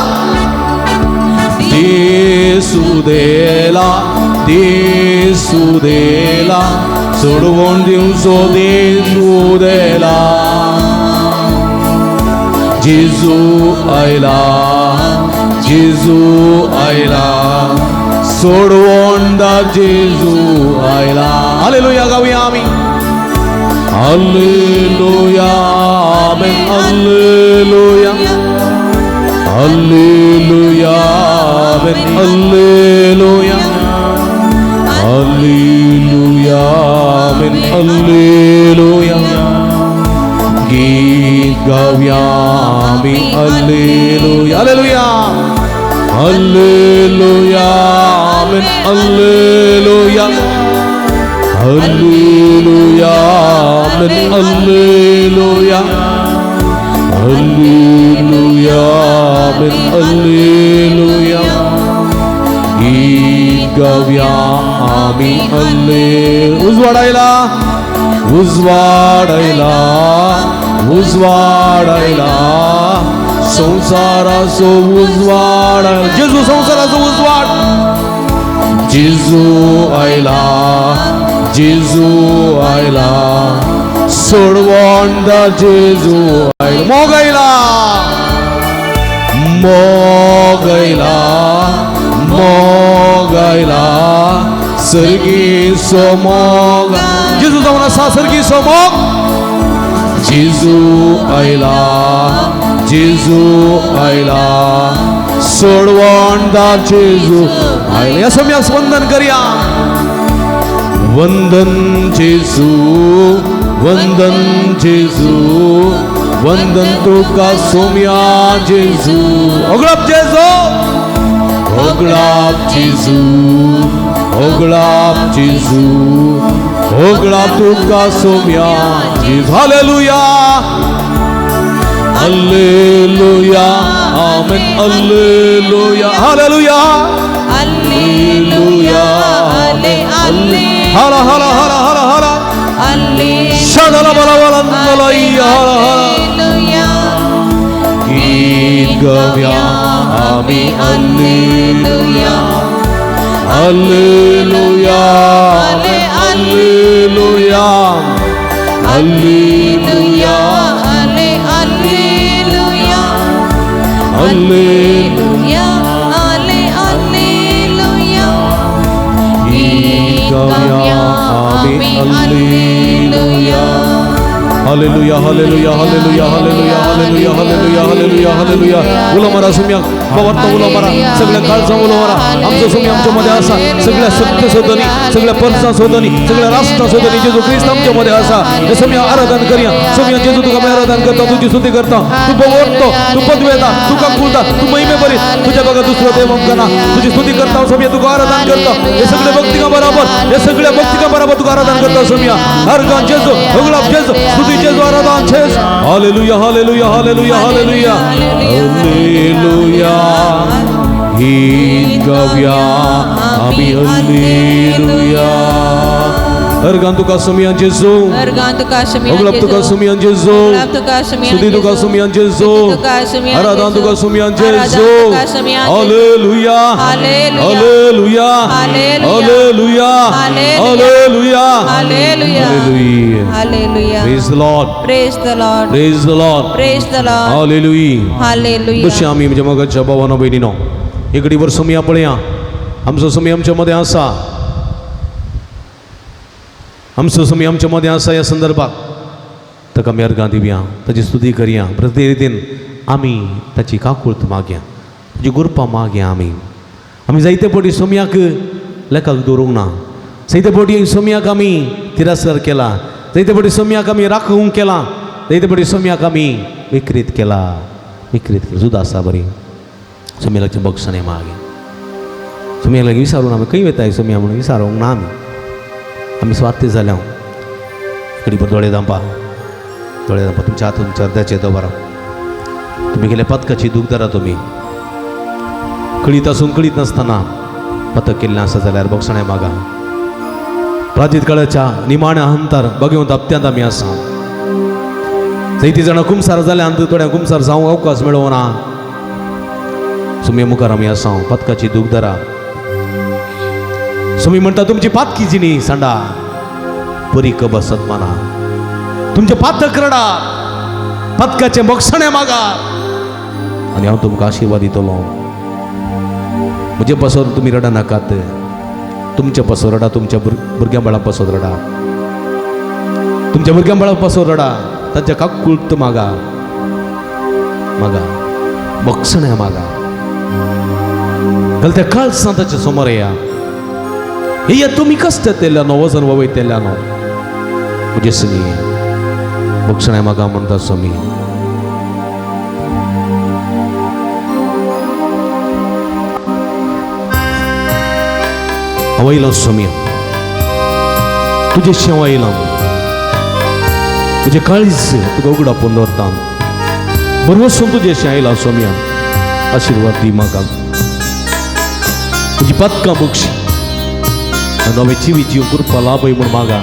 दीस उदेला दीस उदेला सोडवण दिवचो दीस उदेला जेजू आयला जेजू आयला सोडवणदार जेजू आयला. हालेलुया गावया आमी. Hallelujah amen hallelujah hallelujah amen hallelujah hallelujah amen hallelujah. गीत गावया आमी hallelujah hallelujah hallelujah amen hallelujah hallelujah amen hallelujah hallelujah amen hallelujah. गीत गावया आमी हालेलुया. उजवाड आयला उजवाड आयला उजवाड आयला संसाराचो उजवाड आयला. जेजू संसाराचो उजवाड. जेजू आयला जेजू आयला सोडवणदार जेजू आयला. मोग आयला मोग आयला मोग आयला सर्गीचो मोग. जेजू जावन आसा सर्गीचो मोग. जेजू आयला जेजू आयला सोडवणदार जेजू आयला. ह्या सम्याक वंदन करया. वंदन जेजू वंदन जेजू वंदन तुका सोम्या जेजू. ओगळप जेजू ओगळप जेजू ओगळप जेजू ओगळप तुका सोम्या जेजू. Hallelujah hallelujah amen hallelujah hallelujah hallelujah हाला हाला हाला हाला हाला शडला बला बला नलैया हाला हाला. गीत गावया आमी hallelujah hallelujah hallelujah hallelujah hallelujah. गीत गावया आमी hallelujah hallelujah hallelujah hallelujah hallelujah hallelujah hallelujah hallelujah hallelujah. उलो मारा सुम्याक बाबार्थ उलो मारा सगळ्या काळजां उलो मारा. आमचो सुम्या आमच्या मध्ये आसा. सगळ्या सत्य सोदनी सगळ्या पंचा सोदनी सगळ्या राष्ट्रा सोदनी जेजू क्रिस्त आमच्या मध्ये आसा. हे सुम्या आराधन करया. सुम्या जेजू तुका आमी आराधन करता तुजी स्तुती करता. तूं पवरतो तूं पदवेता तूं काकुळता तूं महिमे बरी तुज्या बगर दुसरो देव आमकां ना. तुजी स्तुती करता सुम्या तुका आराधन करता. हे सगळे भक्तिका बराबर हे सगळ्या भक्तिका बराबर तुका आराधन करता सुम्या. हर गान जेजू होगळाप जेजू स्तुती जेजू आराधन छेस. Hallelujah hallelujah hallelujah hallelujah hallelujah. गीत गावया आमी हालेलुया. अर्गान तुका सुमियान जेजू होगळाप तुका सुमियान जेजू स्तुती तुका सुमियान जेजू आराधन तुका सुमियान जेजू. Hallelujah hallelujah hallelujah hallelujah hallelujah. Praise the Lord. Praise the Lord. Praise the Lord. Praise the Lord. Hallelujah. Hallelujah. बशी आमी म्हज्या मोगाच्या भावानो भयणीनो इकडीवर सुमया पळया. आमचो सुमी आमच्या मध्ये आसा. आमचो सुमी आमच्या मध्ये आसा. ह्या संदर्भात ताका आमी अर्गां दिवया ताची स्तुती करया. प्रति रितीन आमी ताची काकूळत मागया ताची गुरपां मागया. आमी आमी जायते फावटी सोम्याक लेखाक दवरूंक ना. जायते फावटी सोम्याक आमी तिरस्कार केला. जायते फावटी सोम्याक आमी राखूंक केला. जायते फावटी सोम्याक आमी विकृत केला विकृत केला. जुदा आसा बरी सोम्या लागचें बक्षणें मागीर सोम्या लागीं विचारूं आमी खंय वताय सोम्या म्हणून विचारूंक ना. आमी आमी स्वार्थी जाल्या. कडीपर दोळे दांपा दोळे दांपा तुमच्या हात तुमच्या अर्ध्याचे दवरा. तुमी गेले पदकाची दूख धरा. तुमी कळीत आसून कळीत नासतना पथक केल्लें आसा जाल्यार बक्षणें मागा. प्राचीत काळाच्या निमाण्या हंतार बगेवंत हप्त्यांत आमी आसा. जायतीं जाणां कुमसार जाल्या आनी थोड्या कुमसार जावंक अवकाश मेळोना. सुमी मुखार आमी आसा पदकाची दूख धरा. सुमी म्हणटा तुमची पातकी जिणी सांडा परी कबसत माना. तुमचे पातक रडा पदकाचें बक्षणें मागा आनी हांव तुमकां आशिर्वाद दितलो. म्हजे पासत तुमी रडा नाकात, तुमच्या पासत रडा, तुमच्या भुरग्यां बाळां पासत रडा, तुमच्या भुरग्यां बाळां पासत रडा, तांच्या काकुळत मागा, मागा बक्षण्या मागा, घाल त्या काळसां ताच्या समोर या. हे तुमी कश्ट तेल्ल्यानो, वजन वयतेल्यानो, म्हजे सनी बक्षण्या मागा म्हणटा स्वामी. हांव आयलो स्वामी, तुजे शेव आयला, तुजें काळीज तुका उगडापून दवरता, बरवसून तुजें आयला स्वामी, आशिर्वाद दी म्हाका, तुजी पातकां बक्षी, नवे जिवी जीव कृपा लाभय म्हूण मागा.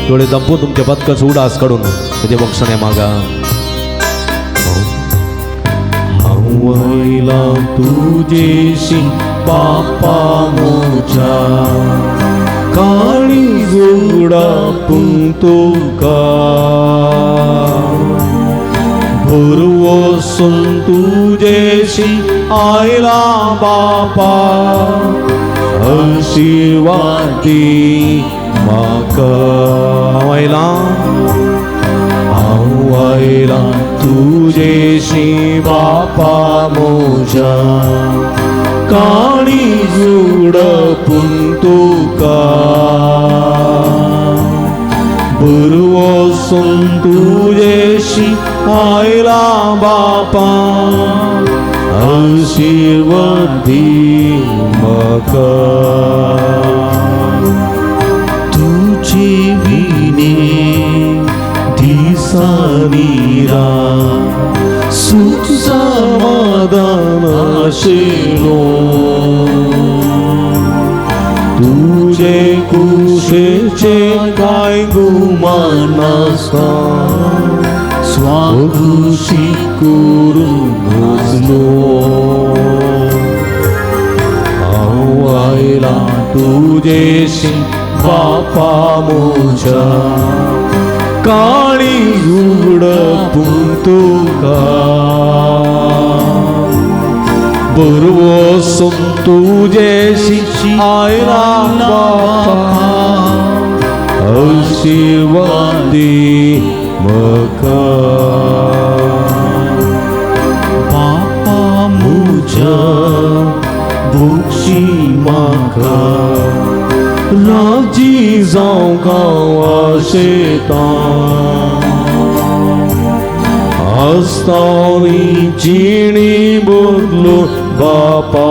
दोळे दांपून तुमच्या पातकाचो उडास काडून तुजें बक्षणें मागा. हांव आयला तुजेशी बापा म्हज्या, काळीज उगडापून तुका, भरवसून तुजेशी आयला बापा, आशिर्वाद दी म्हाका. हांव आयला, हांव आयला तुजेशी बापा म्हज्या, काळीज उगडापून तुका, भरवसून तुजेशी आयला बापा, आशिर्वाद दी म्हाका. तुजे विणे दिसांनी रात सुख समाधान आशिल्लो, तुजे कुशीचे कांय गुमान नासता, स्वाकुशी करून बसलो. हांव आयला तुजेशी बापा म्हज्या, काळीज उगडापून तुका, भरवसून तुजेशी आयला बापा, आशिर्वाद दी म्हाका. बापा म्हज्या बक्षी म्हाका, राजी जावंक हांव आशेतां, आसतानी जिणी बदलून बापा,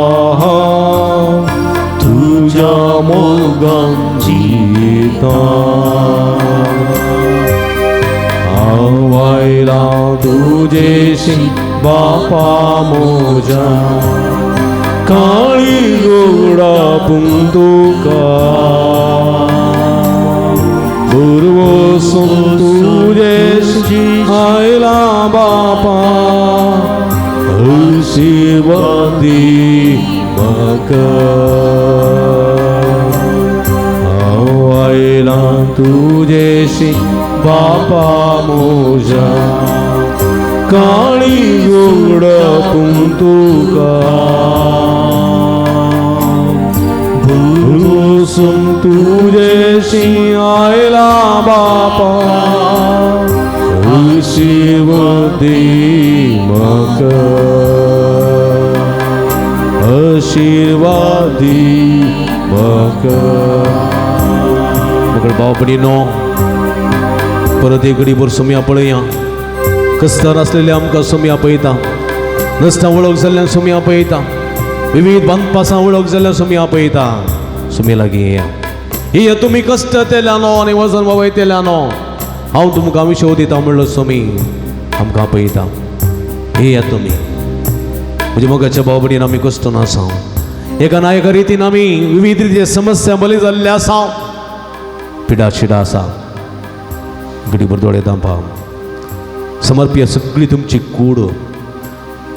तुज्या मोगान जियेतां. हांव आयला तुजेशी बापा म्हज्या, काळीज उगडापून तुका, भरवसून तुजेशी आयला बापा, आशिर्वाद दी म्हाका. हांव आयला तुजेशी बापा म्हज्या, काळीज उगडापून तुका, भरवसून तुजेशी आयला बापा, आशिर्वाद दी म्हाका, आशिर्वाद दी म्हाका. मगळ भाव भयणीनो, परत एक घडीभर सोमया पळया. कस्तार आसलेले आमकां सोमया पळयता, नसता वळख जाल्ल्यान सोमया पळयता, विविध बांदपासां वळख जाल्ल्यान सोमया पळयता. सोमया लागीं येया, येया तुमी कश्ट तेल्यानो आनी वजन वयतेल्यानो, हांव तुमकां विशव दिता म्हणलो सोमी आमकां पळयता. येया तुमी म्हज्या मोगाच्या भाव भयणीन, आमी कश्ट नासा, एका ना एका रितीन आमी विविध रितीचे समस्या बली जाल्ले आसा, पिडा शिडा आसा. घडीभर दोळे दांपा, समर्पिया सगळी तुमची कूड,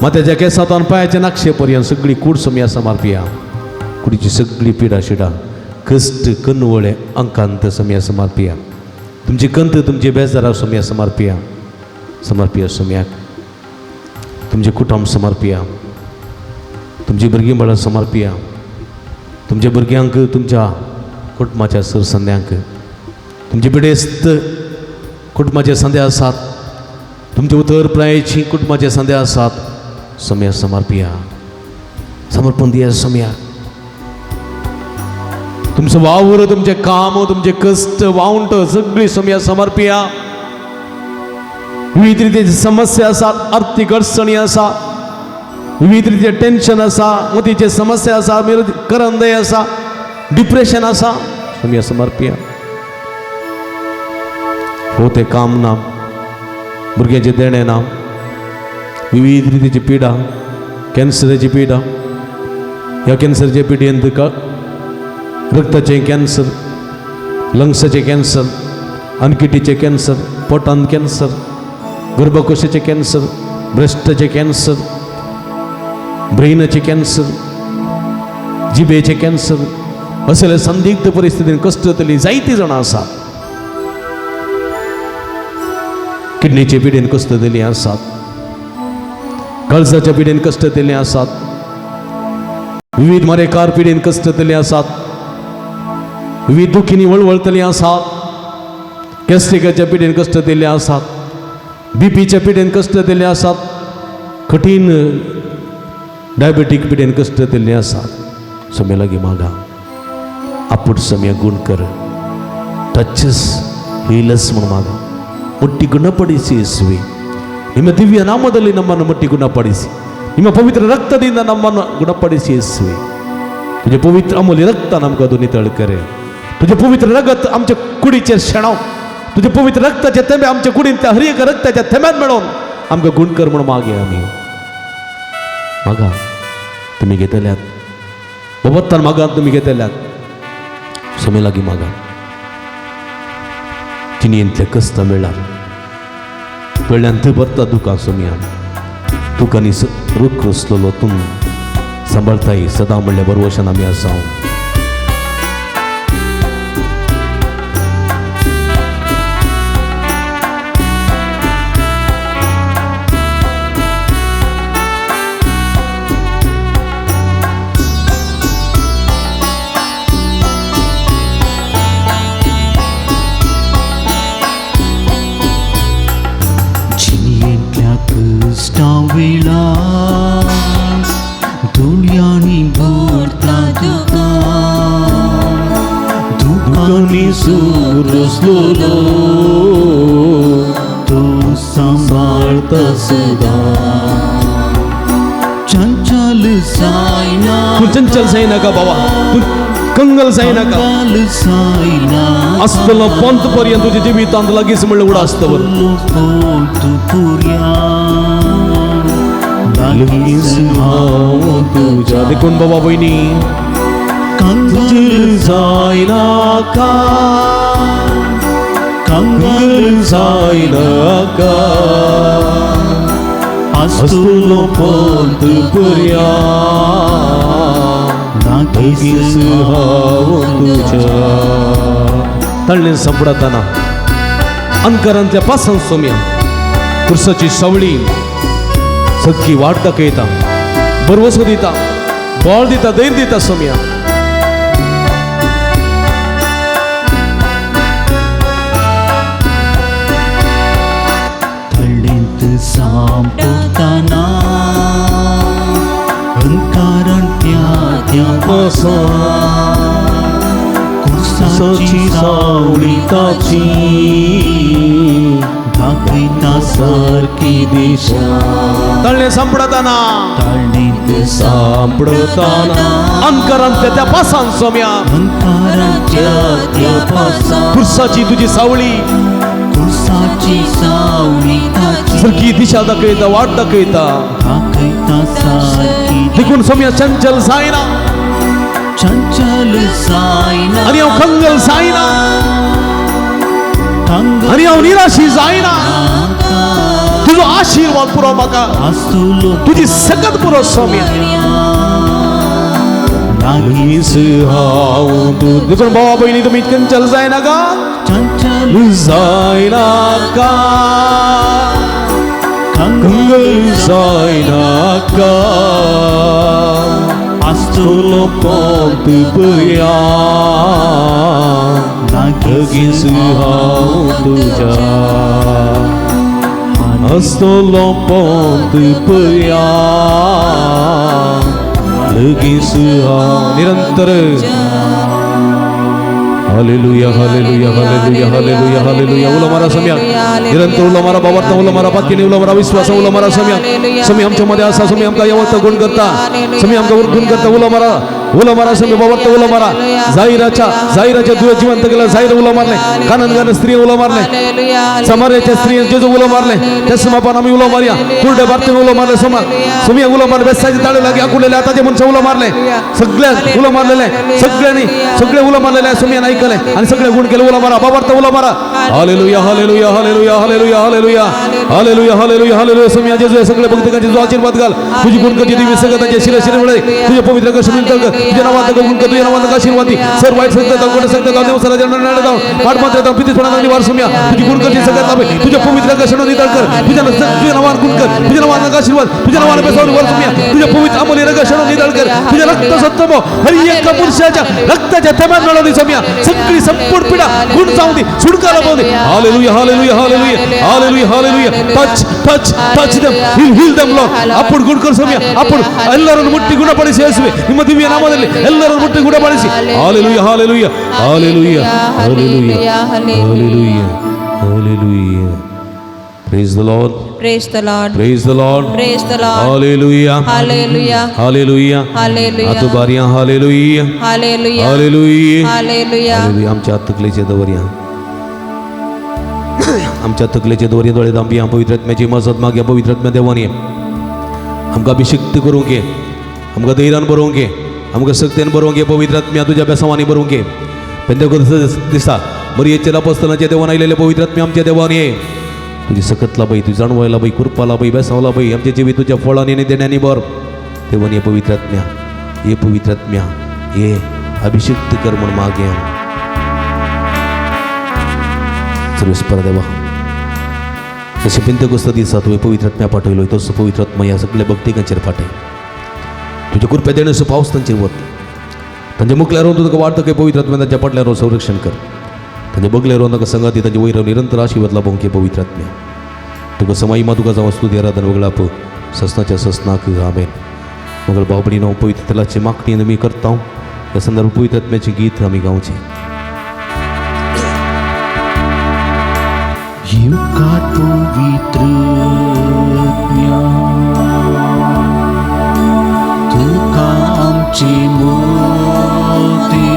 मात्याच्या केसांत पांयाच्या नाक्षे पर्यंत सगळी कूड सोमया समर्पिया. कुडीची सगळी पिडा शिडा कश्ट कनवळे अंकांत सोमया समर्पिया. तुमची कंत तुमची बेजारा सोमया समर्पिया, समर्पिया सोमयाक. तुमचें कुटुंब समर्पिया, तुमची भुरगीं बाळां समर्पिया. तुमच्या भुरग्यांक, तुमच्या कुटुंबाच्या सरसंद्यांक, तुमचे पिडेस्त कुटुंबाचे संध्या आसात, तुमचे उतर प्रायेची कुटुंबाचे संध्या आसात. सम्या समर्पिया, समर्पण दिया सम्या. तुमचो वावर, तुमचें काम, तुमचें कश्ट, वावंट सगळी सम्या समर्पिया. विविध रितीची समस्या आसात, आर्थीक अडचणी आसा, विविध रितीचे टेन्शन आसा, मतीचे समस्या आसा, करंदय आसा, डिप्रेशन आसा. सम्या समर्पिया. हो तें काम ना, भुरग्यांचें देणें ना, विविध रितीची पिडा, कॅन्सराची पिडा. ह्या कॅन्सरच्या पिडयेन तुका रक्ताचें कॅन्सर, लंग्साचें कॅन्सर, अनकिटीचें कॅन्सर, पोटान कॅन्सर, गर्भकोशाचें कॅन्सर, ब्रेस्टाचें कॅन्सर, ब्रेनाचें कॅन्सर, जिबेचें कॅन्सर, असले संदिग्ध परिस्थितीन कश्ट जातली जायतीं जाणां आसात. किडनीचे पिडेन कश्ट जाल्लीं आसात, काळजाच्या पिडेन कश्ट जाल्लीं आसात, विविध मारेकार पिडेन कश्ट जाल्लीं आसात, विविध दुखींनी वळवळतलीं आसात, गॅस्ट्रिकाच्या पिडेन कश्ट दिल्ले आसात, बीपीच्या पिडेन कश्ट दिल्ले आसात, कठीण डायबेटीक पिडेन कश्ट दिल्ले आसात. सम्या लागीं मागा, आपूट सम्या गुण कर, टचस ಹೀಲಸ್ म्हूण ಮಾಗ. ಮುಟ್ಟಿ ಗುಣಪಡಿಸಿ ಯೇಸುವೆ, ನಿಮ್ಮ ದಿವ್ಯ ನಾಮದಲ್ಲಿ ನಮ್ಮನ್ನು ಮುಟ್ಟಿ ಗುಣಪಡಿಸಿ, ನಿಮ್ಮ ಪವಿತ್ರ ರಕ್ತದಿಂದ ನಮ್ಮನ್ನು ಗುಣಪಡಿಸಿ ಯೇಸುವೆ. तुझे पवित्र अमूल्य रक्त आमकां तूं नितळ करे. तुझे पवित्र रगत आमच्या कुडीचेर शेणव. तुझे पवित्र रक्ताचे थेंबे आमच्या कुडींतल्या हर एक रक्ताच्या थेंब्यात मेळोवन आमकां गुण कर म्हणून मागे आमी मागा. तुमी घेतल्यात बाबत्तान मागा, तुमी घेतल्यात समे लागीं मागा. जिणेंतले कश्ट मेळ्ळा वेळ्यान थंय भरता दुकां सोमया, तुका न्ही रूख रसलेलो तूं सांबाळताय सदां म्हणल्यार बरवशान आमी आसा. जिणेंतल्या कश्टां वेळार धुळयांनी भरता दुकां, दुकांनी सूर रसलोलो तूं सांबाळता सदां. चंचल जायना, तूं चंचल जायनाका बाबा, तूं कंगल जायनाका, कंगाल जायना, आसतलो पंत पर्यंत तुज्या जिवितांत लागींच म्हणलें उडा आसतवर. हांव तुज्या देखून बाबा भयणी कंगाल जायनाका, कंगाल जायनाका, आसतलो पंत पर्या लागींच हांव तुज्या. तळ्ळे सांपडताना अंकरांतल्या पासान सोम्या कुर्साची सावळी सगळी वाट दाखयता, भरवसो दिता, बळ दिता, धैर्य दिता सोम्या. थंडेंत सांपडताना अंकारान त्या त्या कुर्साची सावळी ताची दाखयता सारकी दिशा. तळ्ळे सांपडताना थंडेंत सांपडताना अंकरांतल्या त्या पासान सोम्या अंकाराच्या त्या पासा कुर्साची तुजी सावळी कुर्साची सावळी ताची सारकी दिशा दाखयता, वाट दाखयता. दाखयता सारकी देखून सोम्या चंचल जायना, चंचल जायना, आनी हांव कंगल जायना, कंगाल आनी हांव निराशी जायना. तुजो आशिर्वाद पुरो म्हाका, आसतलो तुजी सकत पुरो सोम्या. लागींच हांव तूं. देखून भावा भयणी तुमी चंचल जायनाका, चंचल जायनाका, कंगाल कंगल जायनाका, आसतलो आसतलो पंत पया लागींच हांव तुज्या आसतलो पंत पया लागींच हांव निरंतर. Hallelujah hallelujah hallelujah hallelujah hallelujah. उलो मारा सम्या निरंतर उलो मारा बाबार्थ उलो मारा पातकीने उलो मारा विश्वास उलो मारा सम्या. सम्या आमच्या मध्ये असा सम्या आमका यवत गुण करता सम्या आमका गुण करता. उलो मारा उलो मारा सम्या बाबार्थ उलो मारा. जाहिराच्या जाहिराच्या दुवे जिवंत केलं जाहीर उलो मारले. कानंदगान स्त्री उलो मारले. समार्याच्या स्त्री जेजू उलो मारले. त्या समापान आम्ही उलो मारया. कुरडे बारते उलो मारले समा सुमिया उलो मारले. बेसायचे ताळे लागे आकुडलेले आताचे मनशा उलो मारले. सगळ्या उलो मारलेले सगळ्यांनी सगळे उलो मारलेले सुमिया ऐकले आणि सगळे गुण केले. उलो मारा बाबार्थ उलो मारा. Hallelujah hallelujah hallelujah hallelujah hallelujah hallelujah hallelujah hallelujah. सुमिया जेजू सगळे भक्तकांचे जो आशीर्वाद घाल. तुझी गुण कधी दिवी सगळं त्यांच्या शिरे शिरे मिळे. तुझे पवित्र कशी तुझ्या नावात गुण कर. तुझ्या नावात आशीर्वाद सर वाईट सगळं दाव सगळं दाव देवसाला जाव पाठ मात्र दाव पितीपणा निवार सुमिया. तुझी गुण करची सगळ्यात लाभे. तुझ्या पवित्र कशानं नितळ कर. तुझ्या तुझ्या नावात गुण कर. तुझ्या नावात आशीर्वाद तुझ्या नावाने बेसावून वर सुमिया. तुझ्या पवित्र अमोली रगशानं नितळ कर. तुझ्या रक्त सत्तम हरी एका पुरुषाच्या रक्ताच्या थेंबात मिळवली सुमिया. सगळी संपूर्ण पीडा गुण जाऊ दे सुटका लाभू दे. Hallelujah hallelujah hallelujah hallelujah hallelujah. Touch touch touch them heal heal them Lord. आपण ಗುಣ ಕರ್ ಸ್ವಾಮಿ आपण ಎಲ್ಲರನ್ನು ಮುಟ್ಟಿ ಗುಣಪಡಿಸಿ ಯೇಸುವೆ ನಿಮ್ಮ ದಿವ್ಯ ನಾಮದಲ್ಲಿ ಎಲ್ಲರನ್ನು ಮುಟ್ಟಿ ಗುಣಪಡಿಸಿ. Hallelujah hallelujah hallelujah hallelujah hallelujah hallelujah. Praise the Lord. Praise the Lord. Praise the Lord. Praise the Lord. Hallelujah hallelujah hallelujah hallelujah. आतु Bariya hallelujah hallelujah hallelujah hallelujah. Hallelujah. आमच्या तकलेचे दवरया आमच्या तकलेचे दवरया दोळे दांबया पवित्र आत्म्याची मजत मागया. पवित्र आत्म्या देवानी आमकां अभिषिक्त करूंक ये. आमकां धैर्यान बरोवंक ये. आमकां शक्तेन बरोवंक ये. पवित्र आत्म्या तुज्या बेसांवांनी बरोवंक ये. पेंतेकोस्त दिसा मरियेच्या अपोस्तलांच्या देवान आयलेले पवित्र आत्म्या आमच्या देवान ये. तुझी सकत लाभय तुझी जाणवाय लाभय कृपा लाभय बेसांव लाभय. आमचे जिवीत तुझ्या फळांनी आनी देण्यांनी भर. देवान ये पवित्र आत्म्या ये पवित्र आत्म्या ये अभिषिक्त कर म्हूण मागया. सर्वेस्पर देवा जशें पेंतेकोस्त दिसा तुवें पवित्र आत्म्या पाठयलो तसो पवित्र आत्मा ह्या सगळ्या भक्तिकांचेर पाठय. तुज्या कृपे देणेचो पावस तांचेर वत. तांच्या मुखल्यार रोवन तुका वाडटा पवित्र आत्म्या तांच्या फाटल्यान रोवन संरक्षण कर. तांच्या बगल्यार रोवन तांकां संगाती तांच्या वयर निरंतर आशीर्वाद लाभोवंक हे पवित्र आत्म्या. तुका समाईमा तुका जावं स्तुती आराधन वगळाप ससनाच्या ससनाक आमेन. मगळ बाबडीनो पवित्र तेलाची मागणी आमी करता. ह्या संदर्भ पवित्र आत्म्याचें गीत आमी गावचें. येवकार पवित्र आत्म्या तुका आमचे मोती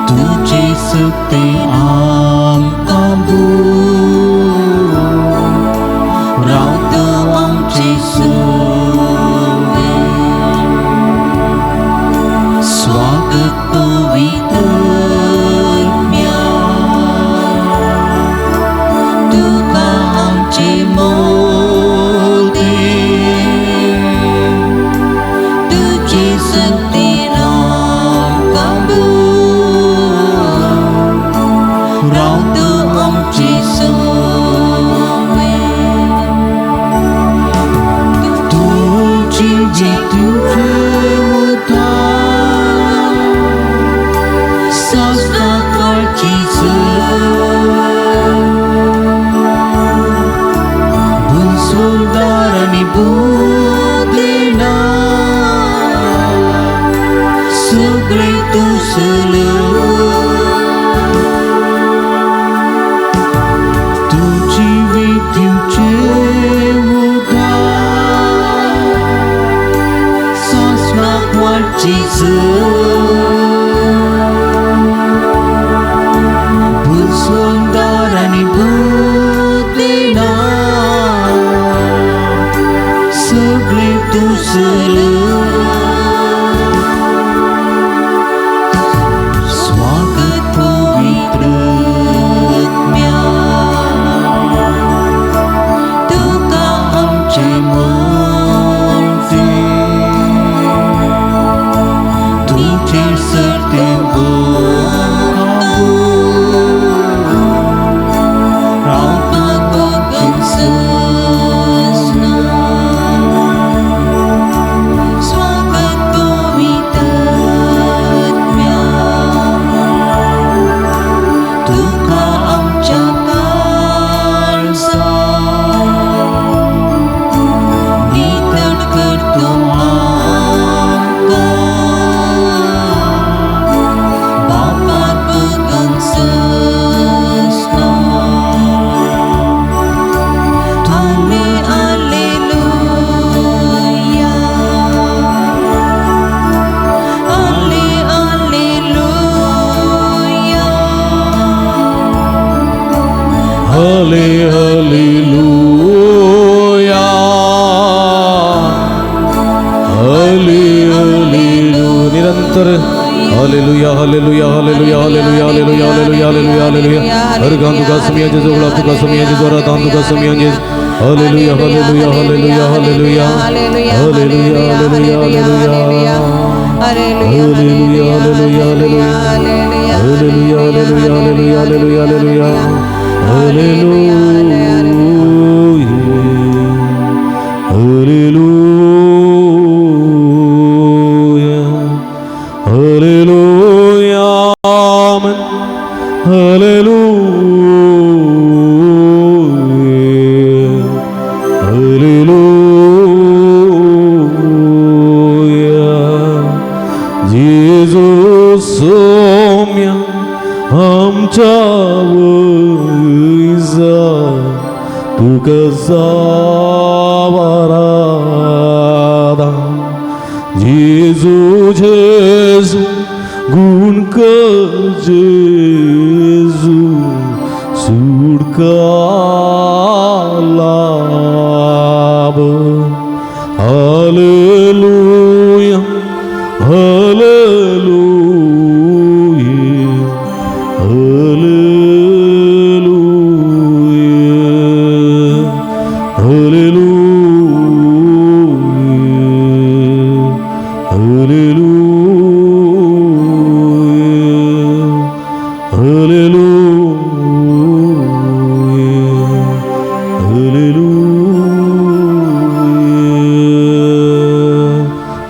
तुझे सकते आमकां रावत आमचे सुवे. स्वागत पवित्र आत्म्या तुका आमचे मोती तुझे सकते आमकां रावत आमचे सुवे. तुझी जितुचे उदार ससनाकाळची भुसुलदार आनी बुदेना सगळे तुसले. तुझी विधीचे उदार ससनाक वाडची भुसुलदार आनी बुदेना सगळे तुसले. स्वागत पवित्र आत्म्या तुका आमचे मोती तुझे सरते रावता ससना. तर hallelujah hallelujah hallelujah hallelujah hallelujah hallelujah hallelujah hallelujah. अर्गां तुका सुमया जेजू गुलाब तुका सुमया जेजू आराधान तुका सुमया जेजू. Hallelujah hallelujah hallelujah hallelujah hallelujah hallelujah hallelujah hallelujah hallelujah hallelujah hallelujah hallelujah hallelujah hallelujah hallelujah hallelujah hallelujah amen hallelujah hallelujah. जेजू सोम्या आमच्या वयजा तुका जावाराधा. जेजू जेजू गुण कर जेजू सुटका लाभ. Hallelujah hallelujah hallelujah hallelujah hallelujah hallelujah hallelujah.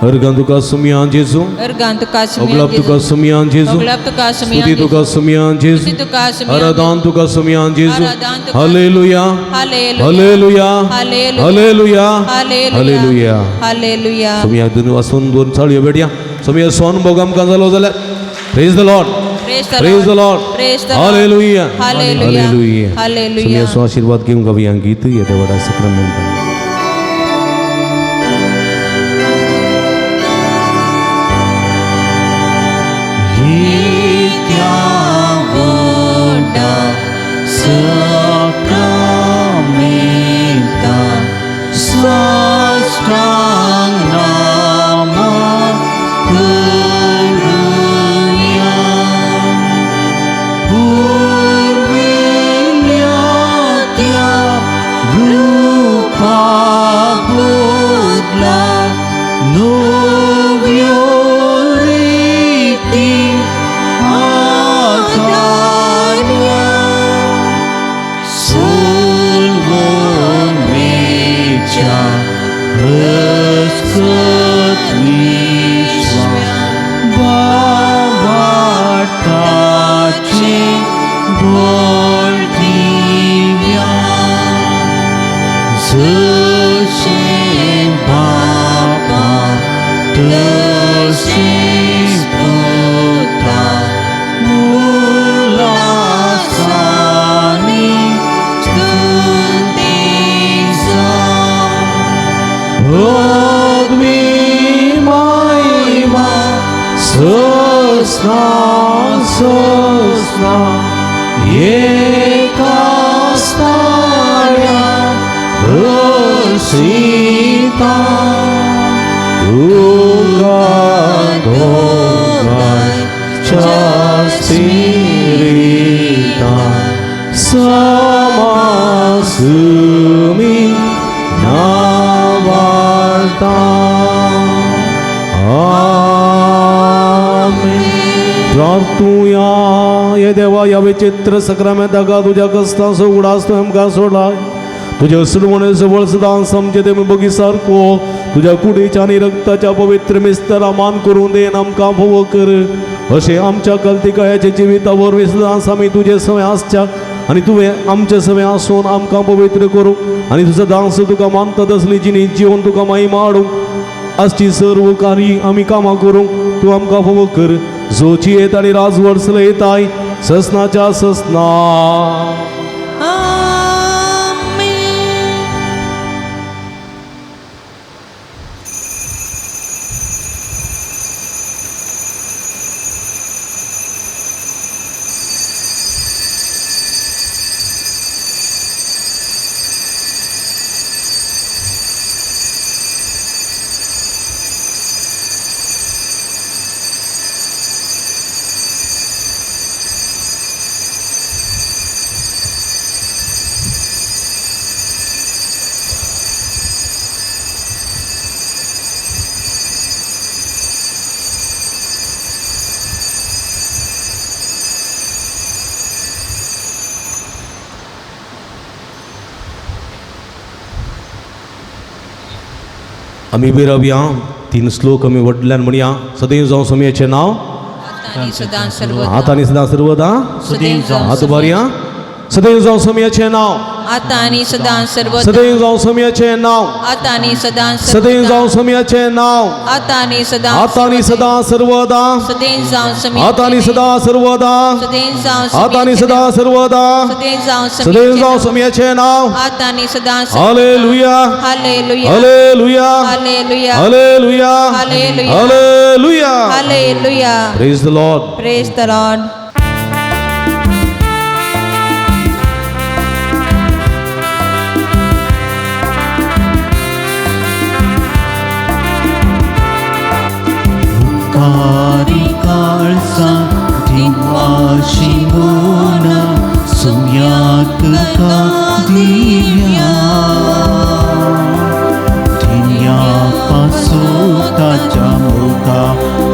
अर्गां तुका सुमया जेजू अर्गां तुका सुमया अगलाब तुका सुमया जेजू अगलाब तुका सुमया स्तुती तुका सुमया जेजू स्तुती तुका सुमया आराधान तुका सुमया जेजू. आराधान तुका hallelujah hallelujah hallelujah hallelujah hallelujah hallelujah. Hallelujah. Somaiya दोन वासून दोन चाळयो भेटया. सुमया सोन भोग आमकां जालो जाल्यार praise the Lord Praise the praise the Lord. Lord Praise the Lord. Hallelujah hallelujah. Hallelujah. Hallelujah. Somaiya आशीर्वाद घेऊन गावया गीत येत्या वडा सक्रामेंता. येत्या व्हडा सक्रामेंता साष्टांग नमन करुया. पुर्विल्ल्या त्या रुपा बदला नव्यो रिती आधारया. सलवणेच्या हसकत विश्वा भावार्थाचे बळ दिव्या. जशें बापा तशेंच पुता उल्हासानी स्तुती जावं. पदवी महिमा ससना ससना एका स्थान्या हर्षिता तुका दोगांच्या स्पिरिता समासुमी नावार्ता. आमेन. प्रार्थुया. हे देवा ह्या विचित्र सक्रामेंताका तुज्या कस्तांचो उगडास तूं आमकां सोडलाय. तुज्या सुडवणे जवळ सदां समजे ते बगी सारको तुज्या कुडीच्या आनी रक्ताच्या पवित्र मिस्तरा मान करून then आमकां भोव कर. अशें आमच्या कल्तिकायाच्या जिविता वरवीं सदांच आमी तुजे सवंय आसच्या आनी तुवें आमचे सवंय आसून आमकां पवित्र करूं आनी तुजो दांस तुका मानता तसली जिणी जिवन तुका माई माडूंक आसची सर्व कार्य आमी कामां करूंक तूं आमकां भोव कर. जोची येत आनी राजवट चलयताय ससनाच्या ससना. आमेन. आमी उबी रावया. 3 श्लोक आमी व्हडल्यान म्हणया. सदैव जावं स्वामयाचें नांव आतां आनी सदां सर्वदा. हात उबारया. सदैव जावं स्वामयाचें नांव आतां आनी सदां सर्वदा. सदैव जावं स्वामयाचें नांव आतां आनी सदां सदैव जावं स्वामयाचें नांव आतां आनी सदां आतां आनी सदां सर्वदा. सदैव जावं स्वामी आतां आनी सदां सर्वदा. सदैव जावं आतां आनी सदां सर्वदा. सदैव जावं सदैव जावं स्वामयाचें नांव. आतां आनी सदां. Hallelujah hallelujah hallelujah hallelujah hallelujah hallelujah hallelujah. Hallelujah. Praise the Lord. Praise the Lord. काळसा दिवाशी मोना सुम्याक का दिव्या धिन्या पासो ताच्या मुखा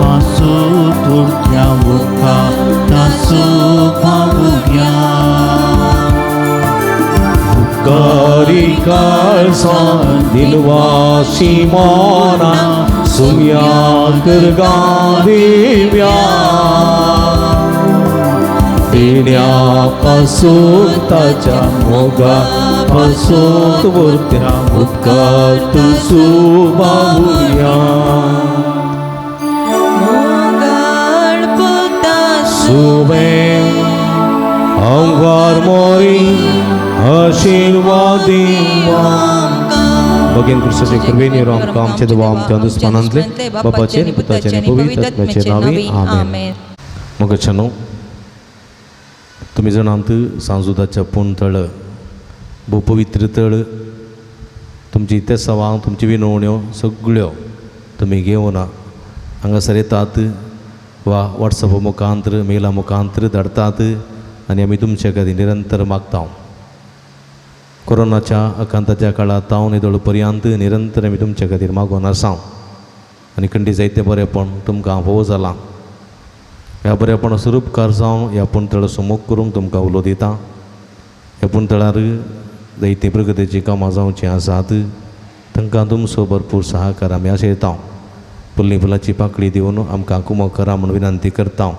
पासो तुरत्या मुखा तासो पावुया. उपकारी काळसा दिलवाशी मोना सुम्या करगा दिव्या देण्या पासून ताच्या मोगा पासून उरत्या उपकार तुजो बाबुया. मोगाळ पुता सुवे अंगार मोरी आशीर्वाद दिवा. भगेन कृष्णाचे कृपेने आमकां आमच्या देवा आमच्या दुस्मानांतले बापाचे आनी पुताचे आनी पवित्र आत्म्याचे नांवी आमेन. मोगाच्यानो, तुमी जाणात सांजुदाच्या पूण तळ भोव पवित्र तळ. तुमची तेसावां तुमची विनवण्यो सगळ्यो तुमी घेवन हांगासर येतात वा वॉट्सॅपा मुखांतर मेला मुखांतर धाडटात आनी आमी तुमचे खातीर निरंतर मागता. कोरोनाच्या आकांताच्या काळांत हांव निदळ पर्यंत निरंतर आमी तुमच्या खातीर मागून आसा आनी खंडी जायतें बरेंपण तुमकां भोव जालां. ह्या बरेपणाचो उपकार जावन ह्या पुणतळ सुमोग करूंक तुमकां उलो दिता. ह्या पुणतळार जायतीं प्रगतीचीं कामां जावचीं आसात तांकां तुमचो भरपूर सहाकार आमी आशयता. फुल्ली फुलाची पाकळी दिवन आमकां कुमक करा म्हूण विनंती करता.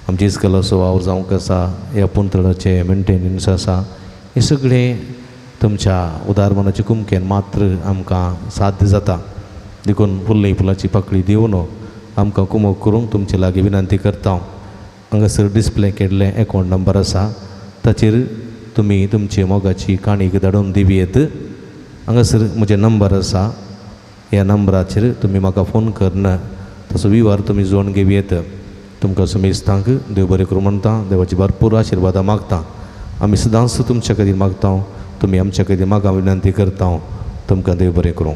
आमची इस्कलाचो वावर जावंक आसा, ह्या पुणतळाचें मेंटेनन्स आसा, हें सगळें तुमच्या उदार मनाचे कुमकेन मात्र आमकां साध्य जाता. देखून फुल्ली फुलाची पाकळी दिवन आमकां कुमक करूंक तुमचे लागीं विनंती करता. हांगासर डिस्प्ले केल्लें एकावंट नंबर आसा ताचेर तुमी तुमची मोगाची काणीक धाडून दिवयेत. हांगासर म्हजें नंबर आसा, ह्या नंबराचेर तुमी म्हाका फोन करून तसो विवार तुमी जोडून घेवयेत. तुमकां समेस्तांक देव बरें करूं म्हणटा. देवाची भरपूर आशिर्वादां मागता. आमी सदांच तुमच्या खातीर मागता, तुमी आमच्या खातीर मागा विनंती करता. तुमकां देव बरें करूं.